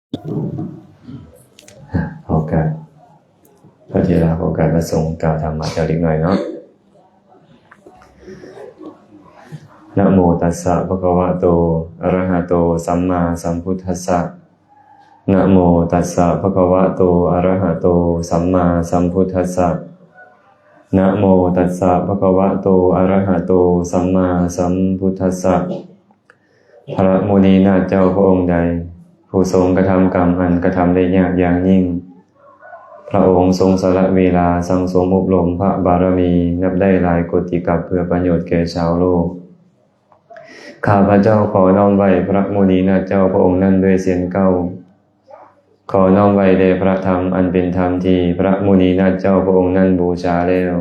ໂອກາດ ພະເຖລະ ໂອກາດພະສົງກ່າວທຳມະຈັກເລັກນ້ອຍເນາະ. ນະໂມຕັດສະ ພະຄະວະໂຕ ອະຣະຫະໂຕ ສຳມາສຳພຸດທັດສະ. ນະໂມຕັດສະ ພະຄະວະໂຕ ອະຣະຫະໂຕ ສຳມາສຳພຸດທັດສະ. ນະໂມຕັດສະ ພະຄະວະໂຕ ອະຣະຫະໂຕ ສຳມາສຳພຸດທັດສະ. ພະມຸນີນາດເຈົ້າພະອົງໃດ ຜູ້ຊົງກະທຳກຳອັນກະທຳໄດ້ຍາກຢ່າງຍິ່ງ, ພະອົງຊົງສະຫຼະເວລາສັ່ງສົມອົບຮົມພະບາລະມີນັບໄດ້ຫຼາຍໂກຕິກັບ ເພື່ອປະໂຫຍດແກ່ຊາວໂລກ. ຂ້າພະເຈົ້າຂໍນ້ອມໄຫວ້ພະມຸນີນາດເຈົ້າພະອົງນັ້ນດ້ວຍເຊັ່ນເກົ່າ. ຂໍນ້ອມໄຫວ້ແດ່ພະທຳ ອັນເປັນທຳທີ່ພະມຸນີນາດເຈົ້າພະອົງນັ້ນບູຊາແລ້ວ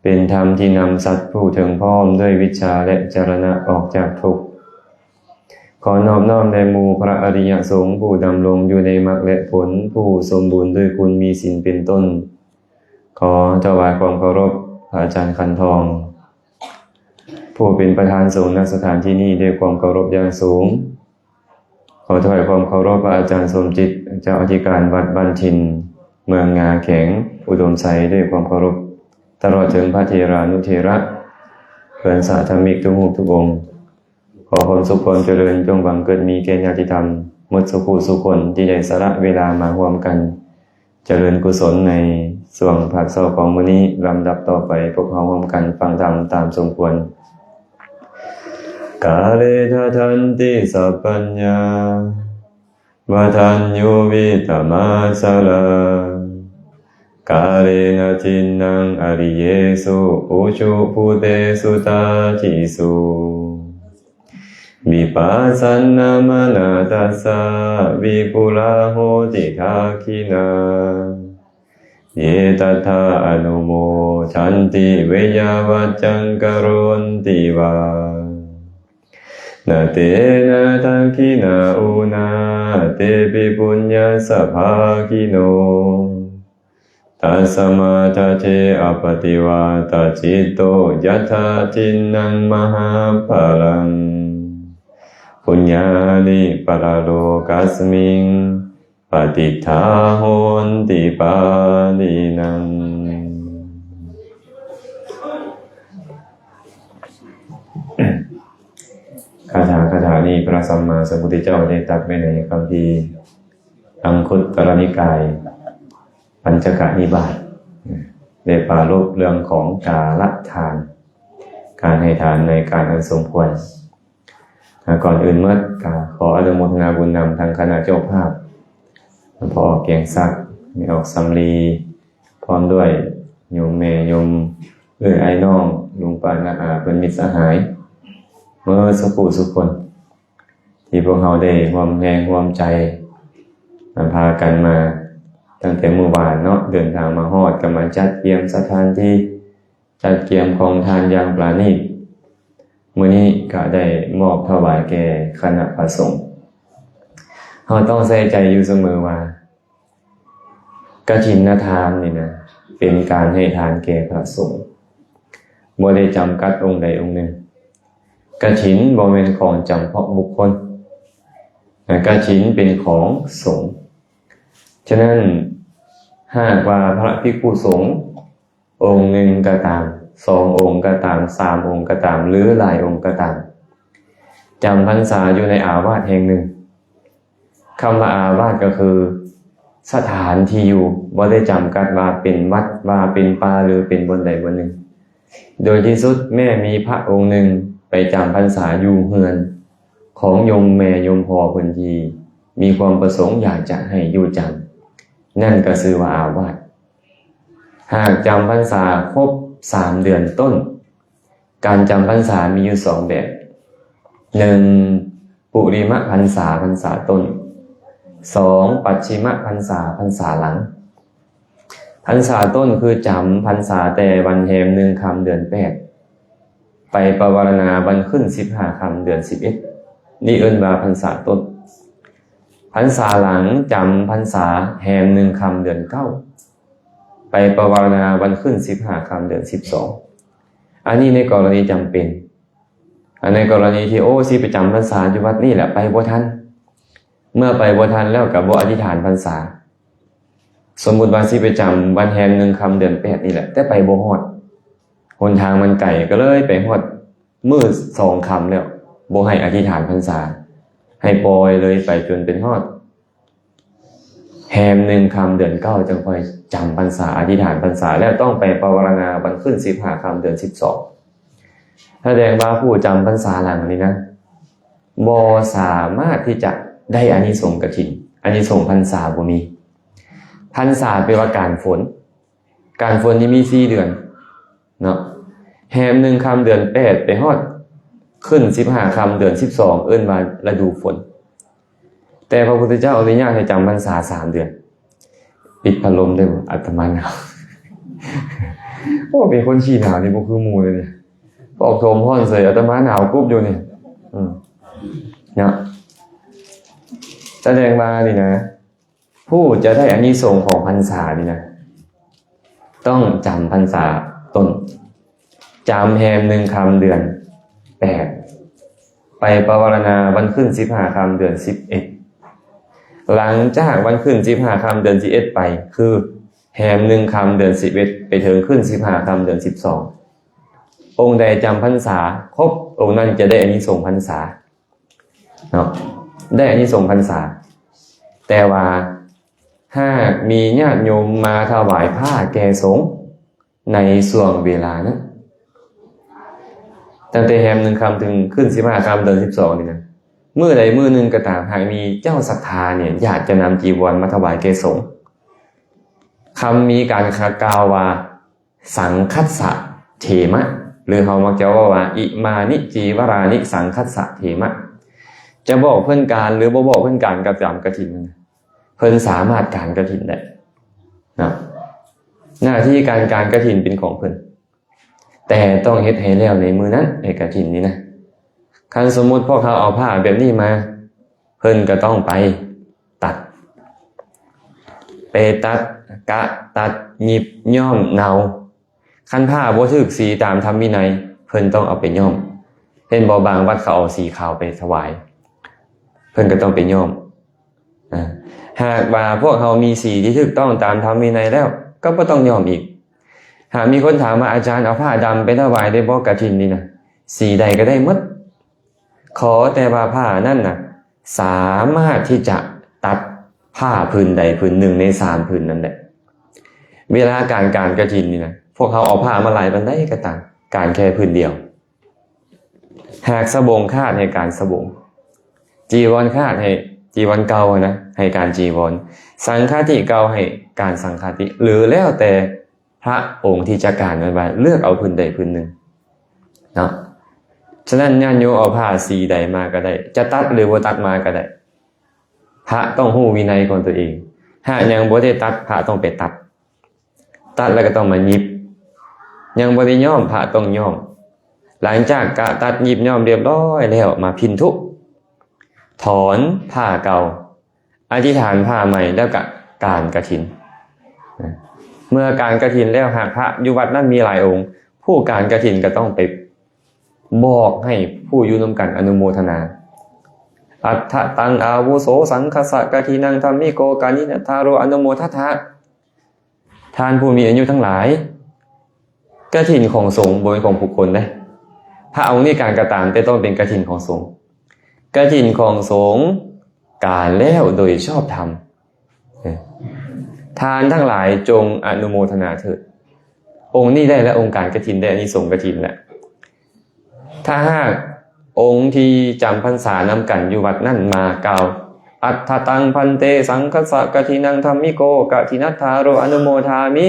ເປັນທຳທີ່ນຳສັດຜູ້ເຖິງພ້ອມດ້ວຍວິດຊາ ແລະ ຈະລະນະອອກຈາກທຸກ. ຂໍນອບນ້ອມແດ່ໝູ່ພະອະລິຍະສົງ ຜູ້ດຳລົງຢູ່ໃນມັກ ແລະ ຜົນ ຜູ້ສົມບູນດ້ວຍຄຸນມີສິນເປັນຕົ້ນ. ຂໍຖວາຍຄວາມເຄົາລົບພະອາຈານຂັນທອງ ຜູ້ເປັນປະທານສົງ ນະສະຖານທີ່ນີ້ ດ້ວຍຄວາມເຄົາລົບຢ່າງສູງ. ຂໍຖວາຍຄວາມເຄົາລົບພະອາຈານສົມຈິດ ເຈົ້າອະທິການວັດບ້ານຖິ່ນ ເມືອງງາ ແຂວງອຸດົມໄຊ ດ້ວຍຄວາມເຄົາລົບ, ຕະຫຼອດເຖິງພະເຖລານຸເຖລະ ເພື່ອນສາທະມິກທຸກຮູບທຸກອົງ. ຂໍຄວາມສຸກຄວາມຈະເລີນຈົ່ງບັງເກີດມີແກ່ຍາດຕິທຳໝົດສູ່ຜູ້ສູ່ຄົນ ທີ່ໄດ້ສະຫຼະເວລາມາຮ່ວມກັນ ຈະເລີນກຸສົນໃນຊ່ວງພາກເຊົ້າຂອງມື້ນີ້. ລຳດັບຕໍ່ໄປ ພວກເຮົາຮ່ວມກັນຟັງທຳຕາມສົມຄວນ. Kāle dadanti sapaññā, vadaññū vītamācārā, kālena dinnaṃ ariyesu, ujubhūtesu tatīsu. Vippasannamānā tassa vipulā hoti dakkhiṇā, ye tattha anumodanti veyyāvaccaṃ karonti vā, na te na dakkhiṇā ūnā, tepi puññassa bhāgino. Tasmā dade appaṭivātacitto, yattha dinnaṃ mahapphalaṃ, puññāni paralokasmiṃ patiṭṭhā honti pāṇinaṃ. ຄາຖາ ຄາຖານີ້ ພະສຳມາສຳພຸດທະເຈົ້າໄດ້ຕັດໄວ້ໃນຄຳພີອັງຄຸດຕະລະນິກາຍ ປັນຈະກະນິບາດ ໄດ້ປາລົບເລື່ອງຂອງກາລະທານ ການໃຫ້ທານໃນການອັນສົມຄວນ. ອາ ກ່ອນອື່ນໝົດກະຂໍອະນຸໂມທະນາບຸນນຳທາງຄະນະເຈົ້າພາບ ພໍ່ອອກ ກຽງສັກ, ແມ່ອອກ ສຳລີ, ພ້ອມດ້ວຍໂຍມແມ່, ໂຍມເອື້ອຍ, ອ້າຍນ້ອງ, ລຸງປ້າ, ນ້າອາ, ເພື່ອນມິດສະຫາຍ ເໝິດສູ່ຜູ້ສູ່ຄົນ ທີ່ພວກເຮົາໄດ້ຮ່ວມແຮງຮ່ວມໃຈ ນຳພາກັນມາຕັ້ງແຕ່ມື້ວານເນາະ, ເດີນທາງມາຮອດ ກໍມາຈັດກຽມສະຖານທີ່, ຈັດກຽມຂອງທານຢ່າງປານີດ. ມື້ນີ້ກໍໄດ້ມອບຖວາຍແກ່ຄະນະພະສົງ. ເຮົາຕ້ອງໃສ່ໃຈຢູ່ສະເໝີວ່າ ກະຖິນນະທານນີ້ນະ ເປັນການໃຫ້ທານແກ່ພະສົງ, ບໍ່ໄດ້ຈຳກັດອົງໃດອົງໜຶ່ງ. ກະຖິນບໍ່ແມ່ນຂອງຈຳເພາະບຸກຄົນ, ກະຖິນເປັນຂອງສົງ. ສະນັ້ນ ຫາກວ່າພະພິກຂຸສົງອົງໜຶ່ງກໍຕາມ, ສອງອົງກໍຕາມ, ສາມອົງກໍຕາມ ຫຼື ຫຼາຍອົງກໍຕາມ ຈຳພັນສາຢູ່ໃນອາວາດແຫ່ງໜຶ່ງ, ຄຳວ່າອາວາດກໍຄືສະຖານທີ່ຢູ່, ບໍ່ໄດ້ຈຳກັດວ່າເປັນວັດ, ວ່າເປັນປ່າ ຫຼື ເປັນບ່ອນໃດບ່ອນໜຶ່ງ. ໂດຍທີ່ສຸດແມ້ມີພະອົງໜຶ່ງໄປຈຳພັນສາຢູ່ເຮືອນຂອງໂຍມແມ່ໂຍມພໍ່ເພິ່ນທີ່ມີຄວາມປະສົງຢາກຈະໃຫ້ຢູ່ຈຳ, ນັ້ນກໍຊື່ວ່າອາວາດ. ຫາກຈຳພັນສາຄົບສາມເດືອນຕົ້ນ, ການຈຳພັນສາມີຢູ່ສອງແບບ, ໜຶ່ງ ປຸລິມະພັນສາ, ພັນສາຕົ້ນ, ສອງ ປັດຊິມະພັນສາ, ພັນສາຫຼັງ. ພັນສາຕົ້ນຄືຈຳພັນສາແຕ່ວັນແຮມໜຶ່ງຄ່ຳເດືອນແປດ ໄປປະວາລະນາວັນຂຶ້ນສິບຫ້າຄ່ຳເດືອນສິບເອັດ, ນີ້ເອີ້ນວ່າພັນສາຕົ້ນ. ພັນສາຫຼັງ ຈຳພັນສາແຮມໜຶ່ງຄ່ຳເດືອນເກົ້າ ໄປປະວາລະນາວັນຂຶ້ນສິບຫ້າຄ່ຳເດືອນສິບສອງ. ອັນນີ້ໃນກໍລະນີຈຳເປັນ. ອັນໃນກໍລະນີທີ່ ໂອ້ ຊິໄປຈຳພັນສາຢູ່ວັດນີ້ແຫຼະ ໄປບໍ່ທັນ, ເມື່ອໄປບໍ່ທັນແລ້ວກໍບໍ່ອະທິຖານພັນສາ. ສົມມຸດວ່າຊິໄປຈຳວັນແຮມໜຶ່ງຄ່ຳເດືອນແປດນີ້ແຫຼະ ແຕ່ໄປບໍ່ຮອດ, ຫົນທາງມັນໄກ ກໍເລີຍໄປຮອດມື້ສອງຄ່ຳແລ້ວ ບໍ່ໃຫ້ອະທິຖານພັນສາ, ໃຫ້ປ່ອຍເລີຍໄປຈົນເປັນຮອດ ແຮມໜຶ່ງຄ່ຳເດືອນເກົ້າ ຈຶ່ງຄ່ອຍຈຳພັນສາ ອະທິຖານພັນສາ ແລ້ວຕ້ອງໄປປະວາລະນາວັນຂຶ້ນສິບຫ້າຄ່ຳເດືອນສິບສອງ. ສະແດງວ່າຜູ້ຈຳພັນສາຫຼັງນີ້ນະ ບໍ່ສາມາດທີ່ຈະໄດ້ອານິສົງກະຖິນ, ອານິສົງພັນສາບໍ່ມີ. ພັນສາແປວ່າການຝົນ, ການຝົນນີ້ມີສີ່ເດືອນເນາະ, ແຮມໜຶ່ງຄ່ຳເດືອນແປດໄປຮອດຂຶ້ນສິບຫ້າຄ່ຳເດືອນສິບສອງ ເອີ້ນວ່າລະດູຝົນ. ແຕ່ພະພຸດທະເຈົ້າອະນຸຍາດໃຫ້ຈຳພັນສາສາມເດືອນ. ປິດພັດລົມໄດ້ບໍ່? ອາດຕະມາໜາວ. ໂອ້ ເປັນຄົນຂີ້ໜາວນີ້ບໍ່ຄືໝູ່ເລີຍນີ້. ອອກໂທມຮ້ອນເສີຍ, ອາດຕະມາໜາວກຸບຢູ່ນີ້. ອືມ ເນາະ. ສະແດງວ່ານີ້ນະ ຜູ້ຈະໄດ້ອານິສົງຂອງພັນສານີ້ນະ ຕ້ອງຈຳພັນສາຕົ້ນ, ຈຳແຮມໜຶ່ງຄ່ຳເດືອນແປດ, ໄປປະວາລະນາວັນຂຶ້ນສິບຫ້າຄ່ຳເດືອນສິບເອັດ. ຫຼັງຈາກວັນຂຶ້ນສິບຫ້າຄ່ຳເດືອນສິບເອັດໄປ ຄືແຮມໜຶ່ງຄ່ຳເດືອນສິບເອັດ ໄປເຖິງຂຶ້ນສິບຫ້າຄ່ຳເດືອນສິບສອງ, ອົງໃດຈຳພັນສາຄົບ ອົງນັ້ນຈະໄດ້ອານິສົງພັນສາ. ເນາະ ໄດ້ອານິສົງພັນສາ. ແຕ່ວ່າຫາກມີຍາດໂຍມມາຖວາຍຜ້າແກ່ສົງໃນຊ່ວງເວລານັ້ນ, ຕັ້ງແຕ່ແຮມໜຶ່ງຄ່ຳເຖິງຂຶ້ນສິບຫ້າຄ່ຳເດືອນສິບສອງນີ້ນະ, ມື້ໃດມື້ໜຶ່ງກໍຕາມ ຫາກມີເຈົ້າສັດທານີ້ຢາກຈະນຳຈີວອນມາຖວາຍແກ່ສົງ, ຄຳມີການກ່າວວ່າ ສັງຄັດສະເຖມະ ຫຼືເຮົາມັກຈະເວົ້າວ່າ ອິມານິຈີວະຣານິສັງຄັດສະເຖມະ. ຈະບອກເພິ່ນການ ຫຼືບໍ່ບອກເພິ່ນການກໍຕາມກະຖິນ, ເພິ່ນສາມາດການກະຖິນໄດ້ເນາະ. ໜ້າທີ່ການການກະຖິນເປັນຂອງເພິ່ນ, ແຕ່ຕ້ອງເຮັດໃຫ້ແລ້ວໃນມື້ນັ້ນ, ໃຫ້ກະຖິນນີ້ນະ. ຄັນສົມມຸດພວກເຮົາເອົາຜ້າແບບນີ້ມາ, ເພິ່ນກໍຕ້ອງໄປຕັດ, ໄປຕັດ, ກະຕັດ, ຫຍິບ, ຍ້ອມ, ເນົາ. ຄັນຜ້າບໍ່ຖືກສີຕາມທຳວິໄນ, ເພິ່ນຕ້ອງເອົາໄປຍ້ອມ. ເຫັນບໍ່, ບາງວັດເຂົາເອົາສີຂາວໄປຖວາຍ, ເພິ່ນກໍຕ້ອງໄປຍ້ອມ. ອາ ຫາກວ່າພວກເຮົາມີສີທີ່ຖືກຕ້ອງຕາມທຳວິໄນແລ້ວ, ກໍບໍ່ຕ້ອງຍ້ອມອີກ. ຫາກມີຄົນຖາມວ່າ, ອາຈານ, ເອົາຜ້າດຳໄປຖວາຍໄດ້ບໍ່? ກະຖິນນີ້ນະ, ສີໃດກໍໄດ້ໝົດ. ຂໍແຕ່ວ່າຜ້ານັ້ນນະ ສາມາດທີ່ຈະຕັດຜ້າຜືນໃດຜືນໜຶ່ງໃນສາມຜືນນັ້ນແຫຼະ. ເວລາການ ການກະຖິນນີ້ນະ, ພວກເຮົາເອົາຜ້າມາຫຼາຍປານໃດກໍຕາມ, ການແຄ່ຜືນດຽວ. ຫາກສະບົງຂາດ ໃຫ້ການສະບົງ, ຈີວອນຂາດ ໃຫ້ຈີວອນເກົ່ານະ, ໃຫ້ການຈີວອນ, ສັງຄະຕິເກົ່າ ໃຫ້ການສັງຄະຕິ, ຫຼື ແລ້ວແຕ່ ພະອົງທີ່ຈັດການນັ້ນວ່າເລືອກເອົາຜືນໃດຜືນໜຶ່ງເນາະ. ສະນັ້ນ ຍາດໂຍມເອົາຜ້າສີໃດມາກໍໄດ້, ຈະຕັດຫຼືບໍ່ຕັດມາກໍໄດ້, ພະຕ້ອງຮູ້ວິໄນຂອງຕົວເອງ. ຫາກຍັງບໍ່ໄດ້ຕັດ, ພະຕ້ອງໄປຕັດ. ຕັດແລ້ວກໍຕ້ອງມາຫຍິບ. ຍັງບໍ່ໄດ້ຍ້ອມ, ພະຕ້ອງຍ້ອມ. ຫຼັງຈາກກະຕັດ, ຫຍິບ, ຍ້ອມຮຽບຮ້ອຍແລ້ວ, ມາພິນທຸ, ຖອນຜ້າເກົ່າ, ອະທິຖານຜ້າໃໝ່ ແລ້ວກະການກະຖິນ. ເມື່ອການກະຖິນແລ້ວ, ຫາກພະຢູ່ວັດນັ້ນມີຫຼາຍອົງ, ຜູ້ການກະຖິນກໍຕ້ອງໄປບອກໃຫ້ຜູ້ຢູ່ນຳກັນອະນຸໂມທະນາ. ອັດຖະຕັງອາວຸໂສສັງຄັດສະກະຖິນັງທຳມິໂກການິນະທາໂຣອະນຸໂມທັດຖະ. ທ່ານຜູ້ມີອາຍຸທັງຫຼາຍ, ກະຖິນຂອງສົງບໍ່ແມ່ນຂອງບຸກຄົນເດ້. ພະອົງນີ້ການກໍຕາມ, ແຕ່ຕ້ອງເປັນກະຖິນຂອງສົງ. ກະຖິນຂອງສົງການແລ້ວໂດຍຊອບທຳ. ທ່ານທັງຫຼາຍຈົ່ງອະນຸໂມທະນາເຖີດ. ອົງນີ້ໄດ້ແລ້ວ, ອົງການກະຖິນໄດ້ອານິສົງກະຖິນແລ້ວ. ຖ້າຫາກອົງທີ່ຈຳພັນສານຳກັນຢູ່ວັດນັ້ນມາກ່າວ, ອັດຖະຕັງພັນເຕສັງຄັດສະກະຖິນັງທຳມິໂກກະຖິນັດຖາໂຣອະນຸໂມທາມິ.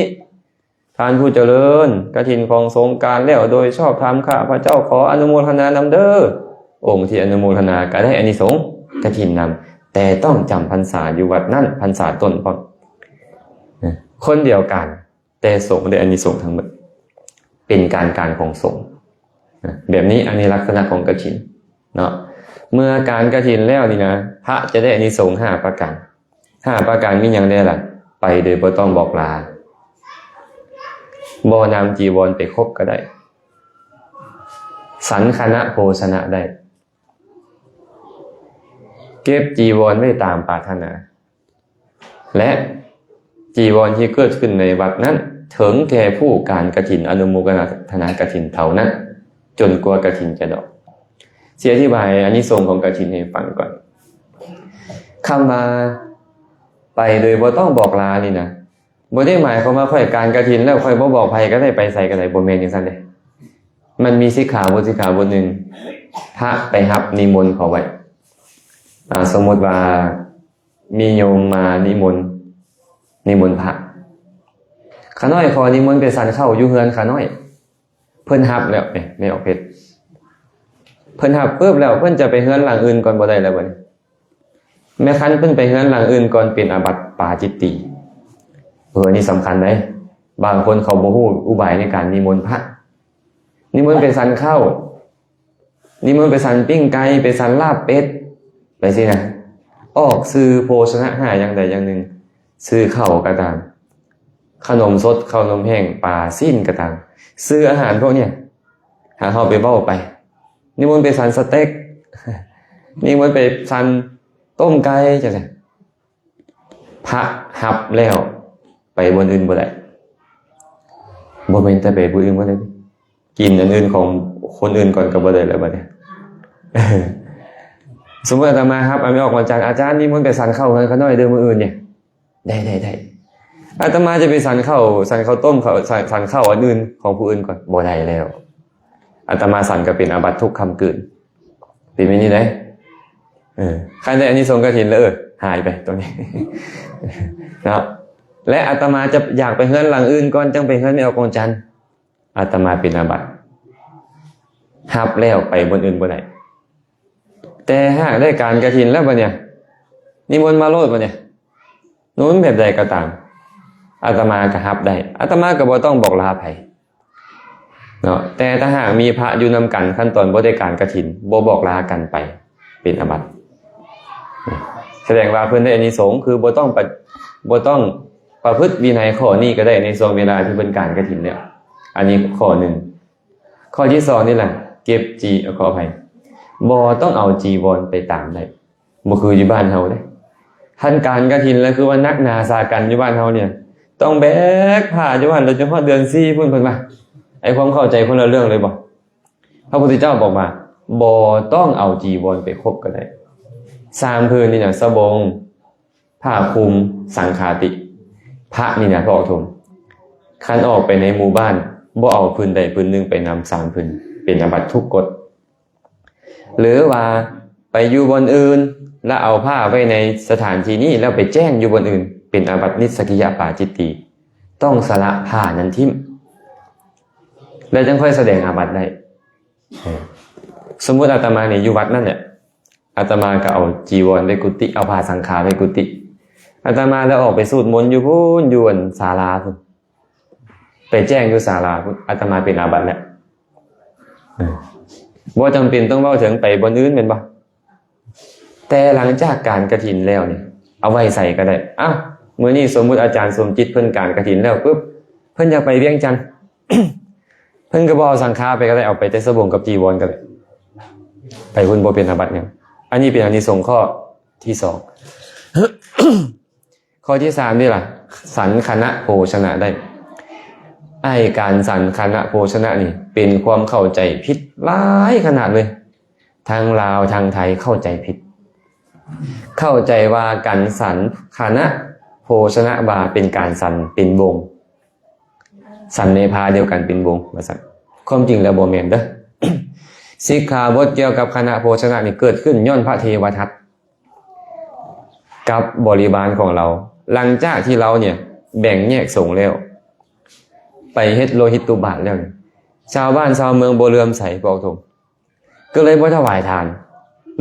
ທ່ານຜູ້ຈະເລີນ, ກະຖິນຂອງສົງການແລ້ວໂດຍຊອບທຳ, ຂ້າພະເຈົ້າຂໍອະນຸໂມທະນານຳເດີ. ອົງທີ່ອະນຸໂມທະນາກໍໄດ້ອານິສົງກະຖິນນຳ, ແຕ່ຕ້ອງຈຳພັນສາຢູ່ວັດນັ້ນພັນສາຕົ້ນພ້ອມ. ຄົນດຽວກັນ, ແຕ່ສົງໄດ້ອານິສົງທັງໝົດ, ເປັນການການຂອງສົງ. ແບບນີ້ ອັນນີ້ລັກສະນະຂອງກະຖິນເນາະ. ເມື່ອການກະຖິນແລ້ວນີ້ນະ, ພະຈະໄດ້ອານິສົງຫ້າປະການ. ຫ້າປະການມີຫຍັງແດ່ລະ? ໄປໂດຍບໍ່ຕ້ອງບອກລາ, ບໍ່ນຳຈີວອນໄປຄົບກໍໄດ້, ສັນຄະນະໂພຊະນະໄດ້. ເກັບຈີວອນໄວ້ຕາມປາດຖະໜາ ແລະ ຈີວອນທີ່ເກີດຂຶ້ນໃນວັດນັ້ນ ເຖິງແກ່ຜູ້ການກະຖິນອະນຸໂມທະນາກະຖິນເທົ່ານັ້ນ ຈົນກວ່າກະຖິນຈະດອກ. ຊິອະທິບາຍອານິສົງຂອງກະຖິນໃຫ້ຟັງກ່ອນ. ຄຳວ່າໄປໂດຍບໍ່ຕ້ອງບອກລານີ້ນະ ບໍ່ໄດ້ໝາຍຄວາມວ່າຂ້ອຍການກະຖິນແລ້ວຂ້ອຍບໍ່ບອກໃຜກໍໄດ້ ໄປໃສກໍໄດ້ ບໍ່ແມ່ນຈັ່ງຊັ້ນເດ້. ມັນມີສິກຂາບົດ ສິກຂາບົດໜຶ່ງ ພະໄປຮັບນິມົນເຂົາໄວ້. ອາ ສົມມຸດວ່າມີໂຍມມານິມົນ ນິມົນພະ ຂ້ານ້ອຍຂໍນິມົນໄປສັນເຂົ້າຢູ່ເຮືອນຂ້ານ້ອຍ. ເພິ່ນຮັບແລ້ວ ເອີ ແມ່ອອກເພັດ ເພິ່ນຮັບປຶບແລ້ວ ເພິ່ນຈະໄປເຮືອນຫຼັງອື່ນກ່ອນບໍ່ໄດ້ແລ້ວບັດນີ້. ແມ່ນຄັນເພິ່ນໄປເຮືອນຫຼັງອື່ນກ່ອນ ເປັນອາບັດປາຈິດຕີ. ເອີ ອັນນີ້ສຳຄັນເດ້. ບາງຄົນເຂົາບໍ່ຮູ້ອຸບາຍໃນການນິມົນພະ. ນິມົນໄປສັນເຂົ້າ ນິມົນໄປສັນປີ້ງໄກ່ ໄປສັນລາບເປັດ ໄປຊີ້ນະ. ອອກຊື່ໂພຊະນະຫ້າຢ່າງໃດຢ່າງໜຶ່ງ ຊື່ເຂົ້າກໍຕາມ ຂະໜົມສົດ ເຂົ້າໜົມແຫ້ງ ປາ ຊີ້ນກໍຕາມ ຊື່ອາຫານພວກເນີ້ຍ ຫາເຮົາໄປເວົ້າໄປ ນິມົນໄປສັນສະເຕັກ ນິມົນໄປສັນຕົ້ມໄກ່ ຈັ່ງຊີ້ ພະຮັບແລ້ວ ໄປບ່ອນອື່ນບໍ່ໄດ້. ບໍ່ແມ່ນແຕ່ໄປບ່ອນອື່ນບໍ່ໄດ້ ກິນອັນອື່ນຂອງຄົນອື່ນກ່ອນກໍບໍ່ໄດ້ແລ້ວບັດນີ້. ສົມມຸດອາດຕະມາຮັບ ອາ ແມ່ອອກວັນຈັນ ອາຈານນິມົນໄປສັນເຂົ້າເຮືອນຂ້ານ້ອຍເດີມື້ອື່ນນີ້ ໄດ້ ໄດ້ ໄດ້. ອາດຕະມາຈະໄປສັນເຂົ້າ ສັນເຂົ້າຕົ້ມ ເຂົ້າ ສັນ ສັນເຂົ້າອັນອື່ນຂອງຜູ້ອື່ນກ່ອນ ບໍ່ໄດ້ແລ້ວ. ອາດຕະມາສັນກໍເປັນອາບັດທຸກຄ່ຳຄືນ ເປັນແບບນີ້ເດ້. ເອີ ຄັນໄດ້ອານິສົງກະຖິນແລ້ວ ເອີ ຫາຍໄປຕົງນີ້ເນາະ. ແລະ ອາດຕະມາຈະຢາກໄປເຮືອນຫຼັງອື່ນກ່ອນ ຈັ່ງໄປເຮືອນແມ່ອອກວັນຈັນ ອາດຕະມາເປັນອາບັດ ຮັບແລ້ວໄປບ່ອນອື່ນບໍ່ໄດ້. ແຕ່ຫາກໄດ້ການກະຖິນແລ້ວບັດນີ້ ນິມົນມາໂລດບັດນີ້ ນິມົນແບບໃດກໍຕາມ ອາດຕະມາກໍຮັບໄດ້ ອາດຕະມາກໍບໍ່ຕ້ອງບອກລາໃຜເນາະ. ແຕ່ຖ້າຫາກມີພະຢູ່ນຳກັນ ຂັ້ນຕອນບໍ່ໄດ້ການກະຖິນ ບໍ່ບອກລາກັນໄປ ເປັນອາບັດ. ສະແດງວ່າເພິ່ນໄດ້ອານິສົງ ຄືບໍ່ຕ້ອງປະ ບໍ່ຕ້ອງປະພຶດວິໄນຂໍ້ນີ້ກໍໄດ້ ໃນຊ່ວງເວລາທີ່ເພິ່ນການກະຖິນແລ້ວ. ອັນນີ້ຂໍ້ໜຶ່ງ. ຂໍ້ທີສອງນີ້ລະ ເກັບຈີ ຂໍອະໄພ ບໍ່ຕ້ອງເອົາຈີວອນໄປຕາມໄດ້ ບໍ່ຄືຢູ່ບ້ານເຮົາເດ້. ຄັນການກະຖິນລະຄືວ່າໜັກໜາສາກັນ ຢູ່ບ້ານເຮົານີ້ ຕ້ອງແບກຜ້າຢູ່ຫັ້ນ ແລ້ວຈົນຮອດເດືອນສີ່ພຸ້ນ ເພິ່ນວ່າ. ໄອ້ຄວາມເຂົ້າໃຈຄົນລະເລື່ອງເລີຍບໍ່? ພະພຸດທະເຈົ້າບອກວ່າ ບໍ່ຕ້ອງເອົາຈີວອນໄປຄົບກໍໄດ້. ສາມຜືນນີ້ນະ ສະບົງ ຜ້າຄຸມ ສັງຄາຕິ ພະນີ້ນະ ພວກໂຍມ ຄັນອອກໄປໃນໝູ່ບ້ານ ບໍ່ເອົາຜືນໃດຜືນໜຶ່ງໄປນຳ ສາມຜືນ ເປັນອາບັດທຸກກົດ. ຫຼືວ່າໄປຢູ່ບ່ອນອື່ນ ແລະເອົາຜ້າໄວ້ໃນສະຖານທີ່ນີ້ ແລ້ວໄປແຈ້ງຢູ່ບ່ອນອື່ນ ເປັນອາບັດນິດສະກິຍະປາຈິດຕີ ຕ້ອງສະຫຼະຜ້ານັ້ນຖິ້ມ ແລ້ວຈັ່ງຄ່ອຍສະແດງອາບັດໄດ້. ເອີ ສົມມຸດອາດຕະມານີ້ຢູ່ວັດນັ້ນແຫຼະ ອາດຕະມາກໍເອົາຈີວອນໄວ້ກຸຕິ ເອົາຜ້າສັງຂາໄວ້ກຸຕິ ອາດຕະມາແລ້ວອອກໄປສູດມົນຢູ່ພຸ້ນ ຢູ່ອັນສາລາພຸ້ນ ໄປແຈ້ງຢູ່ສາລາພຸ້ນ ອາດຕະມາເປັນອາບັດແລ້ວ. ເອີ ບໍ່ຈຳເປັນຕ້ອງເວົ້າເຖິງໄປບ່ອນອື່ນແມ່ນບໍ່? ແຕ່ຫຼັງຈາກການກະຖິນແລ້ວນີ້ ເອົາໄວ້ໃສກໍໄດ້. ອ້າວ ມື້ນີ້ສົມມຸດອາຈານສົມຈິດເພິ່ນການກະຖິນແລ້ວປຶບ ເພິ່ນຢາກໄປວຽງຈັນ ເພິ່ນກໍບໍ່ເອົາສັງຂາໄປກໍໄດ້ ເອົາໄປແຕ່ສະບົງກັບຈີວອນກໍໄດ້ ໄປພຸ້ນບໍ່ເປັນອາບັດຫຍັງ. ອັນນີ້ເປັນອານິສົງຂໍ້ທີສອງ. ຂໍ້ທີສາມນີ້ລະ ສັນຄະນະໂພຊະນະໄດ້. ໄອ້ການສັນຄະນະໂພຊະນະນີ້ ເປັນຄວາມເຂົ້າໃຈຜິດຫຼາຍຂະໜາດເລີຍ. ທັງລາວທັງໄທເຂົ້າໃຈຜິດ ເຂົ້າໃຈວ່າການສັນຄະນະໂພຊະນະວ່າເປັນການສັນເປັນວົງ ສັນໃນພາດຽວກັນເປັນວົງວ່າຊັ້ນ. ຄວາມຈິງແລ້ວບໍ່ແມ່ນເດີ້. ສິກຂາບົດກ່ຽວກັບຄະນະໂພຊະນະນີ້ເກີດຂຶ້ນຍ້ອນພະເທວະທັດກັບບໍລິວານຂອງລາວ ຫຼັງຈາກທີ່ລາວນີ້ແບ່ງແຍກສົງແລ້ວ ໄປເຮັດໂລຫິດຕຸບາດແລ້ວນີ້ ຊາວບ້ານຊາວເມືອງບໍ່ເຫຼື້ອມໃສພວກໂຍມ ກໍເລີຍບໍ່ຖວາຍທານ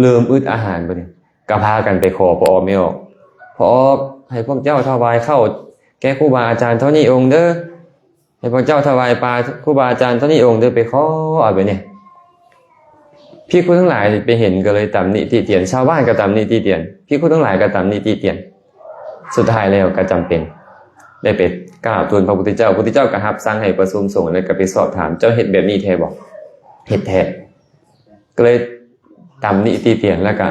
ເລີ່ມອຶດອາຫານບັດນີ້ ກໍພາກັນໄປຂໍພໍ່ອອກແມ່ອອກ ພໍ່ອອກ ໃຫ້ພວກເຈົ້າຖວາຍເຂົ້າແກ່ຄູບາອາຈານເທົ່ານີ້ອົງເດີ ໃຫ້ພວກເຈົ້າຖວາຍປາຄູບາອາຈານເທົ່ານີ້ອົງເດີ ໄປຂໍເອົາແບບນີ້. ພິກຂຸທັງຫຼາຍໄປເຫັນກໍເລີຍຕຳໜິຕິຕຽນ ຊາວບ້ານກໍຕຳໜິຕິຕຽນ ພິກຂຸທັງຫຼາຍກໍຕຳໜິຕິຕຽນ. ສຸດທ້າຍແລ້ວກໍຈຳເປັນໄດ້ໄປກາບທູນພະພຸດທະເຈົ້າ ພຸດທະເຈົ້າກໍຮັບສັ່ງໃຫ້ປະຊຸມສົງ ແລ້ວກໍໄປສອບຖາມ ເຈົ້າເຮັດແບບນີ້ແທ້ບໍ່? ເຮັດແທ້. ກໍເລີຍຕຳໜິຕິຕຽນ ແລ້ວກໍ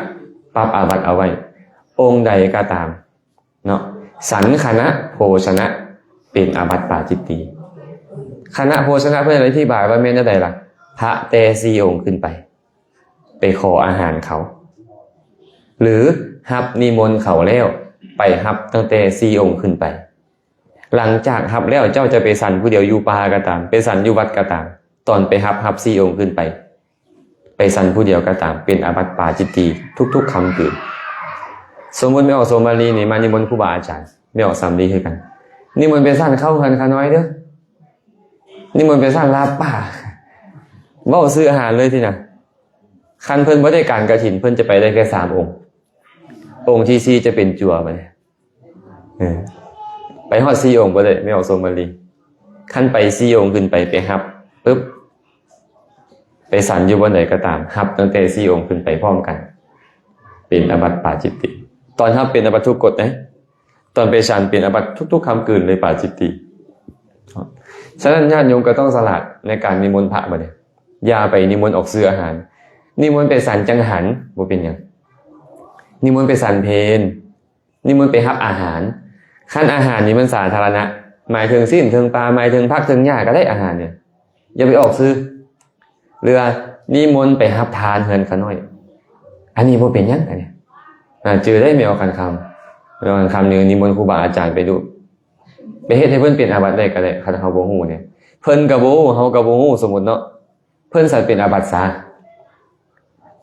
ໄປ ປັບອາບັດເອົາໄວ້. ອົງໃດກໍຕາມເນາະ ສັນຄະນະໂພຊະນະ ເປັນອາບັດປາຈິດຕີ. ຄະນະໂພຊະນະ ເພິ່ນອະທິບາຍວ່າແມ່ນແນວໃດລະ? ພະແຕ່ສີ່ອົງຂຶ້ນໄປ ໄປຂໍອາຫານເຂົາ ຫຼື ຮັບນິມົນເຂົາແລ້ວ ໄປຮັບຕັ້ງແຕ່ສີ່ອົງຂຶ້ນໄປ. ຫຼັງຈາກຮັບແລ້ວ ເຈົ້າຈະໄປສັນຜູ້ດຽວຢູ່ປ່າກໍຕາມ ໄປສັນຢູ່ວັດກໍຕາມ ຕອນໄປຮັບ ຮັບສີ່ອົງຂຶ້ນໄປ ໄປສັນຜູ້ດຽວກໍຕາມ ເປັນອາບັດປາຈິດຕີທຸກໆຄ່ຳຄືນ. ສົມມຸດແມ່ອອກ ໂສມາລີນີ້ ມານິມົນຄູບາອາຈານ ແມ່ອອກ ສຳລີ ຄືກັນ ນິມົນໄປສັນເຂົ້າເຮືອນຂ້ານ້ອຍເດີ້ ນິມົນໄປສັນລາບປ່າ ເວົ້າຊື້ອາຫານເລີຍຕິນະ. ຄັນເພິ່ນບໍ່ໄດ້ການກະຖິນ ເພິ່ນຈະໄປໄດ້ແຄ່ສາມອົງ ອົງທີສີ່ຈະເປັນຈົວບັດນີ້. ເອີ ໄປຮອດສີ່ອົງບໍ່ໄດ້ ແມ່ອອກ ໂສມາລີ. ຄັນໄປສີ່ອົງຂຶ້ນໄປ ໄປຮັບປຶບ ໄປສັນຢູ່ບ່ອນໃດກໍຕາມ ຮັບຕັ້ງແຕ່ສີ່ອົງຂຶ້ນໄປພ້ອມກັນ ເປັນອາບັດປາຈິດຕິ. ຕອນຮັບເປັນອາບັດທຸກກົດເດ້ ຕອນໄປສັນເປັນອາບັດທຸກໆຄ່ຳຄືນເລີຍ ປາຈິດຕິ. ສະນັ້ນ ຍາດໂຍມກໍຕ້ອງສະຫຼາດໃນການນິມົນພະບັດນີ້. ຢ່າໄປນິມົນອອກຊື້ອາຫານ. ນິມົນໄປສັນຈັງຫັນ ບໍ່ເປັນຫຍັງ. ນິມົນໄປສັນເພນ ນິມົນໄປຮັບອາຫານ. ຄັນອາຫານນີ້ມັນສາທາລະນະ ໝາຍເຖິງຊີ້ນເຖິງປາ ໝາຍເຖິງຜັກເຖິງຫຍ້າກໍໄດ້ ອາຫານນີ້ ຢ່າໄປອອກຊື້. ຫຼືວ່ານິມົນໄປຮັບທານເຮືອນຂ້ານ້ອຍ ອັນນີ້ບໍ່ເປັນຫຍັງ. ອັນນີ້ ອາ ຈື່ໄດ້ ແມ່ອອກ ຂັນຄຳ ແມ່ອອກ ຂັນຄຳນີ້ ນິມົນຄູບາອາຈານໄປດຸ ໄປເຮັດໃຫ້ເພິ່ນເປັນອາບັດໄດ້ກໍໄດ້. ຄັນເຮົາບໍ່ຮູ້ນີ້ ເພິ່ນກໍບໍ່ຮູ້ ເຮົາກໍບໍ່ຮູ້ ສົມມຸດເນາະ ເພິ່ນສັດເປັນອາບັດຊາ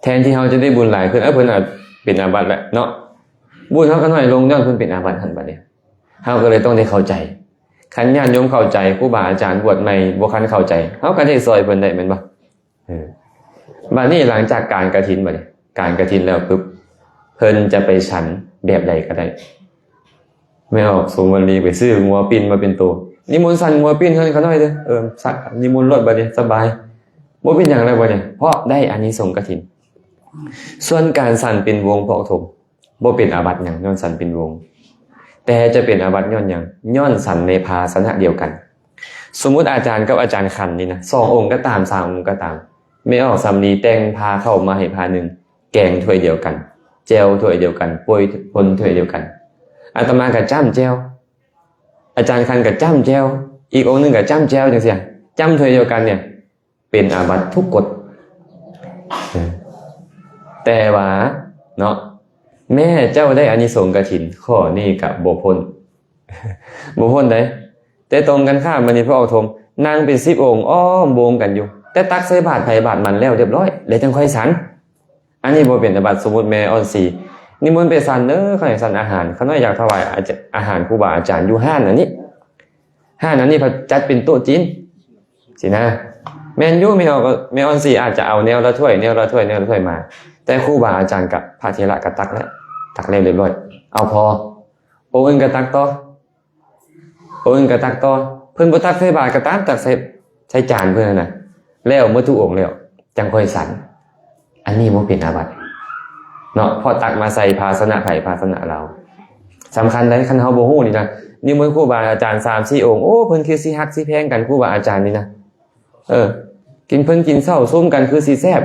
ແທນທີ່ເຮົາຈະໄດ້ບຸນຫຼາຍຂຶ້ນ ເອີ ເພິ່ນອາດເປັນອາບັດແຫຼະເນາະ ບຸນເຮົາກໍໜ້ອຍລົງ ຍ້ອນເພິ່ນເປັນອາບັດຫັ້ນ. ບັດນີ້ເຮົາກໍເລີຍຕ້ອງໄດ້ເຂົ້າໃຈ. ຄັນຍາດໂຍມເຂົ້າໃຈ ຄູບາອາຈານບວດໃໝ່ບໍ່ທັນເຂົ້າໃຈ ເຮົາກໍໄດ້ຊ່ອຍເພິ່ນໄດ້ ແມ່ນບໍ່? ເອີ ບັດນີ້ຫຼັງຈາກການກະຖິນ ບັດນີ້ການກະຖິນແລ້ວປຶບ ເພິ່ນຈະໄປສັນແບບໃດກໍໄດ້. ແມ່ອອກ ສົມວະລີ ໄປຊື້ງົວປິ່ນມາເປັນໂຕ ນິມົນສັນງົວປິ່ນເຮືອນຂ້ານ້ອຍເດີ້ ເອີ ສະ ນິມົນໂລດ ບັດນີ້ສະບາຍ ບໍ່ເປັນຫຍັງແລ້ວບັດນີ້ ເພາະໄດ້ອານິສົງກະຖິນ. ສ່ວນການສັນເປັນວົງ ພວກໂທມ ບໍ່ເປັນອາບັດຫຍັງ ຍ້ອນສັນເປັນວົງ ແຕ່ຈະເປັນອາບັດຍ້ອນຫຍັງ? ຍ້ອນສັນໃນພາຊະນະດຽວກັນ. ສົມມຸດອາຈານກັບອາຈານຂັນນີ້ນະ ສອງອົງກໍຕາມ ສາມອົງກໍຕາມ ແມ່ອອກ ສຳລີ ແຕ່ງພາເຂົ້າມາໃຫ້ພາໜຶ່ງ ແກງຖ້ວຍດຽວກັນ ແຈ່ວຖ້ວຍດຽວກັນ ໂປ້ຍ ໂປ້ນຖ້ວຍດຽວກັນ. ອາດຕະມາກໍຈ້ຳແຈ່ວ ອາຈານຂັນກໍຈ້ຳແຈ່ວ ອີກອົງໜຶ່ງກໍຈ້ຳແຈ່ວ ຈັ່ງຊີ້ ຈ້ຳຖ້ວຍດຽວກັນນີ້ ເປັນອາບັດທຸກກົດ. ເອີ ແຕ່ວ່າເນາະ ແມ້ເຈົ້າໄດ້ອານິສົງກະຖິນ ຂໍ້ນີ້ກໍບໍ່ພົ້ນ ບໍ່ພົ້ນໃດ. ແຕ່ຕົງກັນຂ້າມ ບັດນີ້ພວກອອກໂທມ ນັ່ງເປັນສິບອົງ ອ້ອມວົງກັນຢູ່ ແຕ່ຕັກໃສ່ບາດໃຜບາດມັນແລ້ວຮຽບຮ້ອຍ ແລ້ວຈັ່ງຄ່ອຍສັນ. ອັນນີ້ບໍ່ເປັນອາບັດ. ສົມມຸດແມ່ອ່ອນສີ ນິມົນໄປສັນເດີ້ ຂ້ານ້ອຍສັນອາຫານ ຂ້ານ້ອຍຢາກຖວາຍອາຈາ ອາຫານຄູບາອາຈານຢູ່ຮ້ານອັນນີ້ ຮ້ານອັນນີ້ເຂົາຈັດເປັນໂຕະຈີນຊີ້ນະ. ແມ່ນຢູ່ ແມ່ອອກ ແມ່ອ່ອນສີອາດຈະເອົາແນວລະຖ້ວຍ ແນວລະຖ້ວຍ ແນວລະຖ້ວຍມາ ແຕ່ຄູບາອາຈານກັບພະເຖລະກໍຕັກແລ້ວ ຕັກແລ້ວຮຽບຮ້ອຍ ເອົາພໍ ອົງອື່ນກໍຕັກຕໍ່ ອົງອື່ນກໍຕັກຕໍ່ ເພິ່ນບໍ່ຕັກໃສ່ບາດກໍຕາມ ຕັກໃສ່ ໃສ່ຈານເພິ່ນຫັ້ນນະ ແລ້ວໝົດທຸກອົງແລ້ວຈັ່ງຄ່ອຍສັນ. ອັນນີ້ບໍ່ເປັນອາບັດເນາະ ເພາະຕັກມາໃສ່ພາຊະນະໃຜພາຊະນະລາວ. ສຳຄັນໃດ໋ ຄັນເຮົາບໍ່ຮູ້ນີ້ນະ ນິມົນຄູບາອາຈານສາມສີ່ອົງ ໂອ້ ເພິ່ນຄືຊິຮັກຊິແພງກັນ ຄູບາອາຈານນີ້ນະ ເອີ ກິນເພິ່ນກິນເຊົ້າຊຸມກັນຄືຊິແຊບ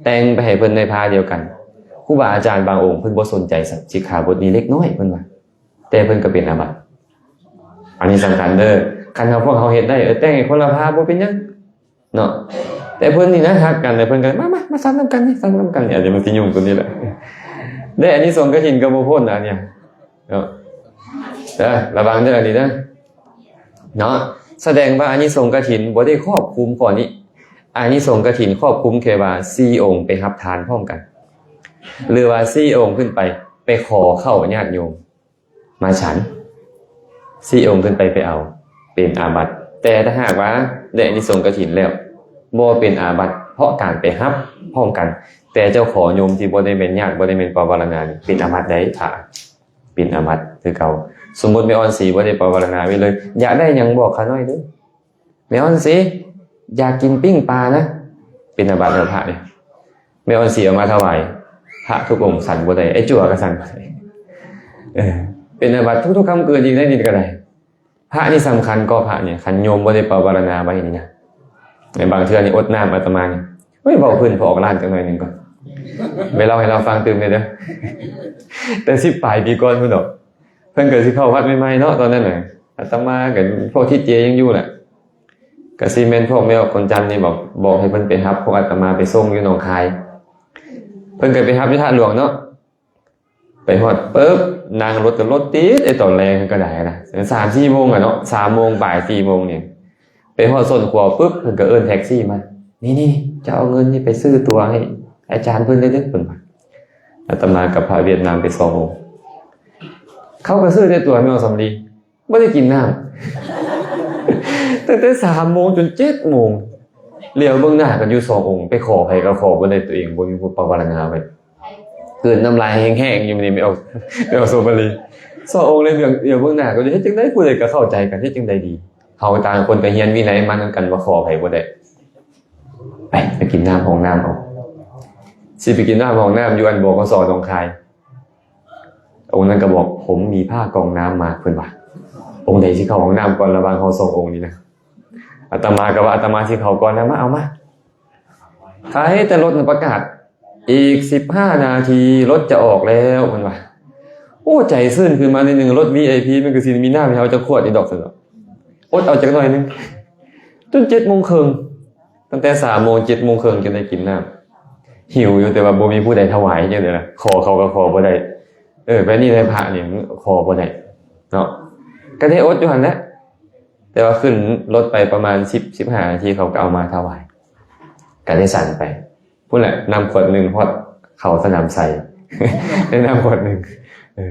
ແຕ່ງໄປໃຫ້ເພິ່ນໃນພາດຽວກັນ. ຄູບາອາຈານບາງອົງເພິ່ນບໍ່ສົນໃຈສັກ ສິກຂາບົດນີ້ເລັກນ້ອຍເພິ່ນວ່າ ແຕ່ເພິ່ນກໍເປັນອາບັດ. ອັນນີ້ສຳຄັນເດີ້ ຄັນເຮົາ ພວກເຮົາເຮັດໄດ້ ເອີ ແຕ່ງໃຫ້ຄົນລະພາບໍ່ເປັນຫຍັງເນາະ ແຕ່ເພິ່ນນີ້ນະຮັກກັນ ແລ້ວເພິ່ນກໍ ມາ ມາ ມາສັນນຳກັນນີ້ ສັນນຳກັນນີ້ ອັນນີ້ມັນຊິຫຍຸ້ງຕົວນີ້ແຫຼະ ໄດ້ອານິສົງກະຖິນກໍບໍ່ພົ້ນນະ ອັນນີ້ເນາະ ເອີ ລະວັງເດີ້ ອັນນີ້ເດີ້ ເນາະ. ສະແດງວ່າອານິສົງກະຖິນບໍ່ໄດ້ຄອບຄຸມຂໍ້ນີ້ ອານິສົງກະຖິນຄອບຄຸມແຄ່ວ່າສີ່ອົງໄປຮັບທານພ້ອມກັນ ຫຼືວ່າສີ່ອົງຂຶ້ນໄປ ໄປຂໍເຂົ້າຍາດໂຍມມາສັນ ສີ່ອົງຂຶ້ນໄປ ໄປເອົາ ເປັນອາບັດ. ແຕ່ຖ້າຫາກວ່າໄດ້ອານິສົງກະຖິນແລ້ວ ບໍ່ເປັນອາບັດ ເພາະການໄປຮັບພ້ອມກັນ ແຕ່ເຈົ້າຂໍໂຍມທີ່ບໍ່ໄດ້ແມ່ນຍາດ ບໍ່ໄດ້ແມ່ນປະວາລະນານີ້ ເປັນອາບັດໃດ໋ ພະ ເປັນອາບັດຄືເກົ່າ. ສົມມຸດແມ່ອ່ອນສີບໍ່ໄດ້ປະວາລະນາໄວ້ເລີຍ ຢາກໄດ້ຫຍັງບອກຂ້ານ້ອຍເດີ້ ແມ່ອ່ອນສີ ຢາກກິນປີ້ງປານະ ເປັນອາບັດແລ້ວພະນີ້. ແມ່ອ່ອນສີເອົາມາຖວາຍ ພະທຸກອົງສັນບໍ່ໄດ້ ໄອ້ຈົວກໍສັນບໍ່ໄດ້ ເອີ ເປັນອາບັດທຸກໆຄ່ຳຄືນອີກໃນນີ້ກໍໄດ້. ພະນີ້ສຳຄັນກໍພະນີ້ ຄັນໂຍມບໍ່ໄດ້ປະວາລະນາໄວ້ນີ້ນະ ໃນບາງເທື່ອນີ້ອົດນ້ຳອາດຕະມານີ້ ເຮີ້ຍ ເວົ້າພື້ນພໍອອກລ້ານຈັກໜ້ອຍໜຶ່ງກ່ອນ ໄປເລົ່າໃຫ້ລາວຟັງຕື່ມແດ່ເດີ. ແຕ່ສິບປາຍປີກ່ອນພຸ້ນດອກ ເພິ່ນກໍຊິເຂົ້າວັດໃໝ່ໆເນາະ ຕອນນັ້ນນະ ອາດຕະມາກັບພວກທິດເຈຍັງຢູ່ແຫຼະ ກໍຊິແມ່ນພວກແມ່ອອກຄົນຈັນນີ້ບອກ ບອກໃຫ້ເພິ່ນໄປຮັບພວກອາດຕະມາໄປສົ່ງຢູ່ໜອງຄາຍ. ເພິ່ນກໍໄປຮັບຢູ່ທ່າຫຼວງເນາະ. ໄປຮອດປຶບ ນັ່ງລົດກໍລົດຕິດ ໄອ້ຕອນແລງກໍໄດ້ນະ ສາມສີ່ໂມງອະເນາະ ສາມໂມງປາຍ ສີ່ໂມງນີ້ ໄປຮອດສົ້ນຂົວປຶບ ເພິ່ນກໍເອີ້ນແທັກຊີມາ ນີ້ໆ ເຈົ້າເອົາເງິນນີ້ໄປຊື້ຕົ໋ວໃຫ້ອາຈານເພິ່ນເດີ ເພິ່ນວ່າ. ອາດຕະມາກັບພະຫວຽດນາມໄປສອງອົງ ເຂົາກໍຊື້ແຕ່ຕົ໋ວ ແມ່ນບໍ່ສຳລີ ບໍ່ໄດ້ກິນນ້ຳ ຕັ້ງແຕ່ສາມໂມງຈົນເຈັດໂມງ ຫຼຽວເບິ່ງໜ້າກັນຢູ່ສອງອົງ ໄປຂໍໃຜກໍຂໍບໍ່ໄດ້ ຕົວເອງບໍ່ມີຜູ້ປະວາລະນາໄວ້ ກືນນ້ຳລາຍແຫ້ງໆຢູ່ນີ້ ແມ່ອອກ ແມ່ອອກໂສມາລີ ສອງອົງເລີຍ ເຫຼືອ ເຫຼືອເບິ່ງໜ້າກັນຢູ່ ເຮັດຈັ່ງໃດ ຜູ້ໃດກໍເຂົ້າໃຈກັນ ເຮັດຈັ່ງໃດດີ ເຮົາຕ່າງຄົນກໍຮຽນວິໄນມານຳກັນ ວ່າຂໍໃຜບໍ່ໄດ້ ໄປ ໄປກິນນ້ຳຫ້ອງນ້ຳເອົາ ຊິໄປກິນນ້ຳຫ້ອງນ້ຳຢູ່ອັນ ບຂສ ໜອງຄາຍ. ອົງນັ້ນກໍບອກ ຜົມມີຜ້າກອງນ້ຳມາ ເພິ່ນວ່າ ອົງໃດຊິເຂົ້າຫ້ອງນ້ຳກ່ອນ ລະຫວ່າງເຮົາສອງອົງນີ້ນະ ອາດຕະມາກໍວ່າອາດຕະມາຊິເຂົ້າກ່ອນນະ ມາເອົາມາ ໄທ ແຕ່ລົດນະປະກາດ ອີກສິບຫ້ານາທີລົດຈະອອກແລ້ວ ເພິ່ນວ່າ. ໂອ້ ໃຈຊື່ນຂຶ້ນມາໜ້ອຍໜຶ່ງ ລົດວີໄອພີ ມັນກໍຊິມີນ້ຳໃຫ້ເຮົາຈັກຂວດນີ້ດອກ ຊັ້ນດອກ ອົດເອົາຈັກໜ້ອຍໜຶ່ງ ຈົນເຈັດໂມງເຄິ່ງ ຕັ້ງແຕ່ສາມໂມງ ເຈັດໂມງເຄິ່ງຈຶ່ງໄດ້ກິນນ້ຳ ຫິວຢູ່ ແຕ່ວ່າບໍ່ມີຜູ້ໃດຖວາຍ ຈັ່ງໃດລະ ຂໍເຂົາກໍຂໍບໍ່ໄດ້ ເອີ ແບບນີ້ແຫຼະ ພະນີ້ຂໍບໍ່ໄດ້ເນາະ ກໍໄດ້ອົດຢູ່ຫັ້ນແຫຼະ ແຕ່ວ່າຂຶ້ນລົດໄປປະມານສິບ ສິບຫ້ານາທີ ເຂົາກໍເອົາມາຖວາຍ ກໍໄດ້ສັນໄປ ພຸ້ນແຫຼະ ນ້ຳຂວດໜຶ່ງຮອດເຂົ້າສະໜາມໄຊ ໄດ້ນ້ຳຂວດໜຶ່ງ ເອີ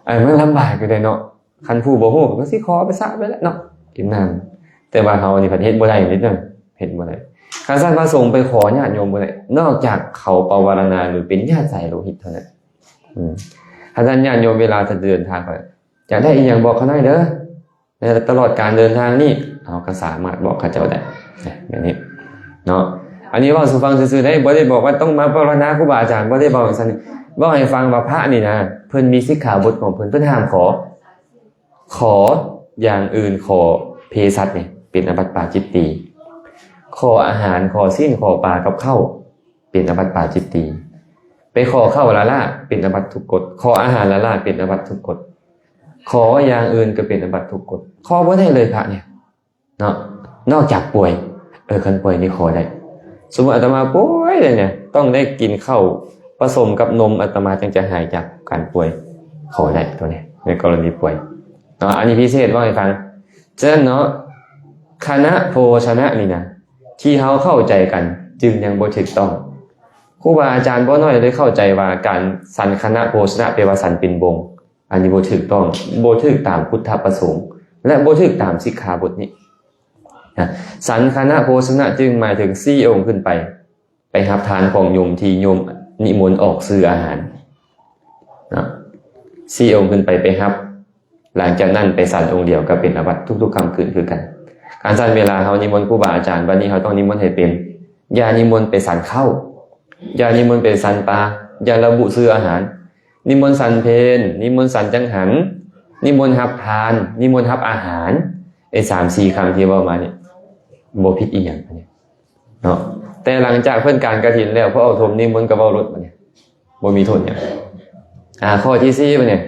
ອັນມັນລຳບາກຢູ່ເດ້ເນາະ ຄັນຜູ້ບໍ່ຮູ້ກໍຊິຂໍໄປສະໄປແຫຼະເນາະ ກິນນ້ຳ ແຕ່ວ່າເຮົານີ້ພັດເຮັດບໍ່ໄດ້ເດ້ ເຮັດບໍ່ໄດ້ ຄັນຊັ້ນພະສົງໄປຂໍຍາດໂຍມບໍ່ໄດ້ ນອກຈາກເຂົາປະວາລະນາ ຫຼື ເປັນຍາດສາຍໂລຫິດເທົ່ານັ້ນ ອືມ ຄັນຊັ້ນຍາດໂຍມເວລາຈະເດີນທາງ ຢາກໄດ້ອີ່ຫຍັງບອກເຂົາໜ້ອຍເດີ ໃນຕະຫຼອດການເດີນທາງນີ້ ເຮົາກໍສາມາດບອກເຂົາເຈົ້າໄດ້ ແບບນີ້ເນາະ ອັນນີ້ເວົ້າສູ່ຟັງຊື່ໆເດ້ ບໍ່ໄດ້ບອກວ່າຕ້ອງມາປາລະນາຄູບາອາຈານ ບໍ່ໄດ້ເວົ້າຈັ່ງຊັ້ນ ເວົ້າໃຫ້ຟັງວ່າພະນີ້ນະ ເພິ່ນມີສິກຂາບົດຂອງເພິ່ນ ເພິ່ນຫ້າມຂໍ ຂໍຢ່າງອື່ນ ຂໍເພສັດນີ້ເປັນອາບັດປາຈິດຕີ ຂໍອາຫານ ຂໍຊີ້ນ ຂໍປາກັບເຂົ້າ ເປັນອາບັດປາຈິດຕີ ໄປຂໍເຂົ້າລ້າໆ ເປັນອາບັດທຸກກົດ ຂໍອາຫານລ້າໆ ເປັນອາບັດທຸກກົດ ຂໍຢ່າງອື່ນກໍເປັນອາບັດທຸກກົດ ຂໍບໍ່ໄດ້ເລີຍພະນີ້ເນາະ ນອກຈາກປ່ວຍ ເອີ ຄັນປ່ວຍນີ້ຂໍໄດ້ ສົມມຸດອາດຕະມາປ່ວຍເລີຍນີ້ ຕ້ອງໄດ້ກິນເຂົ້າປະສົມກັບນົມ ອາດຕະມາຈຶ່ງຈະຫາຍຈາກການປ່ວຍ ຂໍໄດ້ຕົວນີ້ ໃນກໍລະນີປ່ວຍເນາະ ອັນນີ້ພິເສດເວົ້າໃຫ້ຟັງ ສະນັ້ນເນາະ ຄະນະໂພຊະນະນີ້ນະ ທີ່ເຮົາເຂົ້າໃຈກັນຈຶ່ງຍັງບໍ່ຖືກຕ້ອງ ຄູບາອາຈານບໍ່ໜ້ອຍໄດ້ເຂົ້າໃຈວ່າການສັນຄະນະໂພຊະນະແປວ່າສັນເປັນວົງ ອັນນີ້ບໍ່ຖືກຕ້ອງ ບໍ່ຖືກຕາມພຸດທະປະສົງ ແລະ ບໍ່ຖືກຕາມສິກຂາບົດນີ້ນະ ສັນຄະນະໂພຊະນະຈຶ່ງໝາຍເຖິງສີ່ອົງຂຶ້ນໄປ ໄປຮັບທານຂອງໂຍມທີ່ໂຍມນິມົນອອກຊື້ອາຫານນະ ສີ່ອົງຂຶ້ນໄປ ໄປຮັບ ຫຼັງຈາກນັ້ນໄປສັນອົງດຽວກໍເປັນອາບັດທຸກໆຄ່ຳຄືນຄືກັນ ຄັນຊັ້ນເວລາເຮົານິມົນຄູບາອາຈານ ບັດນີ້ເຮົາຕ້ອງນິມົນໃຫ້ເປັນ ຢ່ານິມົນໄປສັນເຂົ້າ ຢ່ານິມົນໄປສັນປາ ຢ່າລະບຸຊື່ອາຫານ ນິມົນສັນເພນ ນິມົນສັນຈັງຫັນ ນິມົນຮັບທານ ນິມົນຮັບອາຫານ ໄອ້ສາມສີ່ຄຳທີ່ເວົ້າມານີ້ ບໍ່ຜິດອີ່ຫຍັງອັນນີ້ ເນາະ ແຕ່ຫຼັງຈາກເພິ່ນການກະຖິນແລ້ວ ພວກເອົາຖົມນິມົນກໍເວົ້າລົດບັດນີ້ ບໍ່ມີໂທດຫຍັງ ອາ ຂໍ້ທີສີ່ບັດນີ້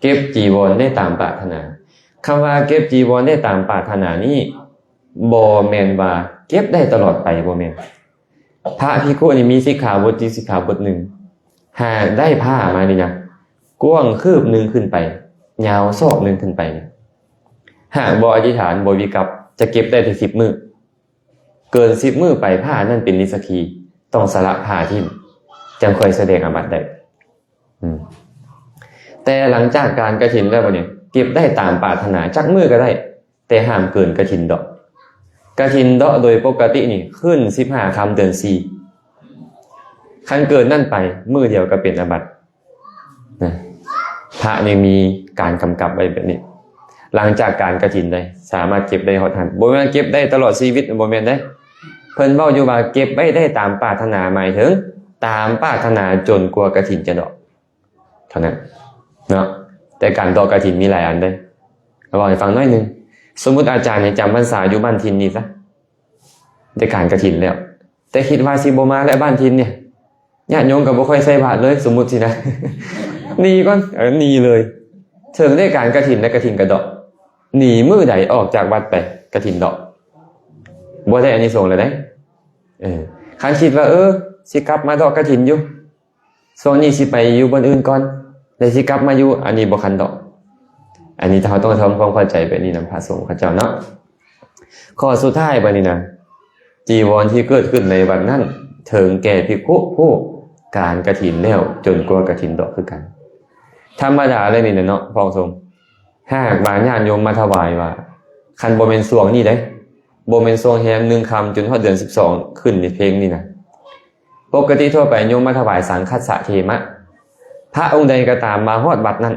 ເກັບຈີວອນໄດ້ຕາມປາດຖະໜາ ຄຳວ່າເກັບຈີວອນໄດ້ຕາມປາດຖະໜານີ້ ບໍ່ແມ່ນວ່າເກັບໄດ້ຕະຫຼອດໄປ ບໍ່ແມ່ນ ພະພິກຂຸນີ້ມີສິກຂາບົດຈິງ ສິກຂາບົດໜຶ່ງ ຫາກໄດ້ຜ້າມານີ້ນະ ກວ້າງຄືບໜຶ່ງຂຶ້ນໄປ ຍາວສອກໜຶ່ງຂຶ້ນໄປນີ້ ຫາກບໍ່ອະທິຖານ ບໍ່ວິກັບ ຈະເກັບໄດ້ແຕ່ສິບມື້ ເກີນສິບມື້ໄປ ຜ້ານັ້ນເປັນນິດສະຄີ ຕ້ອງສະຫຼະຜ້າຖິ້ມ ຈັ່ງຄ່ອຍສະແດງອາບັດໄດ້ ອືມ ແຕ່ຫຼັງຈາກການກະຖິນແລ້ວບັດນີ້ ເກັບໄດ້ຕາມປາດຖະໜາຈັກມື້ກໍໄດ້ ແຕ່ຫ້າມເກີນກະຖິນເດາະ ກະຖິນເດາະໂດຍປົກກະຕິນີ້ຂຶ້ນສິບຫ້າຄ່ຳເດືອນສີ່ ຄັນເກີນນັ້ນໄປ ມື້ດຽວກໍເປັນອາບັດ ນະ ພະຍັງມີການກຳກັບໄວ້ແບບນີ້ ຫຼັງຈາກການກະຖິນໄດ້ ສາມາດເກັບໄດ້ຮອດຫັ້ນ ບໍ່ແມ່ນເກັບໄດ້ຕະຫຼອດຊີວິດ ບໍ່ແມ່ນເດ້ ເພິ່ນເວົ້າຢູ່ວ່າເກັບໄວ້ໄດ້ຕາມປາດຖະໜາ ໝາຍເຖິງຕາມປາດຖະໜາຈົນກວ່າກະຖິນຈະເດາະເທົ່ານັ້ນເນາະ ແຕ່ການເດາະກະຖິນມີຫຼາຍອັນເດ້ ເວົ້າໃຫ້ຟັງໜ້ອຍໜຶ່ງ ສົມມຸດອາຈານໃຫ້ຈຳພັນສາຢູ່ບ້ານຖິ່ນນີ້ຊະ ໄດ້ການກະຖິນແລ້ວ ແຕ່ຄິດວ່າຊິບໍ່ມາແລ້ວບ້ານຖິ່ນນີ້ ຍາດໂຍມກໍບໍ່ຄ່ອຍໃສ່ບາດເລີຍ ສົມມຸດຊີ້ນະ ໜີກ່ອນ ເອີ ໜີເລີຍ ເຖິງໄດ້ການກະຖິນ ແລະ ກະຖິນກະດອກ ໜີມື້ໃດອອກຈາກວັດໄປ ກະຖິນດອກ ບໍ່ໄດ້ອານິສົງແລ້ວເດ້. ເອີ ຄັນຄິດວ່າ ເອີ ຊິກັບມາດອກກະຖິນຢູ່ ຊ່ວງນີ້ຊິໄປຢູ່ບ່ອນອື່ນກ່ອນ ແລ້ວຊິກັບມາຢູ່ ອັນນີ້ບໍ່ຄັນດອກ. ອັນນີ້ເຮົາຕ້ອງທຳຄວາມເຂົ້າໃຈແບບນີ້ນຳພະສົງເຂົາເຈົ້າເນາະ. ຂໍ້ສຸດທ້າຍບັດນີ້ນະ ຈີວອນທີ່ເກີດຂຶ້ນໃນວັດນັ້ນ ເຖິງແກ່ພິກຂຸຜູ້ການກະຖິນແລ້ວ ຈົນກວ່າກະຖິນດອກຄືກັນ. ທຳມະດາເລີຍນີ້ນະເນາະ ພວກສົງ ຫາກວ່າຍາດໂຍມມາຖວາຍວ່າ ຄັນບໍ່ແມ່ນຊ່ວງນີ້ເດ້ ບໍ່ແມ່ນຊ່ວງແຮມໜຶ່ງຄ່ຳຈົນຮອດເດືອນສິບສອງຂຶ້ນໃນເພງນີ້ນະ ປົກກະຕິທົ່ວໄປໂຍມມາຖວາຍສັງຄັດສະເທມະ ພະອົງໃດກໍຕາມມາຮອດວັດນັ້ນ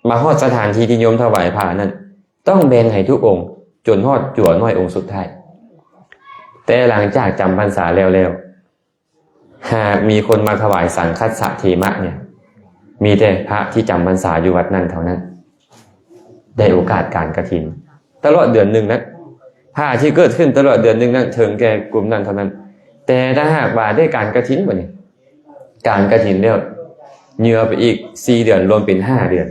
ມາຮອດສະຖານທີ່ທີ່ໂຍມຖວາຍພະນັ້ນ ຕ້ອງແບ່ງໃຫ້ທຸກອົງ ຈົນຮອດຈົວນ້ອຍອົງສຸດທ້າຍ. ແຕ່ຫຼັງຈາກຈຳພັນສາແລ້ວໆ ຫາກມີຄົນມາຖວາຍສັງຄັດສະເທມະເນ່ຍ ມີແຕ່ພະທີ່ຈຳພັນສາຢູ່ວັດນັ້ນເທົ່ານັ້ນ ໄດ້ໂອກາດການກະຖິນຕະຫຼອດເດືອນໜຶ່ງນັ້ນ ພະທີ່ເກີດຂຶ້ນຕະຫຼອດເດືອນໜຶ່ງນັ້ນ ເຖິງແກ່ກຸ່ມນັ້ນເທົ່ານັ້ນ. ແຕ່ຖ້າຫາກວ່າໄດ້ການກະຖິນບັດນີ້ ການກະຖິນແລ້ວ ເຍືອໄປອີກສີ່ເດືອນ ລວມເປັນຫ້າເດືອນ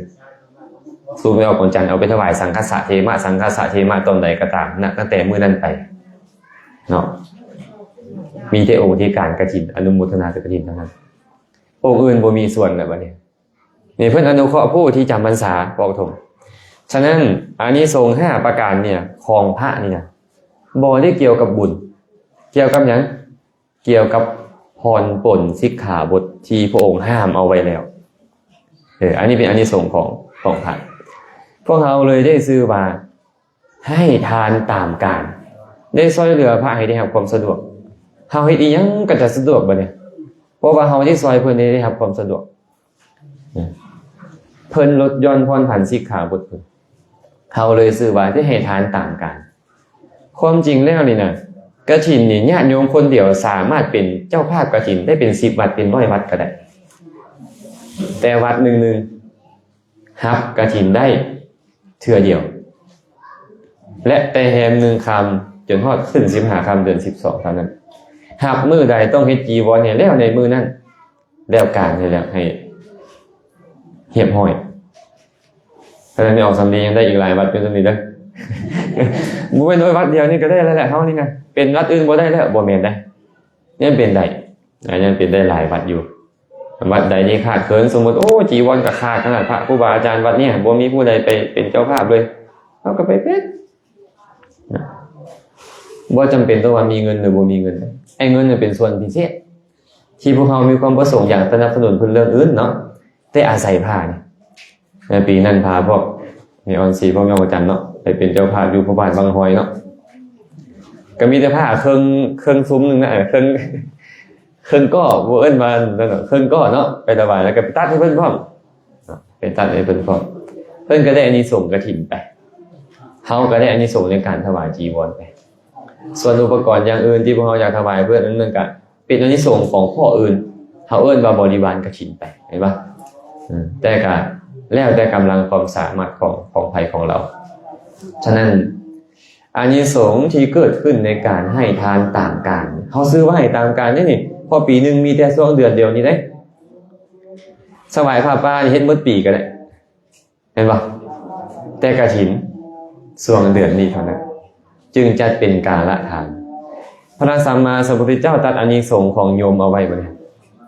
ສູບອອກຂອງຈັນ ເອົາໄປຖວາຍສັງຄັດສະເທມະ ສັງຄັດສະເທມະຕອນໃດກໍຕາມນະ ຕັ້ງແຕ່ມື້ນັ້ນໄປເນາະ ມີແຕ່ອົງທີ່ການກະຖິນ ອະນຸໂມທະນາກະຖິນເທົ່ານັ້ນ ອົງອື່ນບໍ່ມີສ່ວນແລ້ວບັດນີ້. ນີ້ເພິ່ນອະນຸເຄາະຜູ້ທີ່ຈຳພັນສາ ບອກຕົງ. ສະນັ້ນ ອານິສົງຫ້າປະການເນ່ຍ ຂອງພະນີ້ນະ ບໍ່ໄດ້ກ່ຽວກັບບຸນ. ກ່ຽວກັບຫຍັງ? ກ່ຽວກັບຜ່ອນປົນສິກຂາບົດທີ່ພະອົງຫ້າມເອົາໄວ້ແລ້ວ. ເອີ ອັນນີ້ເປັນອານິສົງຂອງ ຂອງພະ. ພວກເຮົາເລີຍໄດ້ຊື່ວ່າ ໃຫ້ທານຕາມການ ໄດ້ຊ່ອຍເຫຼືອພະໃຫ້ໄດ້ຮັບຄວາມສະດວກ. ເຮົາເຮັດອີ່ຫຍັງກໍຈະສະດວກບັດນີ້ ເພາະວ່າເຮົາໄດ້ຊ່ອຍເພິ່ນໃຫ້ໄດ້ຮັບຄວາມສະດວກ. ເພິ່ນຫຼຸດຢ່ອນຜ່ອນຜັນສິກຂາບົດເພິ່ນ. ເຮົາເລີຍຊື່ວ່າໄດ້ໃຫ້ທານຕາມການ. ຄວາມຈິງແລ້ວນີ້ນະ ກະຖິນນີ້ ຍາດໂຍມຄົນດຽວສາມາດເປັນເຈົ້າພາບກະຖິນໄດ້ເປັນສິບວັດ ເປັນຮ້ອຍວັດກໍໄດ້. ແຕ່ວັດໜຶ່ງໆ ຮັບກະຖິນໄດ້ເທື່ອດຽວ ແລະ ແຕ່ແຮມໜຶ່ງຄ່ຳຈົນຮອດຂຶ້ນສິບຫ້າຄ່ຳເດືອນສິບສອງເທົ່ານັ້ນ. ຮັບມື້ໃດຕ້ອງເຮັດຈີວອນໃຫ້ແລ້ວໃນມື້ນັ້ນ ແລ້ວການໃຫ້ແລ້ວ ໃຫ້ຮຽບຮ້ອຍ. ເທົ່ານັ້ນອອກສຳລີຍັງໄດ້ອີກຫຼາຍວັດເປັນສ່ຳນີ້ເດີ. ບໍ່ແມ່ນວ່າວັດດຽວນີ້ກໍໄດ້ແລ້ວແຫຼະ ເຮົານີ້ນະ ເປັນວັດອື່ນບໍ່ໄດ້ແລ້ວ ບໍ່ແມ່ນໄດ໋. ຍັງເປັນໄດ້ ຍັງເປັນໄດ້ຫຼາຍວັດຢູ່. ວັດໃດທີ່ຂາດເຂີນ ສົມມຸດ ໂອ້ ຈີວອນກໍຂາດຂະໜາດ ພະຄູບາອາຈານວັດນີ້ບໍ່ມີຜູ້ໃດໄປເປັນເຈົ້າພາບເລີຍ ເຮົາກໍໄປເປັນ. ບໍ່ຈຳເປັນຕ້ອງວ່າມີເງິນຫຼືບໍ່ມີເງິນ. ໄອ້ເງິນນີ້ເປັນສ່ວນພິເສດ ທີ່ພວກເຮົາມີຄວາມປະສົງຢາກສະໜັບສະໜູນເພິ່ນເລື່ອງອື່ນເນາະ ແຕ່ອາໄສພະນີ້. ໃນປີນັ້ນພາພວກແມ່ອອນສີ ພວກແມ່ອອນຈັນເນາະ ໄປເປັນເຈົ້າພາບຢູ່ພະບາດວັງຫອຍເນາະ ກໍມີແຕ່ພະເຄິ່ງ ເຄິ່ງຊຸມໜຶ່ງນະ ເຄິ່ງ ເຄິ່ງກໍ ບໍ່ເອີ້ນວ່ານັ້ນເນາະ ເຄິ່ງກໍເນາະ ໄປຖວາຍ ແລ້ວກໍໄປຕັດໃຫ້ເພິ່ນພ້ອມ ໄປຕັດໃຫ້ເພິ່ນພ້ອມ. ເພິ່ນກໍໄດ້ອານິສົງກະຖິນໄປ ເຮົາກໍໄດ້ອານິສົງໃນການຖວາຍຈີວອນໄປ. ສ່ວນອຸປະກອນຢ່າງອື່ນທີ່ພວກເຮົາຢາກຖວາຍເພິ່ນ ອັນນັ້ນກໍເປັນອານິສົງຂອງຂໍ້ອື່ນ ເຮົາເອີ້ນວ່າບໍລິວານກະຖິນໄປ ເຫັນບໍ່? ເອີ ແຕ່ກໍແລ້ວແຕ່ກຳລັງຄວາມສາມາດຂອງ ຂອງໃຜຂອງລາວ. ສະນັ້ນ ອານິສົງທີ່ເກີດຂຶ້ນໃນການໃຫ້ທານຕາມການ ເຮົາຊື່ວ່າໃຫ້ຕາມການເດ້ນີ້ ເພາະປີໜຶ່ງມີແຕ່ຊ່ວງເດືອນດຽວນີ້ເດ້. ຖວາຍຜ້າປ່ານີ້ເຮັດໝົດປີກໍໄດ້ ແມ່ນບໍ່? ແຕ່ກະຖິນຊ່ວງເດືອນນີ້ເທົ່ານັ້ນ ຈຶ່ງຈັດເປັນກາລະທານ. ພະສຳມາສຳພຸດທະເຈົ້າຕັດອານິສົງຂອງໂຍມເອົາໄວ້ບໍ່ນີ້?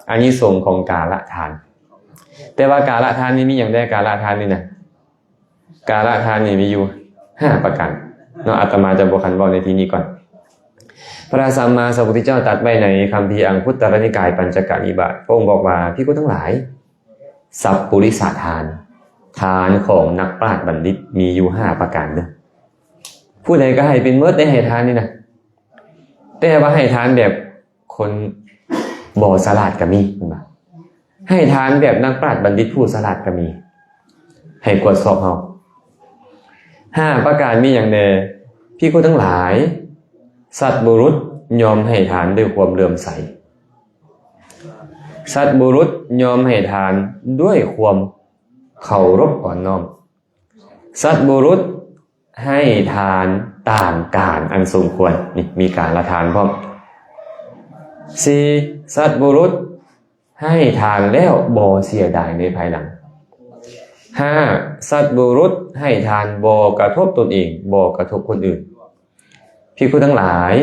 ອານິສົງຂອງກາລະທານ. ແຕ່ວ່າກາລະທານນີ້ມີຫຍັງແດ່? ກາລະທານນີ້ນະ ກາລະທານນີ້ມີຢູ່ຫ້າປະການເນາະ ອາດຕະມາຈະບໍ່ຄັນເວົ້າໃນທີ່ນີ້ກ່ອນ. ພະສຳມາສຳພຸດທະເຈົ້າຕັດໄວ້ໃນຄຳພີອັງຄຸດຕະລະນິກາຍ ປັນຈະກະນິບາດ ພະອົງບອກວ່າ ພິກຂຸທັງຫຼາຍ ສັບປຸລິສະທານ ທານຂອງນັກປາດບັນດິດມີຢູ່ຫ້າປະການເດີ. ຜູ້ໃດກໍໃຫ້ເປັນໝົດໄດ້ໃຫ້ທານນີ້ນະ ແຕ່ວ່າໃຫ້ທານແບບຄົນບໍ່ສະຫຼາດກໍມີ ເຫັນບໍ່? ໃຫ້ທານແບບນັກປາດບັນດິດຜູ້ສະຫຼາດກໍມີ ໃຫ້ກວດສອບເຮົາ. ຫ້າປະການມີຫຍັງແດ່? ພິກຂຸທັງຫຼາຍ, ສັດບຸລຸດຍອມໃຫ້ທານດ້ວຍຄວາມເຫຼື້ອມໃສ. ສັດບຸລຸດຍອມໃຫ້ທານດ້ວຍຄວາມເຄົາລົບອ່ອນນ້ອມ. ສັດບຸລຸດໃຫ້ທານຕາມການອັນສົມຄວນ. ນີ້ ມີກາລະທານພ້ອມ. ສີ່, ສັດບຸລຸດ ໃຫ້ທານແລ້ວບໍ່ເສຍດາຍໃນພາຍຫຼັງ. ຫ້າ ສັດບຸລຸດໃຫ້ທານບໍ່ກະທົບຕົນເອງ, ບໍ່ກະທົບຄົນອື່ນ. ພິກຂຸທັງຫຼາຍ,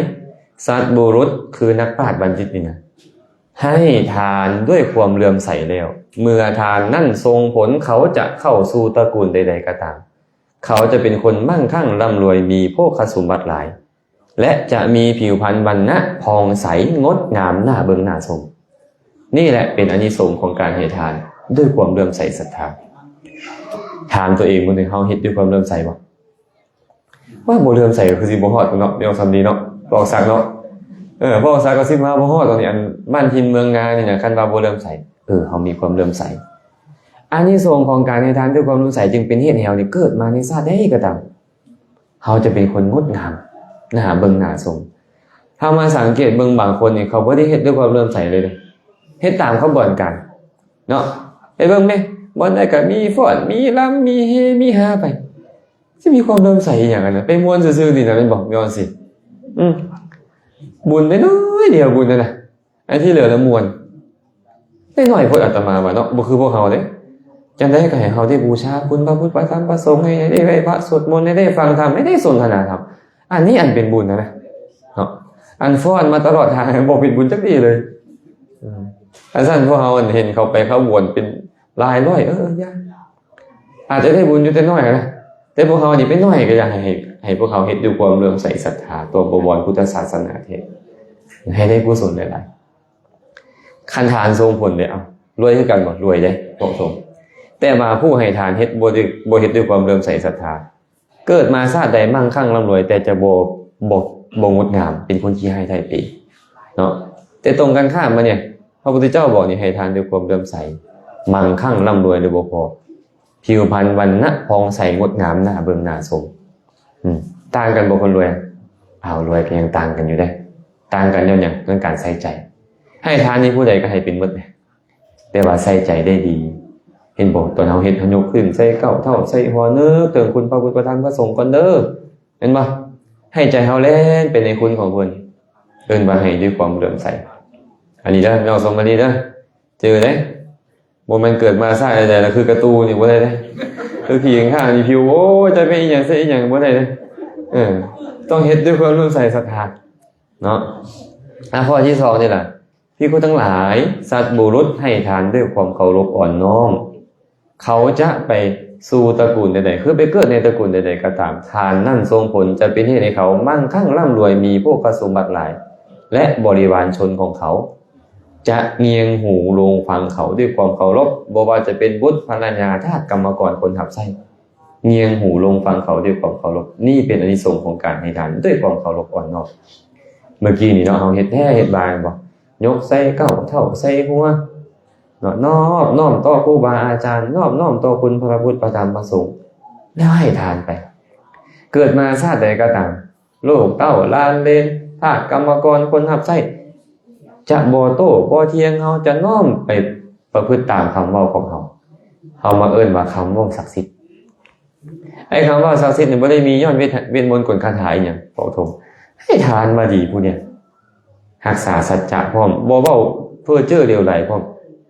ສັດບຸລຸດຄືນັກປາດບັນດິດນີ້ນະ ໃຫ້ທານດ້ວຍຄວາມເຫຼື້ອມໃສແລ້ວ, ເມື່ອທານນັ້ນສົ່ງຜົນ, ເຂົາຈະເຂົ້າສູ່ຕະກູນໃດໆກໍຕາມ, ເຂົາຈະເປັນຄົນມັ່ງຄັ່ງລ່ຳລວຍ, ມີໂພຄະສົມບັດຫຼາຍ ແລະ ຈະມີຜິວພັນວັນນະຜ່ອງໃສ, ງົດງາມ, ໜ້າເບິ່ງໜ້າຊົມ. ນີ້ແຫຼະເປັນອານິສົງຂອງການໃຫ້ທານດ້ວຍຄວາມເຫຼື້ອມໃສສັດທາ. ຖາມຕົວເອງເບິ່ງເດີ, ເຮົາເຮັດດ້ວຍຄວາມເຫຼື້ອມໃສບໍ່? ວ່າບໍ່ເຫຼື້ອມໃສກໍຄືຊິບໍ່ຮອດເນາະ, ແນວສ່ຳນີ້ເນາະ, ເວົ້າສັກເນາະ. ເອີ ເວົ້າສັກກໍຊິມາບໍ່ຮອດຕອນນີ້. ອັນບ້ານຖິ່ນເມືອງນານີ້ນະ, ຄັນວ່າບໍ່ເຫຼື້ອມໃສ, ເອີ ເຮົາມີຄວາມເຫຼື້ອມໃສ. ອານິສົງຂອງການໃຫ້ທານດ້ວຍຄວາມເຫຼື້ອມໃສ ຈຶ່ງເປັນເຫດໃຫ້ເຮົານີ້ເກີດມາໃນຊາດໃດກໍຕາມ ເຮົາຈະເປັນຄົນງົດງາມ, ໜ້າເບິ່ງໜ້າຊົມ. ເຮົາມາສັງເກດເບິ່ງບາງຄົນນີ້, ເຂົາບໍ່ໄດ້ເຮັດດ້ວຍຄວາມເຫຼື້ອມໃສເລີຍເດ້, ເຮັດຕາມຂະບວນການເນາະ. ໄປເບິ່ງແມ, ບ່ອນໃດກໍມີຟ້ອນ, ມີລຳ, ມີເຮ, ມີຮາໄປ. ຊິມີຄວາມເຫຼື້ອມໃສອີຫຍັງຫັ້ນນະ? ໄປມ່ວນຊື່ໆນີ້ນະ, ແມ່ນບໍ່? ຍ້ອນຊິ ອືມ ບຸນໄດ້ໜ້ອຍດຽວ, ບຸນນັ້ນນະ, ອັນທີ່ເຫຼືອລະມ່ວນ. ໄດ້ໜ້ອຍໂພດອາດຕະມາວ່າເນາະ, ບໍ່ຄືພວກເຮົາເດ້. ຈັ່ງໃດກໍໃຫ້ເຮົາໄດ້ບູຊາຄຸນພະພຸດ ພະທຳ ພະສົງ, ໃຫ້ໄດ້ໄຫວ້ພະ ສວດມົນ, ໃຫ້ໄດ້ຟັງທຳ, ໃຫ້ໄດ້ສົນທະນາທຳ. ອັນນີ້ອັນເປັນບຸນນະເນາະ. ອັນຟ້ອນມາຕະຫຼອດທາງ ບໍ່ເປັນບຸນຈັກທີເລີຍ. ອືມ ອັນຊັ້ນພວກເຮົາເຫັນເຂົາໄປຂະບວນເປັນຫຼາຍຮ້ອຍ, ເອີ ຢ່າ ອາດຈະໄດ້ບຸນຢູ່ແຕ່ນ້ອຍນະ, ແຕ່ພວກເຮົານີ້ເປັນໜ້ອຍ ກໍຢາກໃຫ້ ໃຫ້ ໃຫ້ພວກເຮົາເຮັດດ້ວຍຄວາມເຫຼື້ອມໃສສັດທາຕໍ່ບໍວອນພຸດທະສາສະໜາແທ້, ໃຫ້ໄດ້ກຸສົນຫຼາຍໆ. ຄັນທານສົ່ງຜົນເດ້, ເອົ້າ ລວຍຄືກັນບໍ່? ລວຍເດ້, ເໝາະສົມ. ແຕ່ວ່າຜູ້ໃຫ້ທານເຮັດບໍ່ໄດ້ ບໍ່ເຮັດດ້ວຍຄວາມເຫຼື້ອມໃສສັດທາ, ເກີດມາຊາດໃດມັ່ງຄັ່ງລ່ຳລວຍ ແຕ່ຈະບໍ່ ບໍ່ ບໍ່ງົດງາມ, ເປັນຄົນຂີ້ຮ້າຍທ້າຍເປເນາະ. ແຕ່ຕົງກັນຂ້າມມານີ້, ພະພຸດທະເຈົ້າບອກນີ້ ໃຫ້ທານດ້ວຍຄວາມເຫຼື້ອມໃສ, ມັ່ງຄັ່ງລ່ຳລວຍຫຼືບໍ່ພໍ, ຜິວພັນວັນນະຜ່ອງໃສງົດງາມ, ໜ້າເບິ່ງໜ້າຊົມ. ອືມ ຕ່າງກັນບໍ່ຄົນລວຍ? ອ້າວ ລວຍກໍຍັງຕ່າງກັນຢູ່ເດ້. ຕ່າງກັນຍ້ອນຫຍັງ? ເລື່ອງການໃສ່ໃຈ. ໃຫ້ທານນີ້ຜູ້ໃດກໍໃຫ້ເປັນໝົດເດ້, ແຕ່ວ່າໃສ່ໃຈໄດ້ດີ. ເຫັນບໍ່? ຕອນເຮົາເຮັດ ເຮົາຍົກຂຶ້ນໃສ່ເກົ້າເທົ້າ, ໃສ່ຫົວ, ນຶກເຖິງຄຸນພະພຸດທະ ພະທຳ ພະສົງກ່ອນເດີ. ເຫັນບໍ່? ໃຫ້ໃຈເຮົາແລ່ນໄປໃນຄຸນຂອງເພິ່ນ, ເອີ້ນວ່າໃຫ້ດ້ວຍຄວາມເຫຼື້ອມໃສ. ອັນນີ້ເດີ, ນ້ອງສົມມະລີເດີ, ຈື່ເດ້. ບໍ່ແມ່ນເກີດມາຊາດໃດໆ ລະຄືກະຕູນີ້ບໍ່ໄດ້ເດ້. ຄືຜີຂ້າງໆນີ້ຜິວ, ໂອ້ຍ ຈະແມ່ນອີ່ຫຍັງໃສ່ອີ່ຫຍັງບໍ່ໄດ້ເດ້. ເອີ ຕ້ອງເຮັດດ້ວຍຄວາມເຫຼື້ອມໃສສັດທາເນາະ. ອາ ຂໍ້ທີສອງນີ້ລະ, ພິກຂຸທັງຫຼາຍ, ສັດບຸລຸດໃຫ້ທານດ້ວຍຄວາມເຄົາລົບອ່ອນນ້ອມ, ເຂົາຈະໄປສູ່ຕະກູນໃດໆ, ຄືໄປເກີດໃນຕະກູນໃດໆກໍຕາມ, ທານນັ້ນສົ່ງຜົນຈະເປັນເຫດໃຫ້ເຂົາມັ່ງຄັ່ງລ່ຳລວຍ, ມີໂພຄະສົມບັດຫຼາຍ ແລະ ບໍລິວານຊົນຂອງເຂົາ ຈະງຽງຫູລົງຟັງເຂົາດ້ວຍຄວາມເຄົາລົບ, ບໍ່ວ່າຈະເປັນບຸດ, ພັນລະຍາ, ທາດ, ກຳມະກອນ, ຄົນຮັບໃຊ້, ງຽງຫູລົງຟັງເຂົາດ້ວຍຄວາມເຄົາລົບ. ນີ້ເປັນອານິສົງຂອງການໃຫ້ທານດ້ວຍຄວາມເຄົາລົບອ່ອນນ້ອມ. ເມື່ອກີ້ນີ້ເນາະ, ເຮົາເຮັດແທ້ເຮັດບາແມ່ນບໍ່? ຍົກໃສ່ເກົ້າເທົ້າ, ໃສ່ຫົວເນາະ, ນອບນ້ອມຕໍ່ຄູບາອາຈານ, ນອບນ້ອມຕໍ່ຄຸນພະພຸດ ພະທຳ ພະສົງ, ແລ້ວໃຫ້ທານໄປ. ເກີດມາຊາດໃດກໍຕາມ, ລູກເຕົ້າຫຼານເລນ, ທາດ, ກຳມະກອນ, ຄົນຮັບໃຊ້ ຈະບໍ່ໂຕ້ບໍ່ຖຽງ, ເຮົາຈະນ້ອມໄປປະພຶດຕາມຄຳເວົ້າຂອງເຮົາ. ເຮົາມາເອີ້ນວ່າຄຳເວົ້າສັກສິດ. ໄອ້ຄຳເວົ້າສັກສິດນີ້ບໍ່ໄດ້ມີຍ້ອນເວດ ເວດມົນກົນຄາຖາອີ່ຫຍັງ, ເວົ້າຕົງ, ໃຫ້ທານມາດີຜູ້ນີ້, ຮັກສາສັດຈະພ້ອມ, ບໍ່ເວົ້າເພີ້ເຈີ້ຫຼຽວໄຫຼພ້ອມ,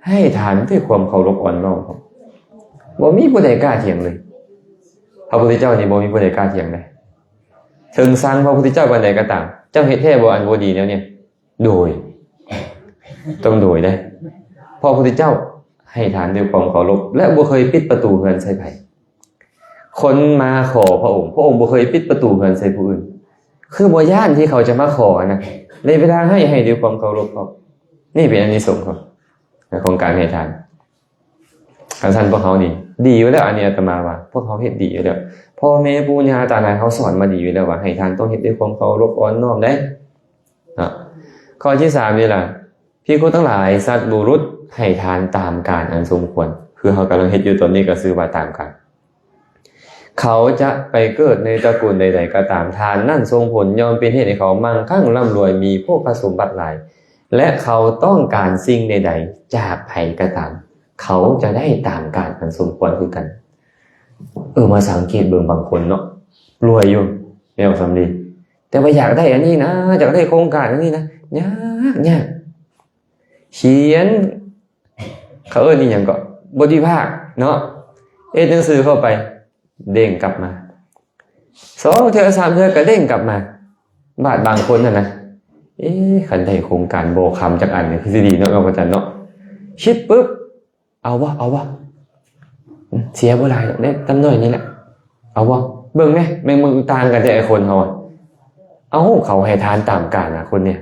ໃຫ້ທານດ້ວຍຄວາມເຄົາລົບອ່ອນນ້ອມພ້ອມ. ບໍ່ມີຜູ້ໃດກ້າຖຽງເລີຍ. ພະພຸດທະເຈົ້ານີ້ບໍ່ມີຜູ້ໃດກ້າຖຽງເລີຍ. ເຖິງຊັງພະພຸດທະເຈົ້າປານໃດກໍຕາມ, ເຈົ້າເຮັດແທ້ບໍ່ ອັນບໍ່ດີແນວນີ້? ໂດຍ, ຕ້ອງໂດຍເດ້. ເພາະພະພຸດທະເຈົ້າໃຫ້ທານດ້ວຍຄວາມເຄົາລົບ ແລະ ບໍ່ເຄີຍປິດປະຕູເຮືອນໃສ່ໃຜ. ຄົນມາຂໍພະອົງ, ພະອົງບໍ່ເຄີຍປິດປະຕູເຮືອນໃສ່ຜູ້ອື່ນ. ຄືບໍ່ຢ້ານທີ່ເຂົາຈະມາຂໍນະ, ໃນເວລາໃຫ້, ໃຫ້ດ້ວຍຄວາມເຄົາລົບເຂົາ. ນີ້ເປັນອານິສົງຂອງ, ຂອງການໃຫ້ທານ. ຄັນຊັ້ນພວກເຮົານີ້ດີຢູ່ແລ້ວ, ອັນນີ້ອາດຕະມາວ່າ ພວກເຮົາເຮັດດີຢູ່ແລ້ວ. ພໍ່ແມ່ປູ່ຍ່າຕາຍາຍເຮົາສອນມາດີຢູ່ແລ້ວວ່າ ໃຫ້ທານຕ້ອງເຮັດດ້ວຍຄວາມເຄົາລົບອ່ອນນ້ອມເດ້. ເນາະ. ຂໍ້ທີສາມນີ້ລະ, ພິກຂຸທັງຫຼາຍ, ສັດບຸລຸດໃຫ້ທານຕາມການອັນສົມຄວນ. ຄືເຮົາກຳລັງເຮັດຢູ່ຕອນນີ້ກໍຊື່ວ່າຕາມການ. ເຂົາຈະໄປເກີດໃນຕະກູນໃດໆກໍຕາມ, ທານນັ້ນສົ່ງຜົນຍ່ອມເປັນເຫດໃຫ້ເຂົາມັ່ງຄັ່ງລ່ຳລວຍ, ມີໂພຄະສົມບັດຫຼາຍ ແລະ ເຂົາຕ້ອງການສິ່ງໃດໆຈາກໃຜກໍຕາມ, ເຂົາຈະໄດ້ຕາມການອັນສົມຄວນຄືກັນ. ເອີ, ມາສັງເກດເບິ່ງບາງຄົນເນາະ, ລວຍຢູ່, ແນວສຳລີ, ແຕ່ວ່າຢາກໄດ້ອັນນີ້ນະ, ຢາກໄດ້ໂຄງການອັນນີ້ນະ, ຍາກ, ຍາກ. ຂຽນ ເຂົາເອີ້ນອີ່ຫຍັງເກາະ ບົດວິພາກເນາະ ເຮັດໜັງສືເຂົ້າໄປ ເດ້ງກັບມາ ສອງເທື່ອສາມເທື່ອກໍເດ້ງກັບມາ. ບາດບາງຄົນຫັ້ນນະ ເອ ຄັນໄດ້ໂຄງການບໍ່ຄຳຈັກອັນນີ້ຄືຊິດີເນາະ ນ້ອງພະຈັນເນາະ ຄິດປຶບ ເອົາບໍ່ ເອົາບໍ່ ເສຍບໍ່ຫຼາຍດອກ ໄດ້ຕຳໜ້ອຍນີ້ແຫຼະ ເອົາບໍ່ ເບິ່ງແມ ແມ່ນບໍ່ຕ່າງກັນແທ້ ໄອ້ຄົນເຮົາອະ ເອົາ ເຂົາໃຫ້ທານຕາມການນະ ຄົນນີ້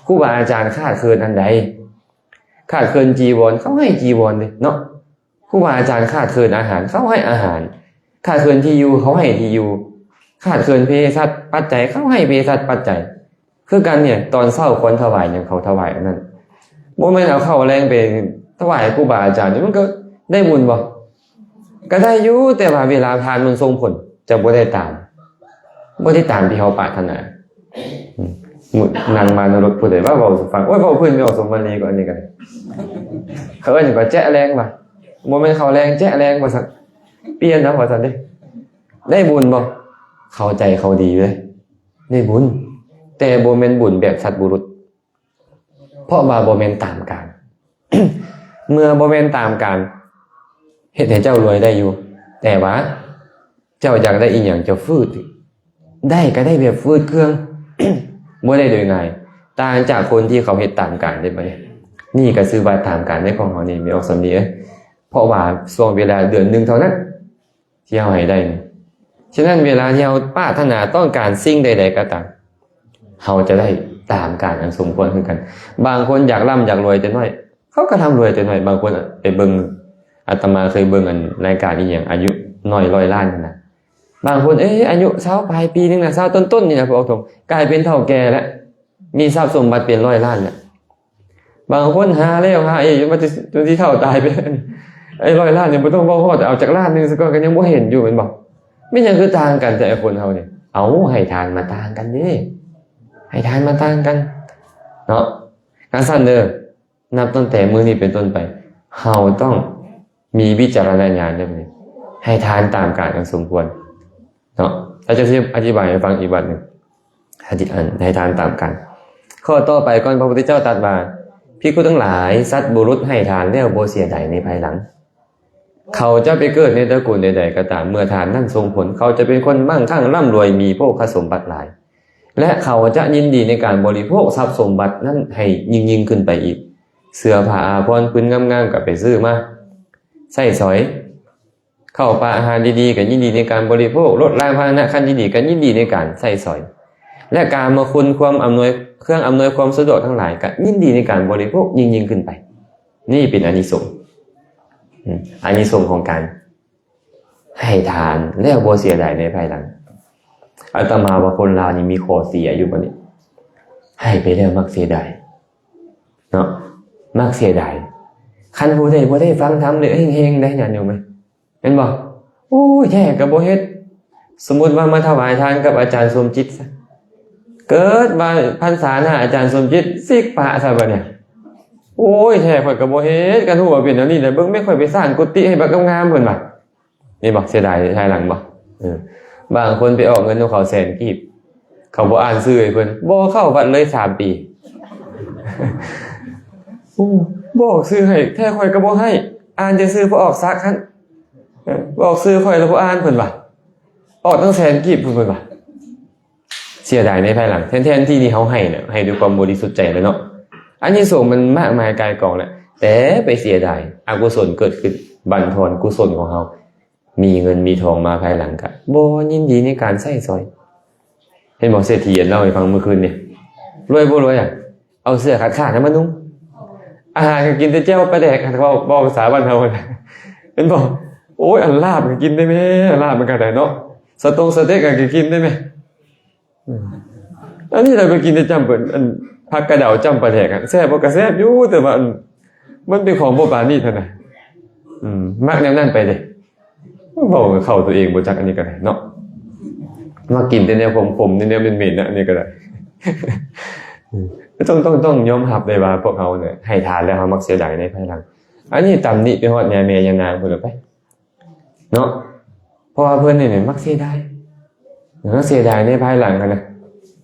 ຄູບາອາຈານຂາດເຂີນອັນໃດ ຂາດເຂີນຈີວອນ ເຂົາໃຫ້ຈີວອນເດ້ເນາະ ຄູບາອາຈານຂາດເຂີນອາຫານ ເຂົາໃຫ້ອາຫານ ຂາດເຂີນທີ່ຢູ່ ເຂົາໃຫ້ທີ່ຢູ່ ຂາດເຂີນເພສັດປັດໄຈ ເຂົາໃຫ້ເພສັດປັດໄຈ ຄືກັນນີ້ ຕອນເຊົ້າຄວນຖວາຍຫຍັງ ເຂົາຖວາຍອັນນັ້ນ ບໍ່ແມ່ນເອົາເຂົ້າແລງໄປຖວາຍຄູບາອາຈານ ມັນກໍໄດ້ບຸນບໍ່? ກໍໄດ້ຢູ່ ແຕ່ວ່າເວລາທານມັນສົ່ງຜົນ ຈະບໍ່ໄດ້ຕາມ ບໍ່ໄດ້ຕາມທີ່ເຮົາປາດຖະໜາ. ອືມ ມື້ນັ້ນມາໃນລົດ ຜູ້ໃດວ່າເວົ້າສູ່ຟັງ ໂອ້ຍ ເວົ້າພື້ນແມ່ອອກສົມມາລີກໍອັນນີ້ກໍໄດ້ ເຂົາເອີ້ນຫຍັງກໍແຈະແລງວ່າ ບໍ່ແມ່ນເຂົ້າແລງ ແຈະແລງວ່າຊັ້ນ ປ່ຽນເອົາວ່າຊັ້ນເດ້. ໄດ້ບຸນບໍ່? ເຂົ້າໃຈເຂົາດີເດ້ ໄດ້ບຸນ ແຕ່ບໍ່ແມ່ນບຸນແບບສັດບຸລຸດ ເພາະວ່າບໍ່ແມ່ນຕາມການ ເມື່ອບໍ່ແມ່ນຕາມການ ເຮັດໃຫ້ເຈົ້າລວຍໄດ້ຢູ່ ແຕ່ວ່າເຈົ້າຢາກໄດ້ອີ່ຫຍັງ ເຈົ້າຟືດ ໄດ້ກໍໄດ້ແບບຟືດເຄືອງ ບໍ່ໄດ້ໂດຍງ່າຍ ຕ່າງຈາກຄົນທີ່ເຂົາເຮັດຕາມການເດ້ບັດນີ້. ນີ້ກໍຊື່ວ່າຕາມການໃນຂອງເຮົານີ້ ແມ່ອອກສຳລີເອີຍ ເພາະວ່າຊ່ວງເວລາເດືອນໜຶ່ງເທົ່ານັ້ນ ທີ່ເຮົາໃຫ້ໄດ້ນີ້. ສະນັ້ນ ເວລາທີ່ເຮົາປາດຖະໜາຕ້ອງການສິ່ງໃດໆກໍຕາມ ເຮົາຈະໄດ້ຕາມການອັນສົມຄວນຄືກັນ. ບາງຄົນຢາກລ່ຳຢາກລວຍແຕ່ນ້ອຍ ເຂົາກໍລ່ຳລວຍແຕ່ນ້ອຍ. ບາງຄົນໄປເບິ່ງ ອາດຕະມາເຄີຍເບິ່ງອັນລາຍການອີ່ຫຍັງ ອາຍຸນ້ອຍຮ້ອຍລ້ານຫັ້ນນະ ບາງຄົນ ເອີ ອາຍຸຊາວປາຍປີໜຶ່ງນະ ຊາວຕົ້ນໆນີ້ນະ ພວກເຂົາກາຍເປັນເຖົ້າແກ່ແລ້ວ ມີຊັບສົມບັດເປັນຮ້ອຍລ້ານແລ້ວ. ບາງຄົນຫາແລ້ວຫາອີກ ຈົນວ່າ ຈົນຊິເຖົ້າຕາຍໄປ. ໄອ້ຮ້ອຍລ້ານນີ້ບໍ່ຕ້ອງເວົ້າຮອດ ເອົາຈັກລ້ານໜຶ່ງຊະກ່ອນກໍຍັງບໍ່ເຫັນຢູ່ແມ່ນບໍ່? ແມ່ນຫຍັງຄືຕ່າງກັນແຕ່ ໄອ້ຄົນເຮົານີ້? ເອົາ ໃຫ້ທານມາຕ່າງກັນເດ້ ໃຫ້ທານມາຕ່າງກັນເນາະ. ຄັນຊັ້ນເດີ ນັບຕັ້ງແຕ່ມື້ນີ້ເປັນຕົ້ນໄປ ເຮົາຕ້ອງມີວິຈາລະນະຍານເດີ ໃຫ້ທານຕາມການອັນສົມຄວນເນາະ. ລະຈະອະທິບາຍໃຫ້ຟັງອີກບາດໜຶ່ງ. ໃຫ້ທານຕາມກັນ. ຂໍ້ຕໍ່ໄປກ່ອນ ພະພຸດທະເຈົ້າຕັດວ່າ ພິກຂຸທັງຫຼາຍ, ສັດບຸລຸດໃຫ້ທານແລ້ວບໍ່ເສຍດາຍໃນພາຍຫຼັງ. ເຂົາຈະໄປເກີດໃນຕະກູນໃດໆກໍຕາມ, ເມື່ອທານນັ້ນສົ່ງຜົນ, ເຂົາຈະເປັນຄົນມັ່ງຄັ່ງລ່ຳລວຍ, ມີໂພຄະສົມບັດຫຼາຍ, ແລະ ເຂົາຈະຍິນດີໃນການບໍລິໂພກຊັບສົມບັດນັ້ນໃຫ້ຍິ່ງໆຂຶ້ນໄປອີກ. ເສື້ອຜ້າອາພອນຜືນງາມໆກໍໄປຊື້ມາໃຊ້ສອຍ. ເຂົ້າປາອາຫານດີໆ ກໍຍິນດີໃນການບໍລິໂພກ, ລົດລາງພາຫະນະຄັນດີໆ ກໍຍິນດີໃນການໃຊ້ສອຍ ແລະ ກາມະຄຸນຄວາມອຳນວຍ, ເຄື່ອງອຳນວຍຄວາມສະດວກທັງຫຼາຍ ກໍຍິນດີໃນການບໍລິໂພກຍິ່ງໆຂຶ້ນໄປ. ນີ້ເປັນອານິສົງ, ອານິສົງຂອງການໃຫ້ທານແລ້ວບໍ່ເສຍດາຍໃນພາຍຫຼັງ. ອາດຕະມາວ່າຄົນລາວນີ້ມີຂໍ້ເສຍຢູ່ບັດນີ້, ໃຫ້ໄປແລ້ວມັກເສຍດາຍເນາະ, ມັກເສຍດາຍ. ຄັນຜູ້ໃດບໍ່ໄດ້ຟັງທຳເລີຍ ເຮັງໆ ໄດ໋ ຍາດໂຍມເອີຍ. ແມ່ນບໍ່? ໂອ້ຍ ແທ້ກໍບໍ່ເຮັດ. ສົມມຸດວ່າມາຖວາຍທານກັບອາຈານສົມຈິດຊະ, ເກີດວ່າພັນສາໜ້າອາຈານສົມຈິດ ສິກປະຊະບັດນີ້. ໂອ້ຍ ແທ້ຂ້ອຍກໍບໍ່ເຮັດ, ຄັນຮູ້ວ່າເປັນແນວນີ້ແຫຼະ, ເບິ່ງແມ່ຂ້ອຍໄປສ້າງກຸຕິໃຫ້ບັກງາມໆ ເພິ່ນວ່າ. ເຫັນບໍ່? ເສຍດາຍພາຍຫຼັງບໍ່? ເອີ ບາງຄົນໄປອອກເງິນນຳເຂົາແສນກີບ, ເຂົາບໍ່ອ່ານຊື່ໃຫ້ເພິ່ນ, ບໍ່ເຂົ້າວັດເລີຍສາມປີ. ໂອ້ ບອກຊື່ໃຫ້ ແທ້ຂ້ອຍກໍບໍ່ໃຫ້, ອ່ານແຕ່ຊື່ພະອອກສັກຫັ້ນ. ເອີ ບອກຊື່ຂ້ອຍແລ້ວບໍ່ອ່ານເພິ່ນວ່າ, ອອກຕັ້ງແສນກີບພຸ້ນເພິ່ນວ່າ. ເສຍດາຍໃນພາຍຫຼັງ, ແທນໆທີ່ນີ້ເຮົາໃຫ້ນະ ໃຫ້ດ້ວຍຄວາມບໍລິສຸດໃຈແລ້ວເນາະ, ອານິສົງມັນມາກມາຍກ່າຍກອງແລ້ວ, ແຕ່ໄປເສຍດາຍ ອະກຸສົນເກີດຂຶ້ນ ບັນທອນກຸສົນຂອງເຮົາ. ມີເງິນມີທອງມາພາຍຫຼັງກະບໍ່ຍິນດີໃນການໃຊ້ສອຍ. ເຫັນບໍ່? ເສດຖີອັນເລົ່າໃຫ້ຟັງມື້ຄືນນີ້, ລວຍບໍ່ລວຍອະ? ເອົາເສື້ອຂາດໆໃຫ້ມານຸ່ງ, ອາຫານກໍກິນແຕ່ແຈ່ວປາແດກ, ເວົ້າ ເວົ້າພາສາບ້ານເຮົາ. ເຫັນບໍ່? ໂອ້ຍ ອັນລາບກໍກິນໄດ້ແມ້, ລາບມັນກໍໄດ້ເນາະ, ສະຕົງສະເຕັກກໍກິນໄດ້ແມ້. ອືມ ອັນນີ້ລະໄປກິນແຕ່ຈ້ຳ ອັນ ຜັກກະເດົາຈ້ຳປາແດກ ແຊບບໍ່? ກໍແຊບຢູ່, ແຕ່ວ່າ ອັນ ມັນເປັນຂອງບໍ່ປານີດຫັ້ນນະ. ອືມ ມັກແນວນັ້ນໄປເດ້. ເວົ້າເຂົ້າຕົວເອງບໍ່ຈັກ ອັນນີ້ກໍໄດ້ເນາະ, ມັກກິນແຕ່ແນວຂົມໆ ແນວເໝັນໆນະ, ອັນນີ້ກໍໄດ້. ອືມ ຕ້ອງ ຕ້ອງ ຕ້ອງຍອມຮັບໄດ້ວ່າພວກເຮົານີ້ໃຫ້ທານແລ້ວເຮົາມັກເສຍດາຍໃນພາຍຫຼັງ. ອັນນີ້ຕຳໜິໄປຮອດຍາແມ່ຍານາງພຸ້ນລະໄປ. ເນາະ, ເພາະວ່າເພິ່ນນີ້ມັກເສຍດາຍ, ມັກເສຍດາຍໃນພາຍຫຼັງຫັ້ນນະ.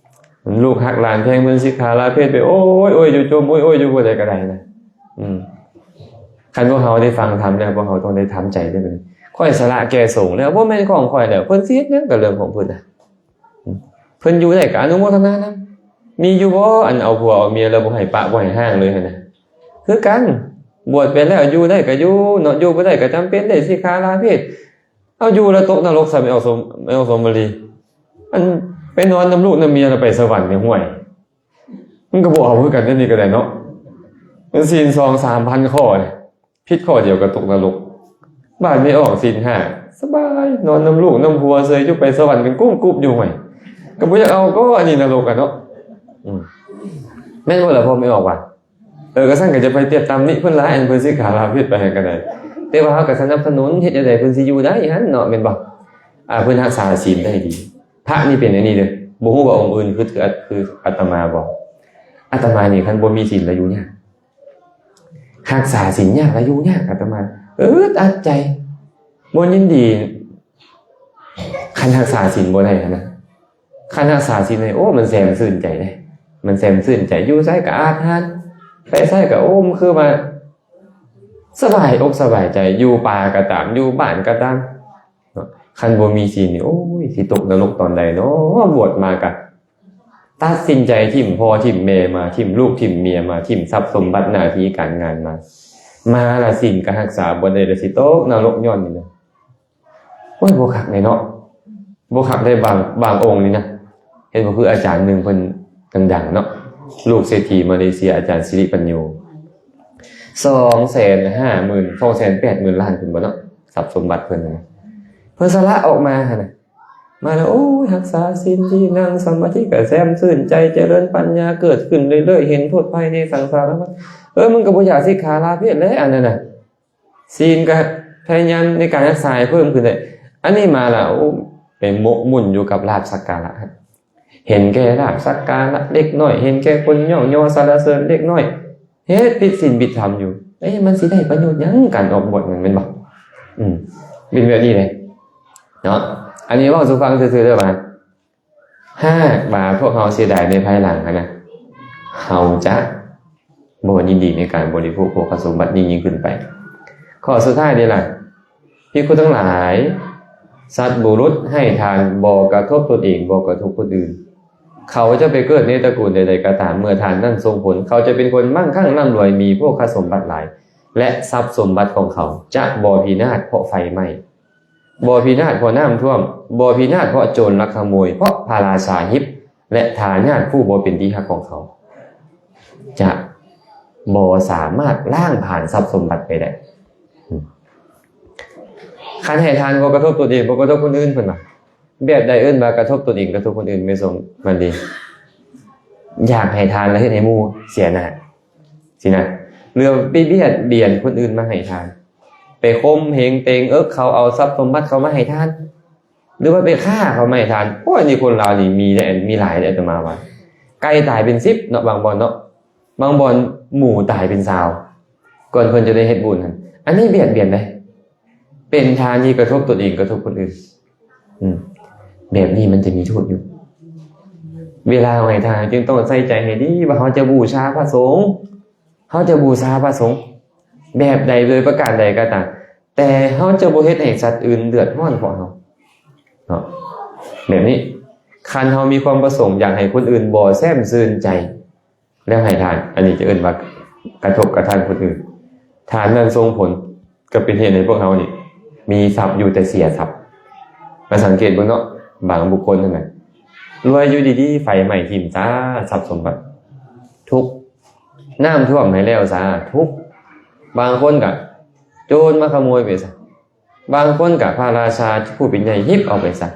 ລູກຮັກຫຼານແພງເພິ່ນສິກຂາລາເພດໄປ ໂອ້ຍໂອ້ຍຢູ່ ຈົ່ມໂອ້ຍໂອ້ຍຢູ່ ຜູ້ໃດກໍໄດ້ນະ. ອືມ ຄັນພວກເຮົາໄດ້ຟັງທຳແລ້ວ ພວກເຮົາຕ້ອງໄດ້ທຳໃຈເດ້ ບັດນີ້ ຂ້ອຍສະຫຼະແກ່ສົງແລ້ວ ບໍ່ແມ່ນຂອງຂ້ອຍແລ້ວ ເພິ່ນຊິເຮັດຫຍັງກໍເລື່ອງຂອງເພິ່ນນະ ເພິ່ນຢູ່ໄດ້ກໍອະນຸໂມທະນານຳ ມີຢູ່ບໍ່ ອັນເອົາຜົວເອົາເມຍແລ້ວບໍ່ໃຫ້ປະບໍ່ໃຫ້ຮ້າງເລີຍຫັ້ນນະ ຄືກັນ ບວດໄປແລ້ວຢູ່ໄດ້ກໍຢູ່ເນາະ ຢູ່ບໍ່ໄດ້ກໍຈຳເປັນໄດ້ສິກຂາລາເພດ ເອົາຢູ່ແລ້ວຕົກນະລົກຊະ ແມ່ອອກສົມ ແມ່ອອກສົມມາລີ ອັນໄປນອນນຳລູກນຳເມຍແລ້ວໄປສະຫວັນນີ້ ຫ້ວຍ ມັນກໍບໍ່ເອົາຄືກັນ ອັນນີ້ກໍໄດ້ເນາະ ມັນສິນສອງສາມພັນຂໍ້ນີ້ ຜິດຂໍ້ດຽວກໍຕົກນະລົກ ບາດນີ້ອອກສິນຫ້າ ສະບາຍ ນອນນຳລູກນຳຜົວເສີຍ ຢູ່ໄປສະຫວັນກັນກຸ້ມກຸບຢູ່ ຫ້ວຍ ກໍບໍ່ຢາກເອົາກໍ ອັນນີ້ນະລົກອະເນາະ ອືມ ແມ່ນບໍ່ລະ ພໍ່ແມ່ອອກວ່າ ເອີ ກໍຊັ້ນກໍຈະໄປຕຽບຕຳໜິເພິ່ນຫຼາຍ ອັນເພິ່ນສິກຂາລາເພດໄປຫັ້ນກໍໄດ້ ແຕ່ວ່າເຮົາກໍສະໜັບສະໜູນ ເຮັດແນວໃດເພິ່ນຊິຢູ່ໄດ້ຫັ້ນເນາະ ແມ່ນບໍ່? ອາ ເພິ່ນຮັກສາສິນໄດ້ດີ ພະນີ້ເປັນອັນນີ້ເດີ້ ບໍ່ຮູ້ວ່າອົງອື່ນຄື ຄື ຄືອາດຕະມາບໍ່? ອາດຕະມານີ້ຄັນບໍ່ມີສິນລະຢູ່ຍາກ ຮັກສາສິນຍາກລະຢູ່ຍາກ ອາດຕະມາ ອຶດອັດໃຈ ບໍ່ຍິນດີ ຄັນຮັກສາສິນບໍ່ໄດ້ຫັ້ນນະ ຄັນຮັກສາສິນໄດ້ ໂອ້ ມັນແຊມຊື່ນໃຈເດ້ ມັນແຊມຊື່ນໃຈ ຢູ່ໃສກໍອາດຫານ ໄປໃສກໍ ໂອ້ ມັນຄືວ່າສະບາຍອົກສະບາຍໃຈ ຢູ່ປ່າກໍຕາມ ຢູ່ບ້ານກໍຕາມເນາະ ຄັນບໍ່ມີສິນນີ້ ໂອ້ຍ ຊິຕົກນະລົກຕອນໃດເນາະ ບວດມາກໍຕັດສິນໃຈຖິ້ມພໍ່ຖິ້ມແມ່ມາ ຖິ້ມລູກຖິ້ມເມຍມາ ຖິ້ມຊັບສົມບັດໜ້າທີ່ການງານມາ ມາລະສິນກໍຮັກສາບໍ່ໄດ້ ລະຊິຕົກນະລົກຍ້ອນນີ້ນະ. ໂອ້ຍ ບໍ່ຄັກເດ້ເນາະ ບໍ່ຄັກເດ້ ບາງ ບາງອົງນີ້ນະ ເຫັນບໍ່ ຄືອາຈານໜຶ່ງເພິ່ນດັງໆເນາະ ລູກເສດຖີມາເລເຊຍ ອາຈານສິລິປັນໂຍ ສອງແສນຫ້າໝື່ນ ສອງແສນແປດໝື່ນລ້ານພຸ້ນບໍ່ເນາະ ຊັບສົມບັດເພິ່ນນະ ເພິ່ນສະຫຼະອອກມາຫັ້ນນະ ມາແລ້ວ ໂອ້ຍ ຮັກສາສິນ ທີ່ນັ່ງສະມາທິກະແຊມຊື່ນໃຈ ຈະເລີນປັນຍາເກີດຂຶ້ນເລື້ອຍໆ ເຫັນໂທດໄພໃນສັງສາລະວັດ ເອີ ມັນກໍບໍ່ຢາກສິກຂາລາເພດແຫຼະ ອັນນັ້ນນະ. ສິນກໍພະຍາຍາມໃນການຮັກສາໃຫ້ເພີ່ມຂຶ້ນໄດ້ ອັນນີ້ມາລະ ໂອ້ ໄປໝົກໝຸ່ນຢູ່ກັບລາບສັກກາລະ ເຫັນແກ່ລາບສັກກາລະເລັກນ້ອຍ ເຫັນແກ່ຄົນຍ້ອງຍໍສັນລະເສີນເລັກນ້ອຍ ເຮັດຜິດສິນຜິດທຳຢູ່ ເອີ ມັນຊິໄດ້ປະໂຫຍດຫຍັງການອອກບວດນັ້ນ ແມ່ນບໍ່? ອືມ ເປັນແບບນີ້ເດ້ເນາະ ອັນນີ້ເວົ້າສູ່ຟັງຊື່ໆເດີ້ວ່າ ຫາກວ່າພວກເຮົາເສຍດາຍໃນພາຍຫຼັງຫັ້ນນະ ເຮົາຈະບໍ່ຍິນດີໃນການບໍລິໂພກໂພຄະສົມບັດຍິ່ງໆຂຶ້ນໄປ. ຂໍ້ສຸດທ້າຍນີ້ລະ ພິກຂຸທັງຫຼາຍ, ສັດບຸລຸດໃຫ້ທານບໍ່ກະທົບຕົນເອງ, ບໍ່ກະທົບຄົນອື່ນ. ເຂົາຈະໄປເກີດໃນຕະກູນໃດໆກໍຕາມ, ເມື່ອທານນັ້ນສົ່ງຜົນ, ເຂົາຈະເປັນຄົນມັ່ງຄັ່ງລ່ຳລວຍ, ມີໂພຄະສົມບັດຫຼາຍ, ແລະ ຊັບສົມບັດຂອງເຂົາຈະບໍ່ພິນາດເພາະໄຟໄໝ້. ບໍ່ພິນາດເພາະນ້ຳຖ້ວມ, ບໍ່ພິນາດເພາະໂຈນລັກຂະໂມຍ, ເພາະພະລາຊາຫິບ ແລະ ທາຍາດຜູ້ບໍ່ເປັນທີ່ຮັກຂອງເຂົາ ຈະບໍ່ສາມາດລ້າງຜານຊັບສົມບັດໄປໄດ້. ອືມ ຄັນໃຫ້ທານບໍ່ກະທົບຕົນເອງ, ບໍ່ກະທົບຄົນອື່ນ, ເພິ່ນວ່າ ແບບໃດເອີ້ນວ່າກະທົບຕົນເອງ, ກະທົບຄົນອື່ນ? ແມ່ສົມມາລີ ຢາກໃຫ້ທານແລ້ວເຮັດໃຫ້ໝູ່ເສຍໜ້າ ຊີ້ນະ ຫຼືວ່າໄປບຽດບຽນຄົນອື່ນມາໃຫ້ທານ, ໄປຂົ່ມເຫງເຕັງເອິກເຂົາເອົາຊັບສົມບັດເຂົາມາໃຫ້ທານ, ຫຼືວ່າໄປຂ້າເຂົາມາໃຫ້ທານ. ໂອ້ຍ ອັນນີ້ຄົນລາວນີ້ມີໄດ້ ມີຫຼາຍເດ້ ອາດຕະມາວ່າ. ໄກ່ຕາຍເປັນສິບເນາະ ບາງບ່ອນເນາະ, ບາງບ່ອນໝູຕາຍເປັນຊາວ ກ່ອນເພິ່ນຈະໄດ້ເຮັດບຸນຫັ້ນ. ອັນນີ້ບຽດບຽນເດ້. ເປັນທານທີ່ກະທົບຕົນເອງ, ກະທົບຄົນອື່ນ. ອືມ ແບບນີ້ມັນຈະມີໂທດຢູ່. ເວລາເຮົາໃຫ້ທານ ເຮົາຈຶ່ງຕ້ອງໃສ່ໃຈໃຫ້ດີວ່າເຮົາຈະບູຊາພະສົງ, ເຮົາຈະບູຊາພະສົງແບບໃດ, ໂດຍປະການໃດກໍຕາມ, ແຕ່ເຮົາຈະບໍ່ເຮັດໃຫ້ສັດອື່ນເດືອດຮ້ອນເພາະເຮົາເນາະ. ແບບນີ້ ຄັນເຮົາມີຄວາມປະສົງຢາກໃຫ້ຄົນອື່ນບໍ່ແຊ່ມຊື່ນໃຈ ແລ້ວໃຫ້ທານ, ອັນນີ້ຈະເອີ້ນວ່າກະທົບກະທານຄົນອື່ນ. ທານນັ້ນສົ່ງຜົນ ກໍເປັນເຫດໃຫ້ພວກເຮົານີ້ມີຊັບຢູ່ແຕ່ເສຍຊັບ. ມາສັງເກດເບິ່ງເນາະ, ບາງບຸກຄົນຫັ້ນນະ ລວຍຢູ່ດີໆ ໄຟໄໝ້ຖິ້ມຊາ ຊັບສົມບັດ ທຸກ, ນ້ຳຖ້ວມໃຫ້ແລ້ວຊາ ທຸກ, ບາງຄົນກະໂຈນມາຂະໂມຍໄປຊະ. ບາງຄົນກະພະລາຊາຜູ້ເປັນໃຫຍ່ຮິບເອົາໄປຊະ,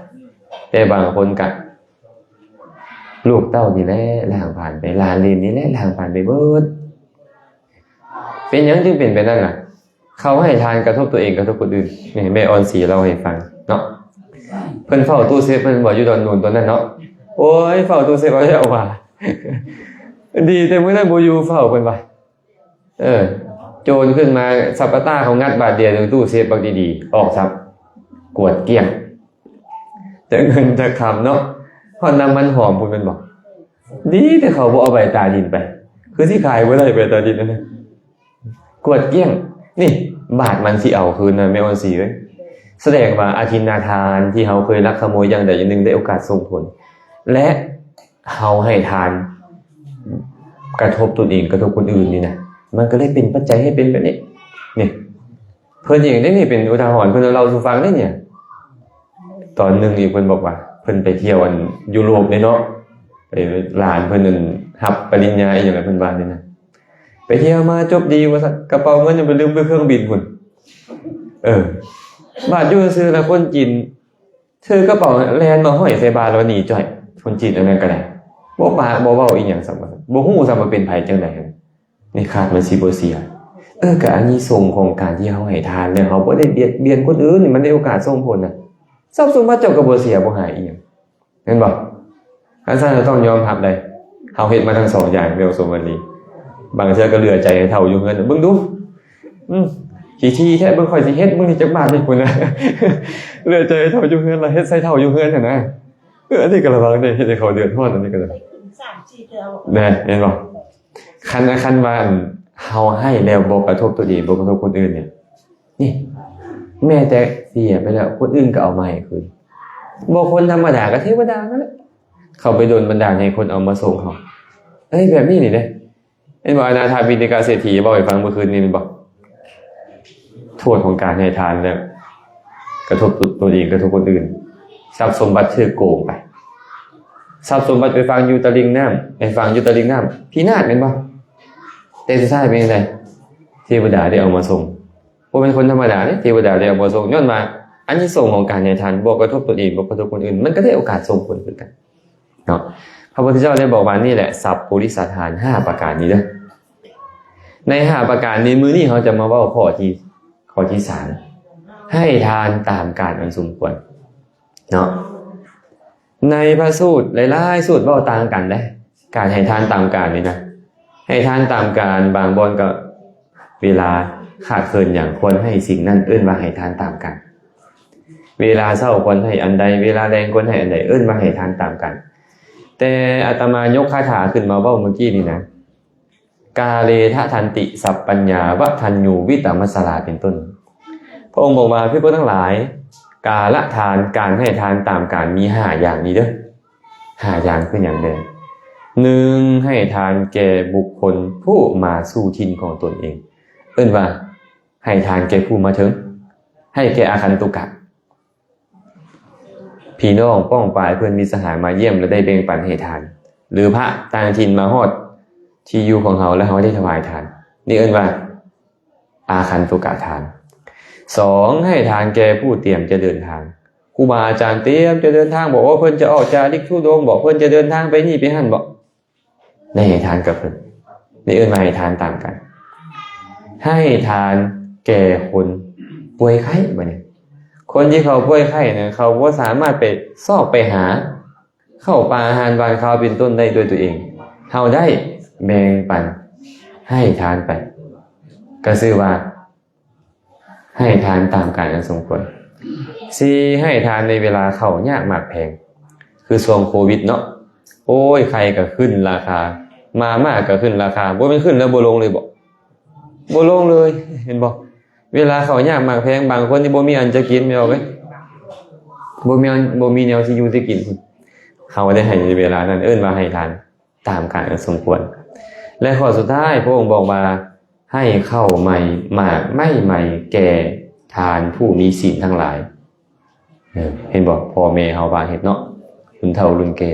ແຕ່ບາງຄົນກະລູກເຕົ້ານີ້ແຫຼະລ້າງຜານໄປ, ຫຼານເລນນີ້ແຫຼະລ້າງຜານໄປເບິດ. ເປັນຫຍັງຈຶ່ງເປັນແບບນັ້ນລະ? ເຂົາໃຫ້ທານກະທົບຕົວເອງ, ກະທົບຄົນອື່ນ. ນີ້ແມ່ອອນສີເລົ່າໃຫ້ຟັງເນາະ. ເພິ່ນເຝົ້າຕູ້ເຊຟ ເພິ່ນບອກຢູ່ດອນໂນນຕອນນັ້ນເນາະ. ໂອ້ຍ ເຝົ້າຕູ້ເຊຟເອົາແລ້ວວ່າ. ດີແຕ່ມື້ນັ້ນບໍ່ຢູ່ເຝົ້າ ເພິ່ນວ່າ. ເອີ ໂຈນຂຶ້ນມາ ຊັບປະຕາເຂົາງັດບາດດຽວໜຶ່ງ ຕູ້ເຊຟບັກດີໆ ອອກຊັບ ກວດກ້ຽງ ຈາກເງິນຈາກຄຳເນາະ ຮອດນ້ຳມັນຫອມພຸ້ນແມ່ນບໍ່? ດີແຕ່ເຂົາບໍ່ເອົາໃບຕາດິນໄປ ຄືຊິຂາຍບໍ່ໄດ້ໃບຕາດິນນັ້ນນະ ກວດກ້ຽງ. ນີ້ ບາດມັນຊິເອົາຄືນນະ ແມ່ອອນຊີເອີຍ. ສະແດງວ່າອະທິນນາທານທີ່ເຮົາເຄີຍລັກຂະໂມຍຢ່າງໃດຢ່າງໜຶ່ງໄດ້ໂອກາດສົ່ງຜົນ ແລະ ເຮົາໃຫ້ທານກະທົບຕົນເອງ ກະທົບຄົນອື່ນນີ້ນະ ມັນກໍເລີຍເປັນປັດໄຈໃຫ້ເປັນແບບນີ້. ນີ້ ເພິ່ນເອງເດ້ນີ້ ເປັນອຸທາຫອນ ເພິ່ນເລົ່າສູ່ຟັງເດ້ນີ້. ຕອນໜຶ່ງນີ້ເພິ່ນບອກວ່າ ເພິ່ນໄປທ່ຽວອັນຢູໂຣບເດ້ເນາະ ໄປ ຫຼານເພິ່ນນັ້ນຮັບປະລິນຍາອີ່ຫຍັງ ເພິ່ນວ່ານີ້ນະ ໄປທ່ຽວມາຈົບດີວ່າຊັ້ນ ກະເປົາເງິນຍັງໄປລືມຢູ່ເຄື່ອງບິນພຸ້ນ. ເອີ ບາດຢູ່ຊື່ລະຄົນຈີນຖືກະເປົາແລ່ນມາຫ້ອຍໃສ່ບ່າແລ້ວໜີຈ້ອຍ. ຄົນຈີນອັນນັ້ນກໍໄດ້ ບໍ່ປາກບໍ່ເວົ້າອີ່ຫຍັງຊ້ຳ ບໍ່ຮູ້ຊ້ຳວ່າເປັນໃຜຈັ່ງໃດ. ໃນຄາດມັນຊິບໍ່ເສຍ. ເອີ ກະອານິສົງຂອງການທີ່ເຮົາໃຫ້ທານແລ້ວ ເຮົາບໍ່ໄດ້ບຽດບຽນຄົນອື່ນ ມັນໄດ້ໂອກາດສົ່ງຜົນນະ. ຊັບສົມບັດເຈົ້າກໍບໍ່ເສຍບໍ່ຫາຍອີ່ຫຍັງ ແມ່ນບໍ່? ຄັນຊັ້ນເຮົາຕ້ອງຍອມຮັບໄດ໋ ເຮົາເຮັດມາທັງສອງຢ່າງແລ້ວ ສົມວັນນີ້ ບາງເທື່ອກໍເຫຼືອໃຈໃຫ້ເຖົ້າຢູ່ເຮືອນ ເບິ່ງດູ ອືມ ຂີ້ຖີ່ແທ້ ເບິ່ງຂ້ອຍຊິເຮັດ ເບິ່ງຊິຈັກບາດນີ້ພຸ້ນນະ ເຫຼືອໃຈໃຫ້ເຖົ້າຢູ່ເຮືອນ ລະເຮັດໃສ່ເຖົ້າຢູ່ເຮືອນຫັ້ນນະ. ເອີ ອັນນີ້ກໍລະວັງເດ້ ເຮັດໃຫ້ເຂົາເດືອດຮ້ອນ ອັນນີ້ກໍໄດ້ ສາມສີ່ເທື່ອ ແນ່ ແມ່ນບໍ່? ຄັນ ຄັນວ່າ ອັນ ເຮົາໃຫ້ແລ້ວບໍ່ກະທົບຕົນເອງ ບໍ່ກະທົບຄົນອື່ນນີ້ ນີ້ ແມ້ແຕ່ເສຍໄປແລ້ວ ຄົນອື່ນກໍເອົາມາໃຫ້ຄືນ. ບໍ່ຄົນທຳມະດາກໍເທວະດານັ້ນແຫຼະ ເຂົາໄປດົນບັນດານໃຫ້ຄົນເອົາມາສົ່ງເຮົາ. ເອີຍ ແບບນີ້ນີ້ເດ້ ເຫັນບໍ່? ອະນາຖາບິນທິກາເສດຖີເວົ້າໃຫ້ຟັງເມື່ອຄືນນີ້ແມ່ນບໍ່? ໂທດຂອງການໃຫ້ທານແລ້ວກະທົບຕົນເອງ ກະທົບຄົນອື່ນ. ຊັບສົມບັດຖືກໂກງໄປ ຊັບສົມບັດໄປຝັງຢູ່ຕະລິ່ງນ້ຳ ໄປຝັງຢູ່ຕະລິ່ງນ້ຳ ພິນາດແມ່ນບໍ່? ແຕ່ສຸດທ້າຍເປັນຈັ່ງໃດ? ເທວະດາໄດ້ເອົາມາສົ່ງ. ບໍ່ແມ່ນຄົນທຳມະດາເດ້ ເທວະດາໄດ້ເອົາມາສົ່ງ ຍ້ອນວ່າອານິສົງຂອງການໃຫ້ທານບໍ່ກະທົບຕົນເອງ ບໍ່ກະທົບຄົນອື່ນ ມັນກໍໄດ້ໂອກາດສົ່ງຜົນຄືກັນເນາະ. ພະພຸດທະເຈົ້າໄດ້ບອກວ່າ ນີ້ແຫຼະສັບປຸລິສະທານຫ້າປະການນີ້ເດີ. ໃນຫ້າປະການນີ້ ມື້ນີ້ເຮົາຈະມາເວົ້າຂໍ້ທີ່ ຂໍ້ທີ່ສາມ ໃຫ້ທານຕາມການອັນສົມຄວນເນາະ. ໃນພະສູດຫຼາຍໆສູດເວົ້າຕ່າງກັນເດ້ ການໃຫ້ທານຕາມການນີ້ນະ. ໃຫ້ທານຕາມການ ບາງບ່ອນກໍເວລາຂາດເຂີນຫຍັງຄວນໃຫ້ສິ່ງນັ້ນ ເອີ້ນວ່າໃຫ້ທານຕາມການ. ເວລາເຊົ້າຄວນໃຫ້ອັນໃດ ເວລາແລງຄວນໃຫ້ອັນໃດ ເອີ້ນວ່າໃຫ້ທານຕາມການ. ແຕ່ອາດຕະມາຍົກຄາຖາຂຶ້ນມາເວົ້າມື້ກີ້ນີ້ນະ ກາເລທະທັນຕິສັບປັນຍາ ວະທັນຍູວິຕະມັດສະລາ ເປັນຕົ້ນ. ພະອົງບອກວ່າ ພິກຂຸທັງຫຼາຍ ກາລະທານ ການໃຫ້ທານຕາມການມີຫ້າຢ່າງນີ້ເດີ. ຫ້າຢ່າງຄືຫຍັງແດ່? ໜຶ່ງ ໃຫ້ທານແກ່ບຸກຄົນຜູ້ມາສູ່ຖິ່ນຂອງຕົນເອງ ເອີ້ນວ່າໃຫ້ທານແກ່ຜູ້ມາເຖິງ ໃຫ້ແກ່ອາຄັນຕຸກະ ພີ່ນ້ອງປ້ອງປາຍເພື່ອນມິດສະຫາຍມາຢ້ຽມ ແລະ ໄດ້ແບ່ງປັນໃຫ້ທານ ຫຼື ພະຕ່າງຖິ່ນມາຮອດທີ່ຢູ່ຂອງເຮົາ ແລະ ເຮົາໄດ້ຖວາຍທານ ນີ້ເອີ້ນວ່າອາຄັນຕຸກະທານ. ສອງ ໃຫ້ທານແກ່ຜູ້ຕຽມຈະເດີນທາງ ຄູບາອາຈານຕຽມຈະເດີນທາງບໍ ເພິ່ນຈະອອກຈາລິກທຸດົງບໍ ເພິ່ນຈະເດີນທາງໄປນີ້ໄປຫັ້ນບໍ ໄດ້ໃຫ້ທານກັບເພິ່ນ ນີ້ເອີ້ນວ່າໃຫ້ທານຕາມກັນ. ໃຫ້ທານແກ່ຄົນປ່ວຍໄຂ້ ບາດນີ້ ຄົນທີ່ເຂົາປ່ວຍໄຂ້ນະ ເຂົາບໍ່ສາມາດໄປຊອກໄປຫາເຂົ້າປ່າອາຫານຫວານຄາວເປັນຕົ້ນໄດ້ດ້ວຍຕົວເອງ ເຮົາໄດ້ແບ່ງປັນໃຫ້ທານໄປ ກໍຊື່ວ່າ ໃຫ້ທານຕາມການອັນສົມຄວນ. ສີ່ ໃຫ້ທານໃນເວລາເຂົ້າຍາກໝາກແພງ ຄືຊ່ວງໂຄວິດເນາະ ໂອ້ຍ ໄຂ່ກໍຂຶ້ນລາຄາ ມາມ່າກໍຂຶ້ນລາຄາ ບໍ່ແມ່ນຂຶ້ນແລ້ວບໍ່ລົງເລີຍບໍ? ບໍ່ລົງເລີຍ ເຫັນບໍ່? ເວລາເຂົ້າຍາກໝາກແພງ ບາງຄົນນີ້ບໍ່ມີອັນຈະກິນ ແມ່ນບໍ່ເອີຍ? ບໍ່ມີ ບໍ່ມີແນວຊິຢູ່ຊິກິນ ເຮົາໄດ້ໃຫ້ໃນເວລານັ້ນ ເອີ້ນວ່າໃຫ້ທານ ຕາມການອັນສົມຄວນ. ແລະ ຂໍ້ສຸດທ້າຍ ພະອົງບອກວ່າ ໃຫ້ເຂົ້າໃໝ່ ໝາກໄມ້ໃໝ່ແກ່ທ່ານຜູ້ມີສິນທັງຫຼາຍ. ເອີ ເຫັນບໍ່? ພໍ່ແມ່ເຮົາພາເຮັດເນາະ ລຸ້ນເຖົ້າລຸ້ນແກ່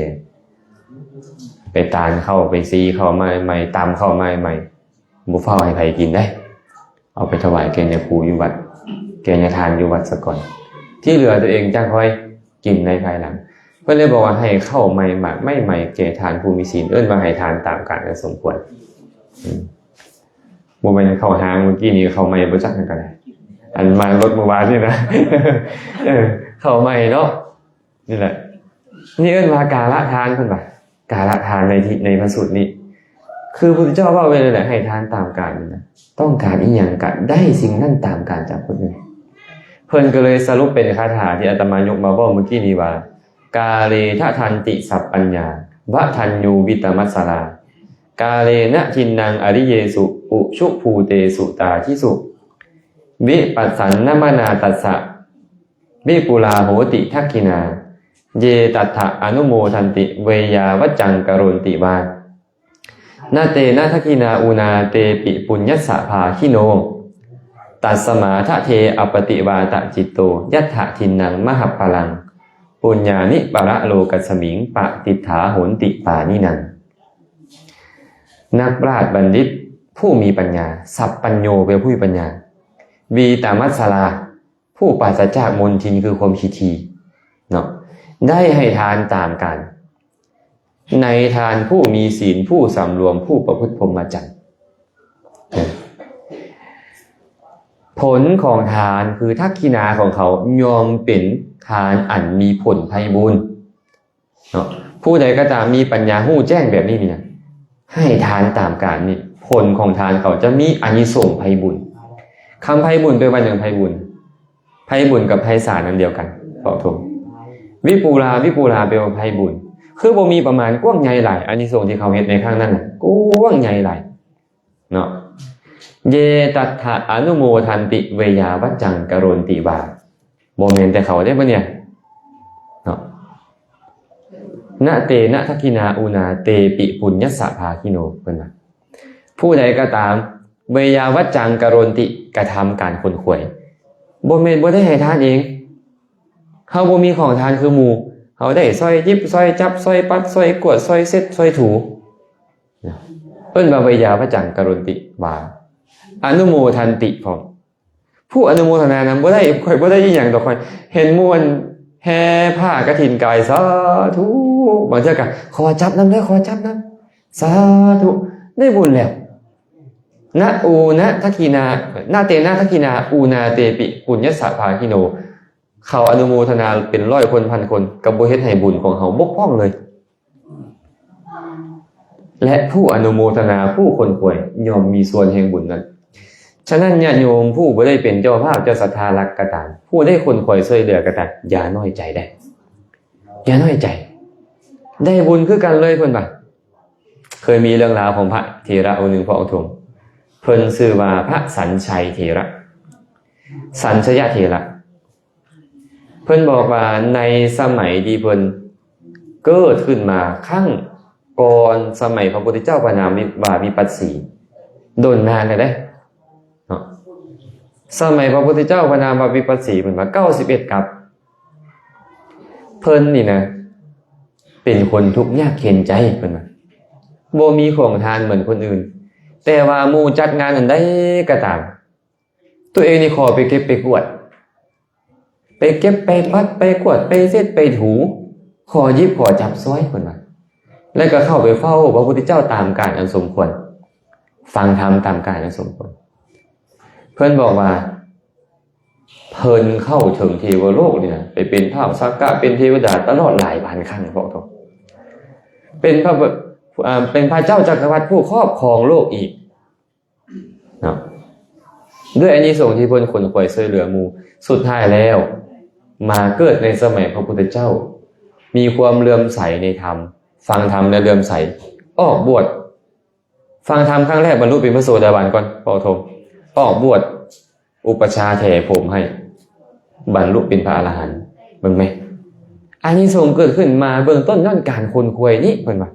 ໄປຕານເຂົ້າ ໄປຊີເຂົ້າໃໝ່ໆ ຕຳເຂົ້າໃໝ່ໆ ບໍ່ຟ້າວໃຫ້ໃຜກິນເດ້. ເອົາໄປຖວາຍແກ່ຍາຄູຢູ່ວັດ ແກ່ຍາທ່ານຢູ່ວັດສາກ່ອນ ທີ່ເຫຼືອຕົວເອງຈັ່ງຄ່ອຍກິນໃນພາຍຫຼັງ. ເພິ່ນເລີຍບອກວ່າໃຫ້ເຂົ້າໃໝ່ ໝາກໄມ້ໃໝ່ແກ່ທ່ານຜູ້ມີສິນ ເອີ້ນວ່າໃຫ້ທານຕາມການອັນສົມຄວນ. ອືມ ບໍ່ແມ່ນເຂົ້າຫ້າງ ມື້ກີ້ນີ້ເຂົ້າໃໝ່ບໍ່ຈັກຫັ້ນກໍໄດ້ ອັນມາລົດມື້ວານນີ້ນະ ເອີ ເຂົ້າໃໝ່ເນາະ. ນີ້ແຫຼະ ນີ້ເອີ້ນວ່າກາລະທານ ເພິ່ນວ່າກາລະທານໃນທີ່ ໃນພະສູດນີ້ ຄືພະພຸດທະເຈົ້າເວົ້າໄວ້ເລີຍແຫຼະ ໃຫ້ທານຕາມການນີ້ນະ ຕ້ອງການອີ່ຫຍັງກະໄດ້ສິ່ງນັ້ນຕາມການຈາກຄົນອື່ນ. ເພິ່ນກໍເລີຍສະຫຼຸບເປັນຄາຖາທີ່ອາດຕະມາຍົກມາເວົ້າມື້ກີ້ນີ້ວ່າ ກາເລທະທັນຕິສັບປັນຍາ ວະທັນຍູວິຕະມັດສະລາ ກາເລນະທິນນັງອະລິເຍສຸ ອຸຊຸພູເຕສຸຕາທິສຸ ວິປັດສັນນະມະນາຕັດສະ ວິປຸລາໂຫຕິທັກຂິນາ ເຢຕັດຖະອະນຸໂມທັນຕິ ເວຍາວັດຈັງກະໂຣນຕິວາ ນະເຕນະທັກຂິນາອຸນາ ເຕປິປຸນຍັດສະພາຄີໂນ ຕັດສະມາທະເທ ອະປະຕິວາຕະຈິດໂຕ ຍັດຖະທິນນັງມະຫັບປະລັງ ປຸນຍານິປະລະໂລກັດສະມິງ ປະຕິດຖາໂຫນຕິປານິນັງ. ນັກປາດບັນດິດຜູ້ມີປັນຍາ ສັບປັນໂຍ ແປວ່າຜູ້ມີປັນຍາ ວີຕາມັດສະລາ ຜູ້ປາສະຈາກມົນທິນ ຄືຄວາມຂີ້ຖີ່ເນາະ ໄດ້ໃຫ້ທານຕາມການ ໃນທ່ານຜູ້ມີສິນ ຜູ້ສຳລວມ ຜູ້ປະພຶດພົມມະຈັນ. ຜົນຂອງທານ ຄືທັກຂິນາຂອງເຂົາ ຍ່ອມເປັນທານອັນມີຜົນໄພບຸນເນາະ. ຜູ້ໃດກໍຕາມມີປັນຍາຮູ້ແຈ້ງແບບນີ້ນີ້ນະ ໃຫ້ທານຕາມການນີ້ ຜົນຂອງທານເຂົາຈະມີອານິສົງໄພບຸນ. ຄຳໄພບຸນແປວ່າຫຍັງ? ໄພບຸນ ໄພບຸນກັບໄພສານອັນດຽວກັນ ເພາະທົ່ງ ວິປູລາ ວິປູລາ ແປວ່າໄພບຸນ ຄືບໍ່ມີປະມານ ກວ້າງໃຫຍ່ຫຼາຍ. ອານິສົງທີ່ເຂົາເຮັດໃນຄັ້ງນັ້ນນະ ກວ້າງໃຫຍ່ຫຼາຍເນາະ. ເຢຕັດຖະອະນຸໂມທັນຕິ ເວຍາວັດຈັງກະໂຣນຕິວາ ບໍ່ແມ່ນແຕ່ເຂົາເດ້ບັດນີ້ເນາະ. ນະເຕນະທັກຂິນາອຸນາ ເຕປິປຸນຍັດສະພາຄີໂນ ເພິ່ນວ່າ ຜູ້ໃດກໍຕາມ ເວຍາວັດຈັງກະໂຣນຕິ ກະທຳການຂົນຂວາຍ ບໍ່ແມ່ນບໍ່ໄດ້ໃຫ້ທານເອງ. ເຮົາບໍ່ມີຂອງທານຄືໝູ່ ເຮົາໄດ້ຊ່ອຍຫຍິບ ຊ່ອຍຈັບ ຊ່ອຍປັດ ຊ່ອຍກວດ ຊ່ອຍເຊັດ ຊ່ອຍຖູ ເອີ້ນວ່າເວຍາວັດຈັງກະໂຣນຕິວາ ອະນຸໂມທັນຕິພ້ອມ. ຜູ້ອະນຸໂມທະນານຳ ບໍ່ໄດ້ ຂ້ອຍບໍ່ໄດ້ອີ່ຫຍັງດອກ ຂ້ອຍເຫັນໝູ່ແຫ່ຜ້າກະຖິນກາຍ ສາທຸ ບາງເທື່ອກໍຂໍຈັບນຳເດີ ຂໍຈັບນຳ ສາທຸ ໄດ້ບຸນແລ້ວ. ນະ ອຸນະທັກຂິນາ ນະເຕນະທັກຂິນາ ອຸນາ ເຕປິປຸນຍັດສະພາຄີໂນ ເຂົາອະນຸໂມທະນາເປັນຮ້ອຍຄົນພັນຄົນ ກໍບໍ່ເຮັດໃຫ້ບຸນຂອງເຮົາບົກຜ່ອງເລີຍ. ແລະ ຜູ້ອະນຸໂມທະນາ ຜູ້ຂົນຂວາຍ ຍ່ອມມີສ່ວນແຫ່ງບຸນນັ້ນ. ສະນັ້ນ ຍາດໂຍມຜູ້ບໍ່ໄດ້ເປັນເຈົ້າພາບເຈົ້າສັດທາຫຼັກກໍຕາມ ຜູ້ໄດ້ຂົນຂວາຍຊ່ວຍເຫຼືອກໍຕາມ ຢ່ານ້ອຍໃຈໄດ້ ຢ່ານ້ອຍໃຈ ໄດ້ບຸນຄືກັນເລີຍ ເພິ່ນວ່າ. ເຄີຍມີເລື່ອງລາວຂອງພະເຖລະອົງໜຶ່ງ ພະອົງທົ່ງ ເພິ່ນຊື່ວ່າພະສັນໄຊເຖລະ ສັນຊະຍະເຖລະ. ເພິ່ນບອກວ່າໃນສະໄໝທີ່ເພິ່ນເກີດຂຶ້ນມາຄັ້ງກ່ອນສະໄໝພະພຸດທະເຈົ້າພະນາມວ່າວິປັດສີ ດົນນານແລ້ວເດ້ເນາະ. ສະໄໝພະພຸດທະເຈົ້າພະນາມວ່າວິປັດສີ ເພິ່ນວ່າເກົ້າສິບເອັດກັບ ເພິ່ນນີ້ນະ ເປັນຄົນທຸກຍາກເຂັນໃຈ ເພິ່ນວ່າ ບໍ່ມີຂອງທານເໝືອນຄົນອື່ນ ແຕ່ວ່າໝູ່ຈັດງານອັນໃດກໍຕາມ ຕົວເອງນີ້ຂໍໄປເກັບໄປກວດ ໄປເກັບໄປປັດໄປກວດໄປເຊັດໄປຖູ ຂໍຫຍິບຂໍຈັບຊ່ອຍ ເພິ່ນວ່າ ແລ້ວກໍເຂົ້າໄປເຝົ້າພະພຸດທະເຈົ້າຕາມການອັນສົມຄວນ ຟັງທຳຕາມການອັນສົມຄວນ. ເພິ່ນບອກວ່າ ເພິ່ນເຂົ້າເຖິງເທວະໂລກນີ້ນະ ໄປເປັນທ້າວສັກກະ ເປັນເທວະດາຕະຫຼອດຫຼາຍພັນຄັ້ງ ເພາະເປັນພະ ອ່າ ເປັນພະເຈົ້າຈັກກະພັດຜູ້ຄອບຄອງໂລກອີກເນາະ. ດ້ວຍອານິສົງທີ່ເພິ່ນຂົນຂວາຍຊ່ວຍເຫຼືອໝູ່ ສຸດທ້າຍແລ້ວມາເກີດໃນສະໄໝພະພຸດທະເຈົ້າ ມີຄວາມເຫຼື້ອມໃສໃນທຳ ຟັງທຳແລະເຫຼື້ອມໃສ ອອກບວດ ຟັງທຳຄັ້ງແລກບັນລຸເປັນພະໂສດາບັນກ່ອນ ເພາະທົ່ງ ອອກບວດ ອຸປັດຊາແຖຜົມໃຫ້ ບັນລຸເປັນພະອະລະຫັນ. ເບິ່ງແມະ ອານິສົງເກີດຂຶ້ນມາເບື້ອງຕົ້ນຍ້ອນການຂົນຂວາຍນີ້ ເພິ່ນວ່າ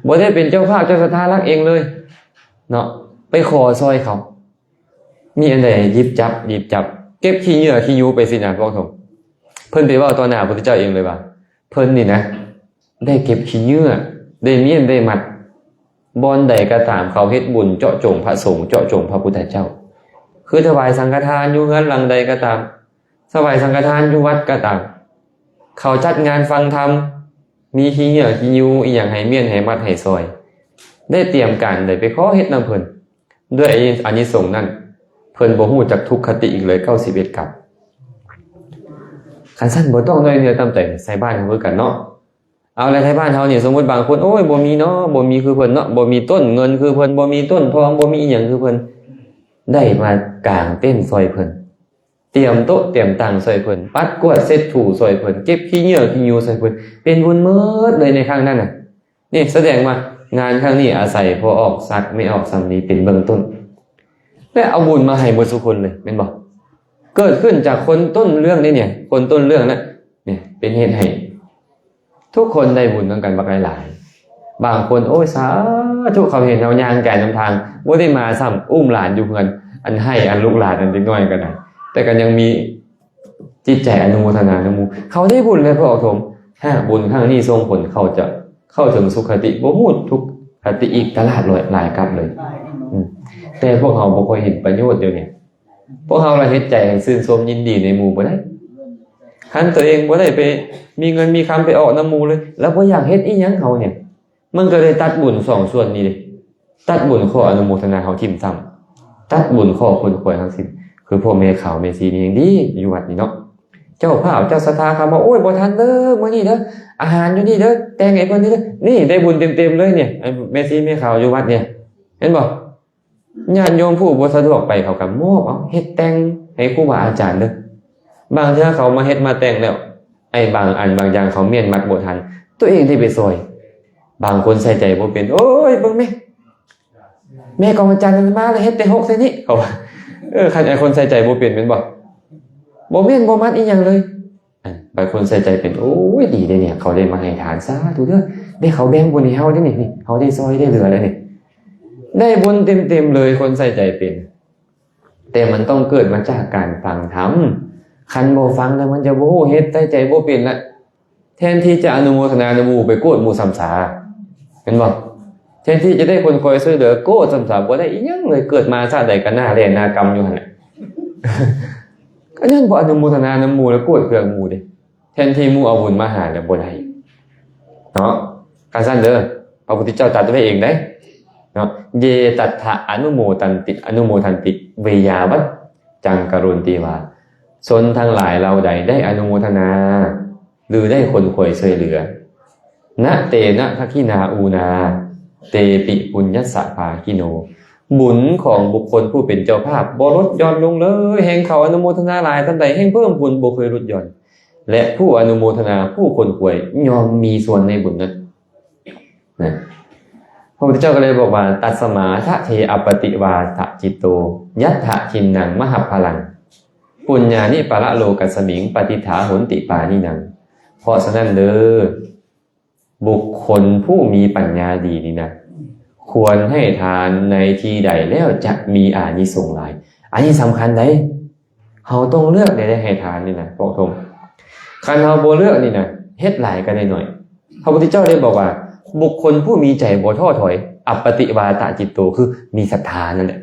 ບໍ່ໄດ້ເປັນເຈົ້າພາບເຈົ້າສັດທາຫຼັກເອງເລີຍເນາະ ໄປຂໍຊ່ອຍເຂົາ ມີອັນໃດຫຍິບຈັບ ຫຍິບຈັບ ເກັບຂີ້ເຫຍື້ອຂີ້ຫຍູ້ໄປຊີ້ນະ ເວົ້າເຖິງ ເພິ່ນໄປເວົ້າຕໍ່ໜ້າພະພຸດທະເຈົ້າເອງເລີຍວ່າ ເພິ່ນນີ້ນະ ໄດ້ເກັບຂີ້ເຫຍື້ອ ໄດ້ມ້ຽນ ໄດ້ມັດ ບ່ອນໃດກໍຕາມ ເຂົາເຮັດບຸນເຈາະຈົງພະສົງ ເຈາະຈົງພະພຸດທະເຈົ້າ ຄືຖວາຍສັງຄະທານຢູ່ເຮືອນຫຼັງໃດກໍຕາມ ຖວາຍສັງຄະທານຢູ່ວັດກໍຕາມ ເຂົາຈັດງານຟັງທຳ ມີຂີ້ເຫຍື້ອຂີ້ຫຍູ້ອີ່ຫຍັງໃຫ້ມ້ຽນ ໃຫ້ມັດ ໃຫ້ຊ່ອຍ ໄດ້ຕຽມການ ໄດ້ໄປຂໍເຮັດນຳເພິ່ນ. ດ້ວຍອານິສົງນັ້ນ ເພິ່ນບໍ່ຮູ້ຈັກທຸກຄະຕິອີກເລີຍ ເກົ້າສິບເອັດກັບ. ຄັນຊັ້ນບໍ່ຕ້ອງນ້ອຍເນື້ອຕ່ຳໃຈໃສ່ບ້ານເຮົາຄືກັນເນາະ. ເອົາລະ ໃນບ້ານເຮົານີ້ ສົມມຸດບາງຄົນ ໂອ້ຍ ບໍ່ມີເນາະ ບໍ່ມີຄືເພິ່ນເນາະ ບໍ່ມີຕົ້ນເງິນຄືເພິ່ນ ບໍ່ມີຕົ້ນທອງ ບໍ່ມີອີ່ຫຍັງຄືເພິ່ນ ໄດ້ມາກາງເຕັນຊ່ອຍເພິ່ນ ຕຽມໂຕະຕຽມຕັ່ງຊ່ວຍເພິ່ນ ປັດກວາດເຊັດຖູຊ່ວຍເພິ່ນ ເກັບຂີ້ເຫຍື້ອຂີ້ຫຍູ້ຊ່ວຍເພິ່ນ ເປັນບຸນໝົດເລີຍໃນຄັ້ງນັ້ນນະ. ນີ້ສະແດງວ່າງານຄັ້ງນີ້ອາໄສພໍ່ອອກສັກແມ່ອອກສຳລີເປັນເບື້ອງຕົ້ນ ແລະ ເອົາບຸນມາໃຫ້ໝົດສູ່ຄົນເລີຍ ແມ່ນບໍ່? ເກີດຂຶ້ນຈາກຄົນຕົ້ນເລື່ອງນີ້ ຄົນຕົ້ນເລື່ອງນະ ເປັນເຫດໃຫ້ທຸກຄົນໄດ້ບຸນນຳກັນບັກຫຼາຍໆ. ບາງຄົນ ໂອ້ຍ ສາທຸ ເຂົາເຫັນເຮົາຍ່າງກາຍນຳທາງ ບໍ່ໄດ້ມາຊ້ຳ ອຸ້ມຫຼານຢູ່ເຮືອນ ອັນໃຫ້ ອັນລູກຫຼານ ອັນເດັກນ້ອຍກໍໄດ້ ແຕ່ກໍຍັງມີຈິດໃຈອະນຸໂມທະນານຳໝູ່ ເຂົາໄດ້ບຸນແລ້ວ ພວກອອກໂທມ ຫາກບຸນຄັ້ງນີ້ສົ່ງຜົນ ເຂົາຈະເຂົ້າເຖິງສຸຄະຕິ ບໍ່ຮູ້ທຸກຄະຕິອີກຕະຫຼາດຫຼາຍກັບເລີຍ. ອືມ ແຕ່ພວກເຮົາບໍ່ຄ່ອຍເຫັນປະໂຫຍດດຽວນີ້ ພວກເຮົາລະເຮັດໃຈໃຫ້ຊື່ນຊົມຍິນດີໃນໝູ່ບໍ່ໄດ້. ຄັນຕົວເອງບໍ່ໄດ້ໄປມີເງິນມີຄຳໄປອອກນຳໝູ່ເລີຍ ລະບໍ່ຢາກເຮັດອີ່ຫຍັງເຮົານີ້ ມັນກໍເລີຍຕັດບຸນສອງສ່ວນນີ້ເດ້ ຕັດບຸນຂໍອະນຸໂມທະນາເຮົາຖິ້ມຊ້ຳ ຕັດບຸນຂໍຄົນຄວາຍເຮົາຖິ້ມ. ຄືພວກແມ່ຂາວແມ່ຊີນີ້ຍັງດີ ຢູ່ວັດນີ້ເນາະ ເຈົ້າພາບເຈົ້າສັດທາເຂົ້າມາ ໂອ້ຍ ບໍ່ທັນເດີ ມື້ນີ້ເດີ ອາຫານຢູ່ນີ້ເດີ ແຕ່ງໃຫ້ເພິ່ນນີ້ເດີ ນີ້ໄດ້ບຸນເຕັມໆເລີຍນີ້ ແມ່ຊີແມ່ຂາວຢູ່ວັດນີ້ ເຫັນບໍ່? ຍາດໂຍມຜູ້ບໍ່ສະດວກໄປ ເຂົາກໍມອບເອົາ ເຮັດແຕ່ງໃຫ້ຄູບາອາຈານເດີ. ບາງເທື່ອເຂົາມາເຮັດມາແຕ່ງແລ້ວ ໄອ້ບາງອັນບາງຢ່າງເຂົາມ້ຽນມັດບໍ່ທັນ ຕົວເອງໄດ້ໄປຊ່ອຍ. ບາງຄົນໃສ່ໃຈບໍ່ເປັນ ໂອ້ຍ ເບິ່ງແມະ ແມ່ຂອງອາຈານນັ້ນມາແລ້ວ ເຮັດແຕ່ຫົກໃສ່ນີ້ ເຂົາວ່າ. ເອີ ຄັນໄອ້ຄົນໃສ່ໃຈບໍ່ເປັນແມ່ນບໍ່? ບໍ່ມ້ຽນບໍ່ມັດອີ່ຫຍັງເລີຍ. ບາງຄົນໃສ່ໃຈເປັນ ໂອ້ຍ ດີເດ້ນີ້ ເຂົາໄດ້ມາໃຫ້ທານ ສາທຸເດີ ໄດ້ເຂົາແບ່ງບຸນໃຫ້ເຮົາເດ້ນີ້ ເຮົາໄດ້ຊ່ອຍໄດ້ເຫຼືອແລ້ວນີ້ ໄດ້ບຸນເຕັມໆເລີຍ ຄົນໃສ່ໃຈເປັນ. ແຕ່ມັນຕ້ອງເກີດມາຈາກການຟັງທຳ. ຄັນບໍ່ຟັງແລ້ວມັນຈະບໍ່ຮູ້ເຮັດ ໃສ່ໃຈບໍ່ເປັນລະ ແທນທີ່ຈະອະນຸໂມທະນານຳໝູ່ ໄປໂກດໝູ່ຊ້ຳຊາ ແມ່ນບໍ່? ແທນທີ່ຈະໄດ້ຄົນຄອຍຊ່ວຍເຫຼືອ ໂກດຊ້ຳຊາ ບໍ່ໄດ້ອີ່ຫຍັງເລີຍ ເກີດມາຊາດໃດກໍໜ້າແລ່ນໜ້າກຳຢູ່ຫັ້ນແຫຼະ. ກໍຍ້ອນບໍ່ອະນຸໂມທະນານຳໝູ່ ແລ້ວໂກດເຄືອງໝູ່ເດ້ ແທນທີ່ໝູ່ເອົາບຸນມາໃຫ້ແລ້ວບໍ່ໄດ້ເນາະ. ຄັນຊັ້ນເດີ ພະພຸດທະເຈົ້າຕັດໄວ້ເອງເດ້ເນາະ ເຢ ຕັດຖະ ອະນຸໂມຕັນຕິ ອະນຸໂມທັນຕິ ເວຍາວັດ ຈັງ ກະໂຣນຕິ ວາ ຊົນທັງຫຼາຍເຫຼົ່າໃດໄດ້ອະນຸໂມທະນາ ຫຼື ໄດ້ຂົນຂວາຍຊ່ວຍເຫຼືອ ນະ ເຕ ນະ ທັກຂິນາ ອູນາ ເຕ ປິ ປຸນຍັດສະ ພາກິໂນ ບຸນຂອງບຸກຄົນຜູ້ເປັນເຈົ້າພາບບໍ່ຫຼຸດຢ່ອນລົງເລີຍ ແຮ່ງເຂົາອະນຸໂມທະນາຫຼາຍສ່ຳໃດ ແຮ່ງເພີ່ມພູນ ບໍ່ເຄີຍຫຼຸດຢ່ອນ ແລະ ຜູ້ອະນຸໂມທະນາ ຜູ້ຂົນຂວາຍ ຍ່ອມມີສ່ວນໃນບຸນນັ້ນນະ. ພະພຸດທະເຈົ້າກໍເລີຍບອກວ່າ ຕັດສະມາ ທະ ເທ ອະປະຕິວາຕະຈິດໂຕ ຍັດຖະ ທິນນັງ ມະຫັບພະລັງ ປຸນຍານິ ປະລະໂລກັດສະມິງ ປະຕິດຖາ ໂຫນຕິ ປານິນັງ. ເພາະສະນັ້ນເດີ ບຸກຄົນຜູ້ມີປັນຍາດີນີ້ນະ ຄວນໃຫ້ທານໃນທີ່ໃດແລ້ວຈະມີອານິສົງຫຼາຍ. ອັນນີ້ສຳຄັນໃດ໋ ເຮົາຕ້ອງເລືອກໄດ້ໃຫ້ທານນີ້ນະ ພວກໂທມ. ຄັນເຮົາບໍ່ເລືອກນີ້ນະ ເຮັດຫຼາຍກໍໄດ້ໜ້ອຍ. ພະພຸດທະເຈົ້າໄດ້ບອກວ່າ ບຸກຄົນຜູ້ມີໃຈບໍ່ທໍ້ຖອຍ ອະປະຕິວາຕະຈິດໂຕ ຄືມີສັດທານັ້ນແຫຼະ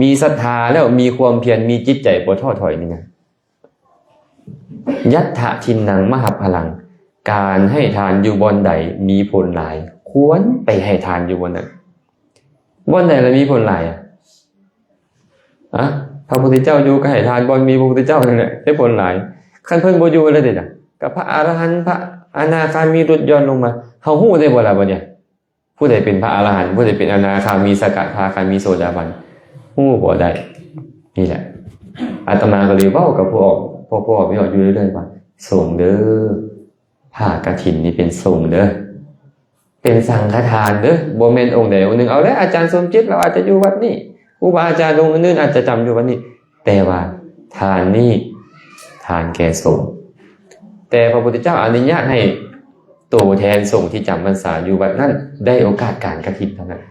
ມີສັດທາແລ້ວມີຄວາມພຽນ ມີຈິດໃຈບໍ່ທໍ້ຖອຍນີ້ນະ ຍັດຖະ ທິນນັງ ມະຫັບພະລັງ ການໃຫ້ທານຢູ່ບ່ອນໃດມີຜົນຫຼາຍ ຄວນໄປໃຫ້ທານຢູ່ບ່ອນນັ້ນ. ບ່ອນໃດລະມີຜົນຫຼາຍ? ອະ ພະພຸດທະເຈົ້າຢູ່ກໍໃຫ້ທານບ່ອນມີພະພຸດທະເຈົ້ານັ້ນແຫຼະ ໄດ້ຜົນຫຼາຍ. ຄັນເພິ່ນບໍ່ຢູ່ລະເດລະ? ກໍພະອະລະຫັນ ພະອະນາຄາມີຫຼຸດຢ່ອນລົງມາ ເຮົາຮູ້ໄດ້ບໍ່ລະບັດນີ້? ຜູ້ໃດເປັນພະອະລະຫັນ ຜູ້ໃດເປັນອະນາຄາມີ ສະກະທາຄາມີ ໂສດາບັນ ຮູ້ບໍ່ໄດ້. ນີ້ແຫຼະ ອາດຕະມາກໍເລີຍເວົ້າກັບພວກ ພວກ ພວກອອກຢູ່ເລື້ອຍໆວ່າ ສົງເດີ ຜ້າກະຖິນນີ້ເປັນສົງເດີ ເປັນສັງຄະທານເດີ ບໍ່ແມ່ນອົງໃດອົງໜຶ່ງ. ເອົາແຫຼະ ອາຈານສົມຈິດລາວອາດຈະຢູ່ວັດນີ້ ຄູບາອາຈານອົງອື່ນໆອາດຈະຈຳຢູ່ວັດນີ້ ແຕ່ວ່າທານນີ້ ທານແກ່ສົງ. ແຕ່ພະພຸດທະເຈົ້າອະນຸຍາດໃຫ້ໂຕແທນສົງທີ່ຈຳພັນສາຢູ່ວັດນັ້ນໄດ້ໂອກາດການກະຖິນເທົ່ານັ້ນ.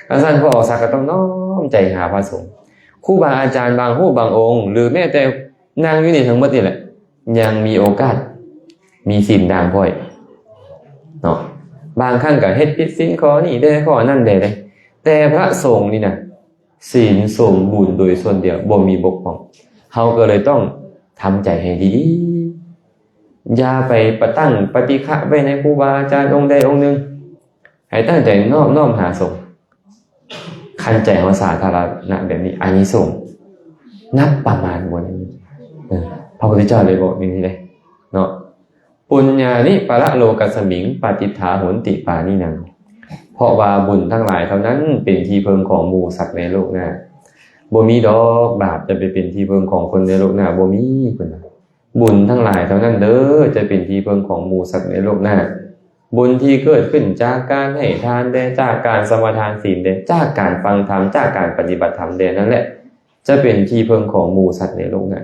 ຄັນຊັ້ນ ພວກອອກສັກກໍຕ້ອງນ້ອມໃຈຫາພະສົງ, ຄູບາອາຈານບາງຮູບບາງອົງ ຫຼືແມ້ແຕ່ນັ່ງຢູ່ນີ້ທັງໝົດນີ້ແຫຼະ ຍັງມີໂອກາດມີສິນດ່າງພ້ອຍເນາະ. ບາງຄັ້ງກໍເຮັດຜິດສິນຂໍ້ນີ້ແດ່ ຂໍ້ນັ້ນແດ່ເດ້. ແຕ່ພະສົງນີ້ນະ ສິນສົມບູນໂດຍສ່ວນດຽວ ບໍ່ມີບົກຜ່ອງ. ເຮົາກໍເລີຍຕ້ອງທຳໃຈໃຫ້ດີໆ ຢ່າໄປປະຕັ້ງປະຕິຄະໄວ້ໃນຄູບາອາຈານອົງໃດອົງໜຶ່ງ, ໃຫ້ຕັ້ງໃຈນອບນ້ອມຫາສົງ. ຄັນໃຈເຮົາສາທາລະນະແບບນີ້ ອານິສົງນັບປະມານບໍ່ໄດ້. ເອີ ພະພຸດທະເຈົ້າເລີຍບອກນີ້ເດ້ເນາະ. ປຸນຍານິປະລະໂລກັດສະມິງ ປະຕິດຖາໂຫນຕິປານິນັງ. ເພາະວ່າບຸນທັງຫຼາຍເທົ່ານັ້ນ ເປັນທີ່ເພິ່ງຂອງໝູ່ສັດໃນໂລກໜ້າ. ບໍ່ມີດອກບາບຈະໄປເປັນທີ່ເພິ່ງຂອງຄົນໃນໂລກໜ້າ ບໍ່ມີ ເພິ່ນວ່າ. ບຸນທັງຫຼາຍເທົ່ານັ້ນເດີ ຈະເປັນທີ່ເພິ່ງຂອງໝູ່ສັດໃນໂລກໜ້າ. ບຸນທີ່ເກີດຂຶ້ນຈາກການໃຫ້ທານແດ່ ຈາກການສະມາທານສິນແດ່ ຈາກການຟັງທຳ ຈາກການປະຕິບັດທຳແດ່ນັ້ນແຫຼະ ຈະເປັນທີ່ເພິ່ງຂອງໝູ່ສັດໃນໂລກໜ້າ.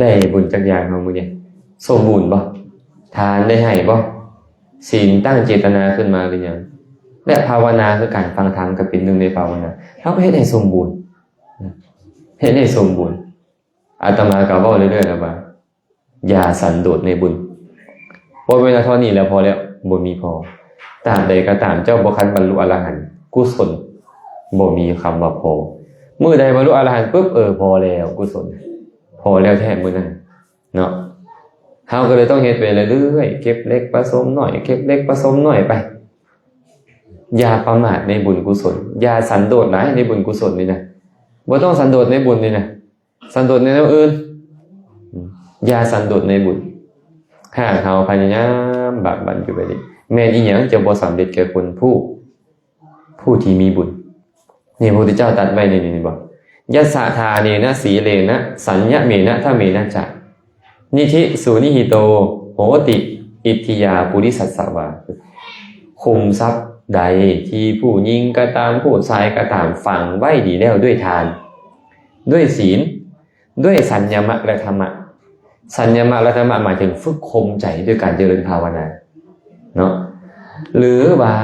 ໄດ້ບຸນຈັກຢ່າງເຮົາມື້ນີ້? ສົມບູນບໍ່? ທານໄດ້ໃຫ້ບໍ່? ສິນຕັ້ງເຈດຕະນາຂຶ້ນມາຫຼືຍັງ? ແລະ ພາວະນາຄືການຟັງທຳກໍເປັນໜຶ່ງໃນພາວະນາ. ເຮົາກໍເຮັດໃຫ້ສົມບູນ ເຮັດໃຫ້ສົມບູນ. ອາດຕະມາກໍເວົ້າເລື້ອຍໆແລ້ວວ່າ ຢ່າສັນໂດດໃນບຸນ. ບໍ່ແມ່ນວ່າເທົ່ານີ້ແລ້ວພໍແລ້ວ, ບໍ່ມີພໍ. ຕາບໃດກໍຕາມເຈົ້າບໍ່ຄັນບັນລຸອະລະຫັນ, ກຸສົນບໍ່ມີຄຳວ່າພໍ. ມື້ໃດບັນລຸອະລະຫັນປຶບ, ເອີ, ພໍແລ້ວ, ກຸສົນພໍແລ້ວແທ້ມື້ນັ້ນເນາະ. ເຮົາກໍເລີຍຕ້ອງເຮັດໄປເລື້ອຍໆ, ເກັບເລັກປະສົມໜ້ອຍ, ເກັບເລັກປະສົມໜ້ອຍໄປ. ຢ່າປະໝາດໃນບຸນກຸສົນ, ຢ່າສັນໂດດຫຼາຍໃນບຸນກຸສົນນີ້ນະ. ບໍ່ຕ້ອງສັນໂດດໃນບຸນນີ້ນະ. ສັນໂດດໃນແນວອື່ນ, ຢ່າສັນໂດດໃນບຸນ. ຫາກເຮົາພະຍາຍາມບາກບັ່ນຢູ່ແບບນີ້, ແມ່ນອີ່ຫຍັງຈະບໍ່ສຳເລັດແກ່ຄົນຜູ້, ຜູ້ທີ່ມີບຸນ? ນີ້ ພະພຸດທະເຈົ້າຕັດໄວ້ໃນນີ້ ເຫັນບໍ່? ຍັດສະທາເນນະ ສີເລນະ ສັນຍະເມນະ ທະເມນະຈະ ນິທິ ສຸນິຫິໂຕ ໂຫຕິ ອິດທິຍາ ປຸລິສັດສະວາ. ຂຸມຊັບໃດທີ່ຜູ້ຍິງກໍຕາມ, ຜູ້ຊາຍກໍຕາມ, ຝັງໄວ້ດີແລ້ວດ້ວຍທານ, ດ້ວຍສິນ, ດ້ວຍສັນຍະມະ ແລະ ທຳມະ. ສັນຍະມະ ແລະ ທຳມະ ໝາຍເຖິງຝຶກຂົ່ມໃຈດ້ວຍການຈະເລີນພາວະນາເນາະ. ຫຼືວ່າ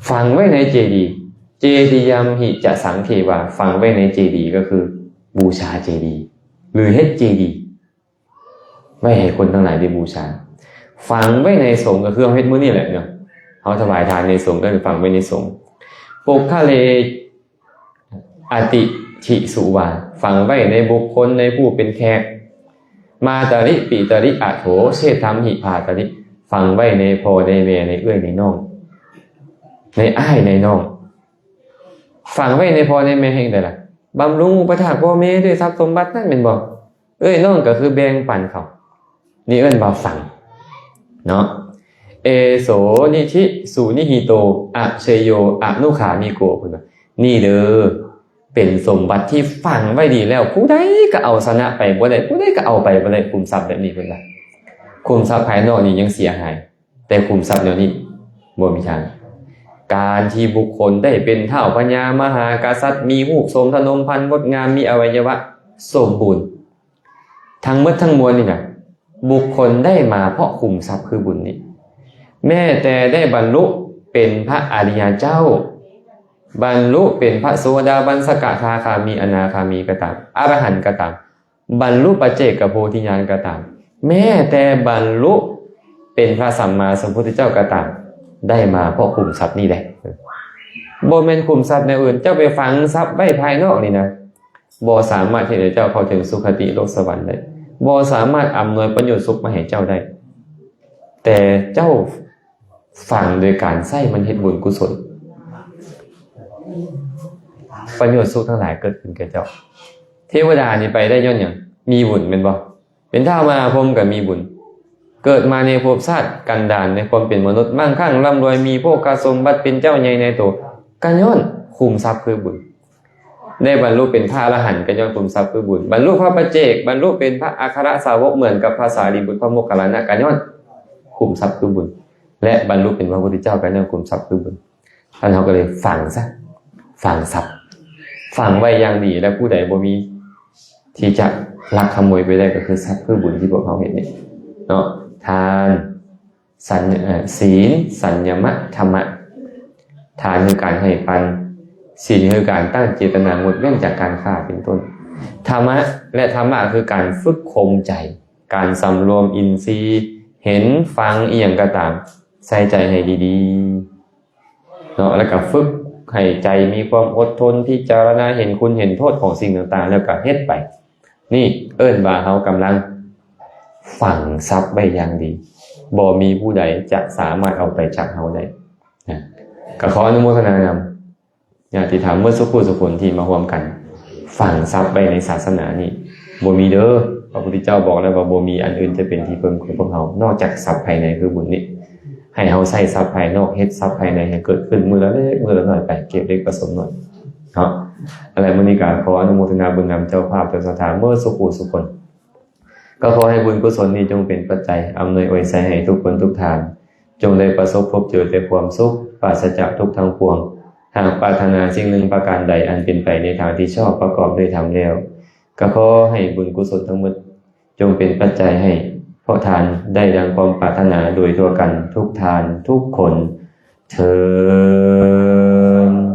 ຝັງໄວ້ໃນເຈດີ, ເຈຕິຍຳຫິຈະສັງເທວາ, ຝັງໄວ້ໃນເຈດີກໍຄືບູຊາເຈດີ ຫຼືເຮັດເຈດີໄວ້ໃຫ້ຄົນທັງຫຼາຍໄດ້ບູຊາ. ຝັງໄວ້ໃນສົງກໍຄືເຮົາເຮັດມື້ນີ້ແຫຼະເນາະ, ເຮົາຖວາຍທານໃນສົງກໍຄືຝັງໄວ້ໃນສົງ. ປຸກຄະເລ ອະຕິທິສຸວາ, ຝັງໄວ້ໃນບຸກຄົນ, ໃນຜູ້ເປັນແຂກ. ມາຕາລິ ປິຕາລິ ອະໂຖ ເຊທຳຫິ ພາຕາລິ, ຝັງໄວ້ໃນພໍ່ໃນແມ່, ໃນເອື້ອຍໃນນ້ອງ, ໃນອ້າຍໃນນ້ອງ. ຝັງໄວ້ໃນພໍ່ໃນແມ່ແຫ່ງໃດລະ? ບຳລຸງອຸປະຖາກພໍ່ແມ່ດ້ວຍຊັບສົມບັດນັ້ນແມ່ນບໍ່? ເອື້ອຍນ້ອງກໍຄືແບ່ງປັນເຂົາ, ນີ້ເອີ້ນວ່າຝັງເນາະ. ເອໂສນິທິ ສຸນິຫິໂຕ ອະເຊໂຍ ອະນຸຄາມິໂກ ເພິ່ນວ່າ ນີ້ເດີ ເປັນສົມບັດທີ່ຝັງໄວ້ດີແລ້ວ, ຜູ້ໃດກໍເອົາຊະນະໄປບໍ່ໄດ້, ຜູ້ໃດກໍເອົາໄປບໍ່ໄດ້, ຂຸມຊັບແບບນີ້ ເພິ່ນວ່າ. ຂຸມຊັບພາຍນອກນີ້ຍັງເສຍຫາຍ, ແຕ່ຂຸມຊັບແນວນີ້ບໍ່ມີທາງ. ການທີ່ບຸກຄົນໄດ້ເປັນທ້າວພະຍາມະຫາກະສັດ, ມີຮູບໂສມທະນົມພັນງົດງາມ, ມີອະໄວຍະວະສົມບູນ, ທັງໝົດທັງມວນນີ້ນະ ບຸກຄົນໄດ້ມາເພາະຂຸມຊັບຄືບຸນນີ້. ແມ້ແຕ່ໄດ້ບັນລຸເປັນພະອະລິຍະເຈົ້າ, ບັນລຸເປັນພະໂສດາບັນ, ສະກະທາຄາມີ, ອະນາຄາມີກໍຕາມ, ອະລະຫັນກໍຕາມ, ບັນລຸປັດເຈກໂພທິຍານກໍຕາມ, ແມ້ແຕ່ບັນລຸເປັນພະສຳມາສຳພຸດທະເຈົ້າກໍຕາມ, ໄດ້ມາເພາະຂຸມຊັບນີ້ແຫຼະ. ບໍ່ແມ່ນຂຸມຊັບແນວອື່ນ, ເຈົ້າໄປຝັງຊັບໄວ້ພາຍນອກນີ້ນະ, ບໍ່ສາມາດເຮັດໃຫ້ເຈົ້າເຂົ້າເຖິງສຸຄະຕິໂລກສະຫວັນໄດ້, ບໍ່ສາມາດອຳນວຍປະໂຫຍດສຸກມາໃຫ້ເຈົ້າໄດ້, ແຕ່ເຈົ້າຝັງໂດຍການໃຊ້ມັນເຮັດບຸນກຸສົນ, ປະໂຫຍດສຸກທັງຫຼາຍເກີດຂຶ້ນແກ່ເຈົ້າ. ເທວະດານີ້ໄປໄດ້ຍ້ອນຫຍັງ? ມີບຸນແມ່ນບໍ່? ເປັນທ້າວມະຫາພົມກໍມີບຸນ, ເກີດມາໃນພົບຊາດກັນດານໃນຄວາມເປັນມະນຸດ, ບາງຄັ້ງລ່ຳລວຍ, ມີໂພຄະສົມບັດ, ເປັນເຈົ້າໃຫຍ່ນາຍໂຕ, ກໍຍ້ອນຂຸມຊັບຄືບຸນ. ໄດ້ບັນລຸເປັນພະອະລະຫັນກໍຍ້ອນຂຸມຊັບຄືບຸນ, ບັນລຸພະປັດເຈກ, ບັນລຸເປັນພະອັກຄະລະສາວົກເໝືອນກັບພະສາລີບຸດ, ພະໂມກຄັນລານະ ກໍຍ້ອນຂຸມຊັບຄືບຸນ, ແລະ ບັນລຸເປັນພະພຸດທະເຈົ້າກໍຍ້ອນຂຸມຊັບຄືບຸນ. ທ່ານເຮົາກໍເລີຍຝັງຊະ, ຝັງຊັບ, ຝັງໄວ້ຢ່າງດີ, ແລະ ຜູ້ໃດບໍ່ມີທີ່ຈະລັກຂະໂມຍໄປໄດ້ ກໍຄືຊັບຄືບຸນທີ່ພວກເຮົາເຮັດນີ້ເນາະ. ທານ ສັນ ເອີ ສີນ ສັນຍະມະ ທຳມະ. ທານຄືການໃຫ້ປັນ, ສີນຄືການຕັ້ງເຈດຕະນາງົດເວັ້ນຈາກການຂ້າເປັນຕົ້ນ. ທຳມະ ແລະ ທຳມະຄືການຝຶກຂົ່ມໃຈ, ການສຳລວມອິນຊີ, ເຫັນ, ຟັງ ອີ່ຫຍັງກໍຕາມ, ໃສ່ໃຈໃຫ້ດີໆເນາະ, ແລ້ວກໍຝຶກໃຫ້ໃຈມີຄວາມອົດທົນ, ພິຈາລະນາເຫັນຄຸນເຫັນໂທດຂອງສິ່ງຕ່າງໆ ແລ້ວກໍເຮັດໄປ. ນີ້ເອີ້ນວ່າເຮົາກຳລັງຝັງຊັບໄວ້ຢ່າງດີ, ບໍ່ມີຜູ້ໃດຈະສາມາດເອົາໄປຈາກເຮົາໄດ້ນະ. ກໍຂໍອະນຸໂມທະນານຳ ຍາດຕິທຳເໝິດສູ່ຜູ້ສູ່ຄົນທີ່ມາຮ່ວມກັນຝັງຊັບໄວ້ໃນສາສະໜານີ້. ບໍ່ມີເດີ, ພະພຸດທະເຈົ້າບອກແລ້ວວ່າບໍ່ມີອັນອື່ນຈະເປັນທີ່ເພິ່ງຂອງພວກເຮົາ ນອກຈາກຊັບພາຍໃນຄືບຸນນີ້. ໃຫ້ເຮົາໃຊ້ຊັບພາຍນອກ, ເຮັດຊັບພາຍໃນໃຫ້ເກີດຂຶ້ນມື້ລະເລັກມື້ລະໜ້ອຍໄປ, ເກັບເລັກປະສົມໜ້ອຍເນາະ. ອັນໃດ ມື້ນີ້ກໍຂໍອະນຸໂມທະນາບຸນນຳເຈົ້າພາບເຈົ້າສັດທາເໝິດສູ່ຜູ້ສູ່ຄົນ. ກໍຂໍໃຫ້ບຸນກຸສົນນີ້ຈົ່ງເປັນປັດໄຈອຳນວຍອວຍໄຊໃຫ້ທຸກຄົນທຸກທ່ານ, ຈົ່ງໄດ້ປະສົບພົບເຈີແຕ່ຄວາມສຸກ, ປາສະຈາກທຸກທັງປວງ. ຫາກປາດຖະໜາສິ່ງໜຶ່ງປະການໃດອັນເປັນໄປໃນທາງທີ່ຊອບປະກອບດ້ວຍທຳແລ້ວ, ກໍຂໍໃຫ້ບຸນກຸສົນທັງໝົດ ຈົ່ງເປັນປັດໄຈໃຫ້ພວກທ່ານໄດ້ດັ່ງຄວາມປາດຖະໜາໂດຍທົ່ວກັນທຸກທ່ານທຸກຄົນເທີ້ນ.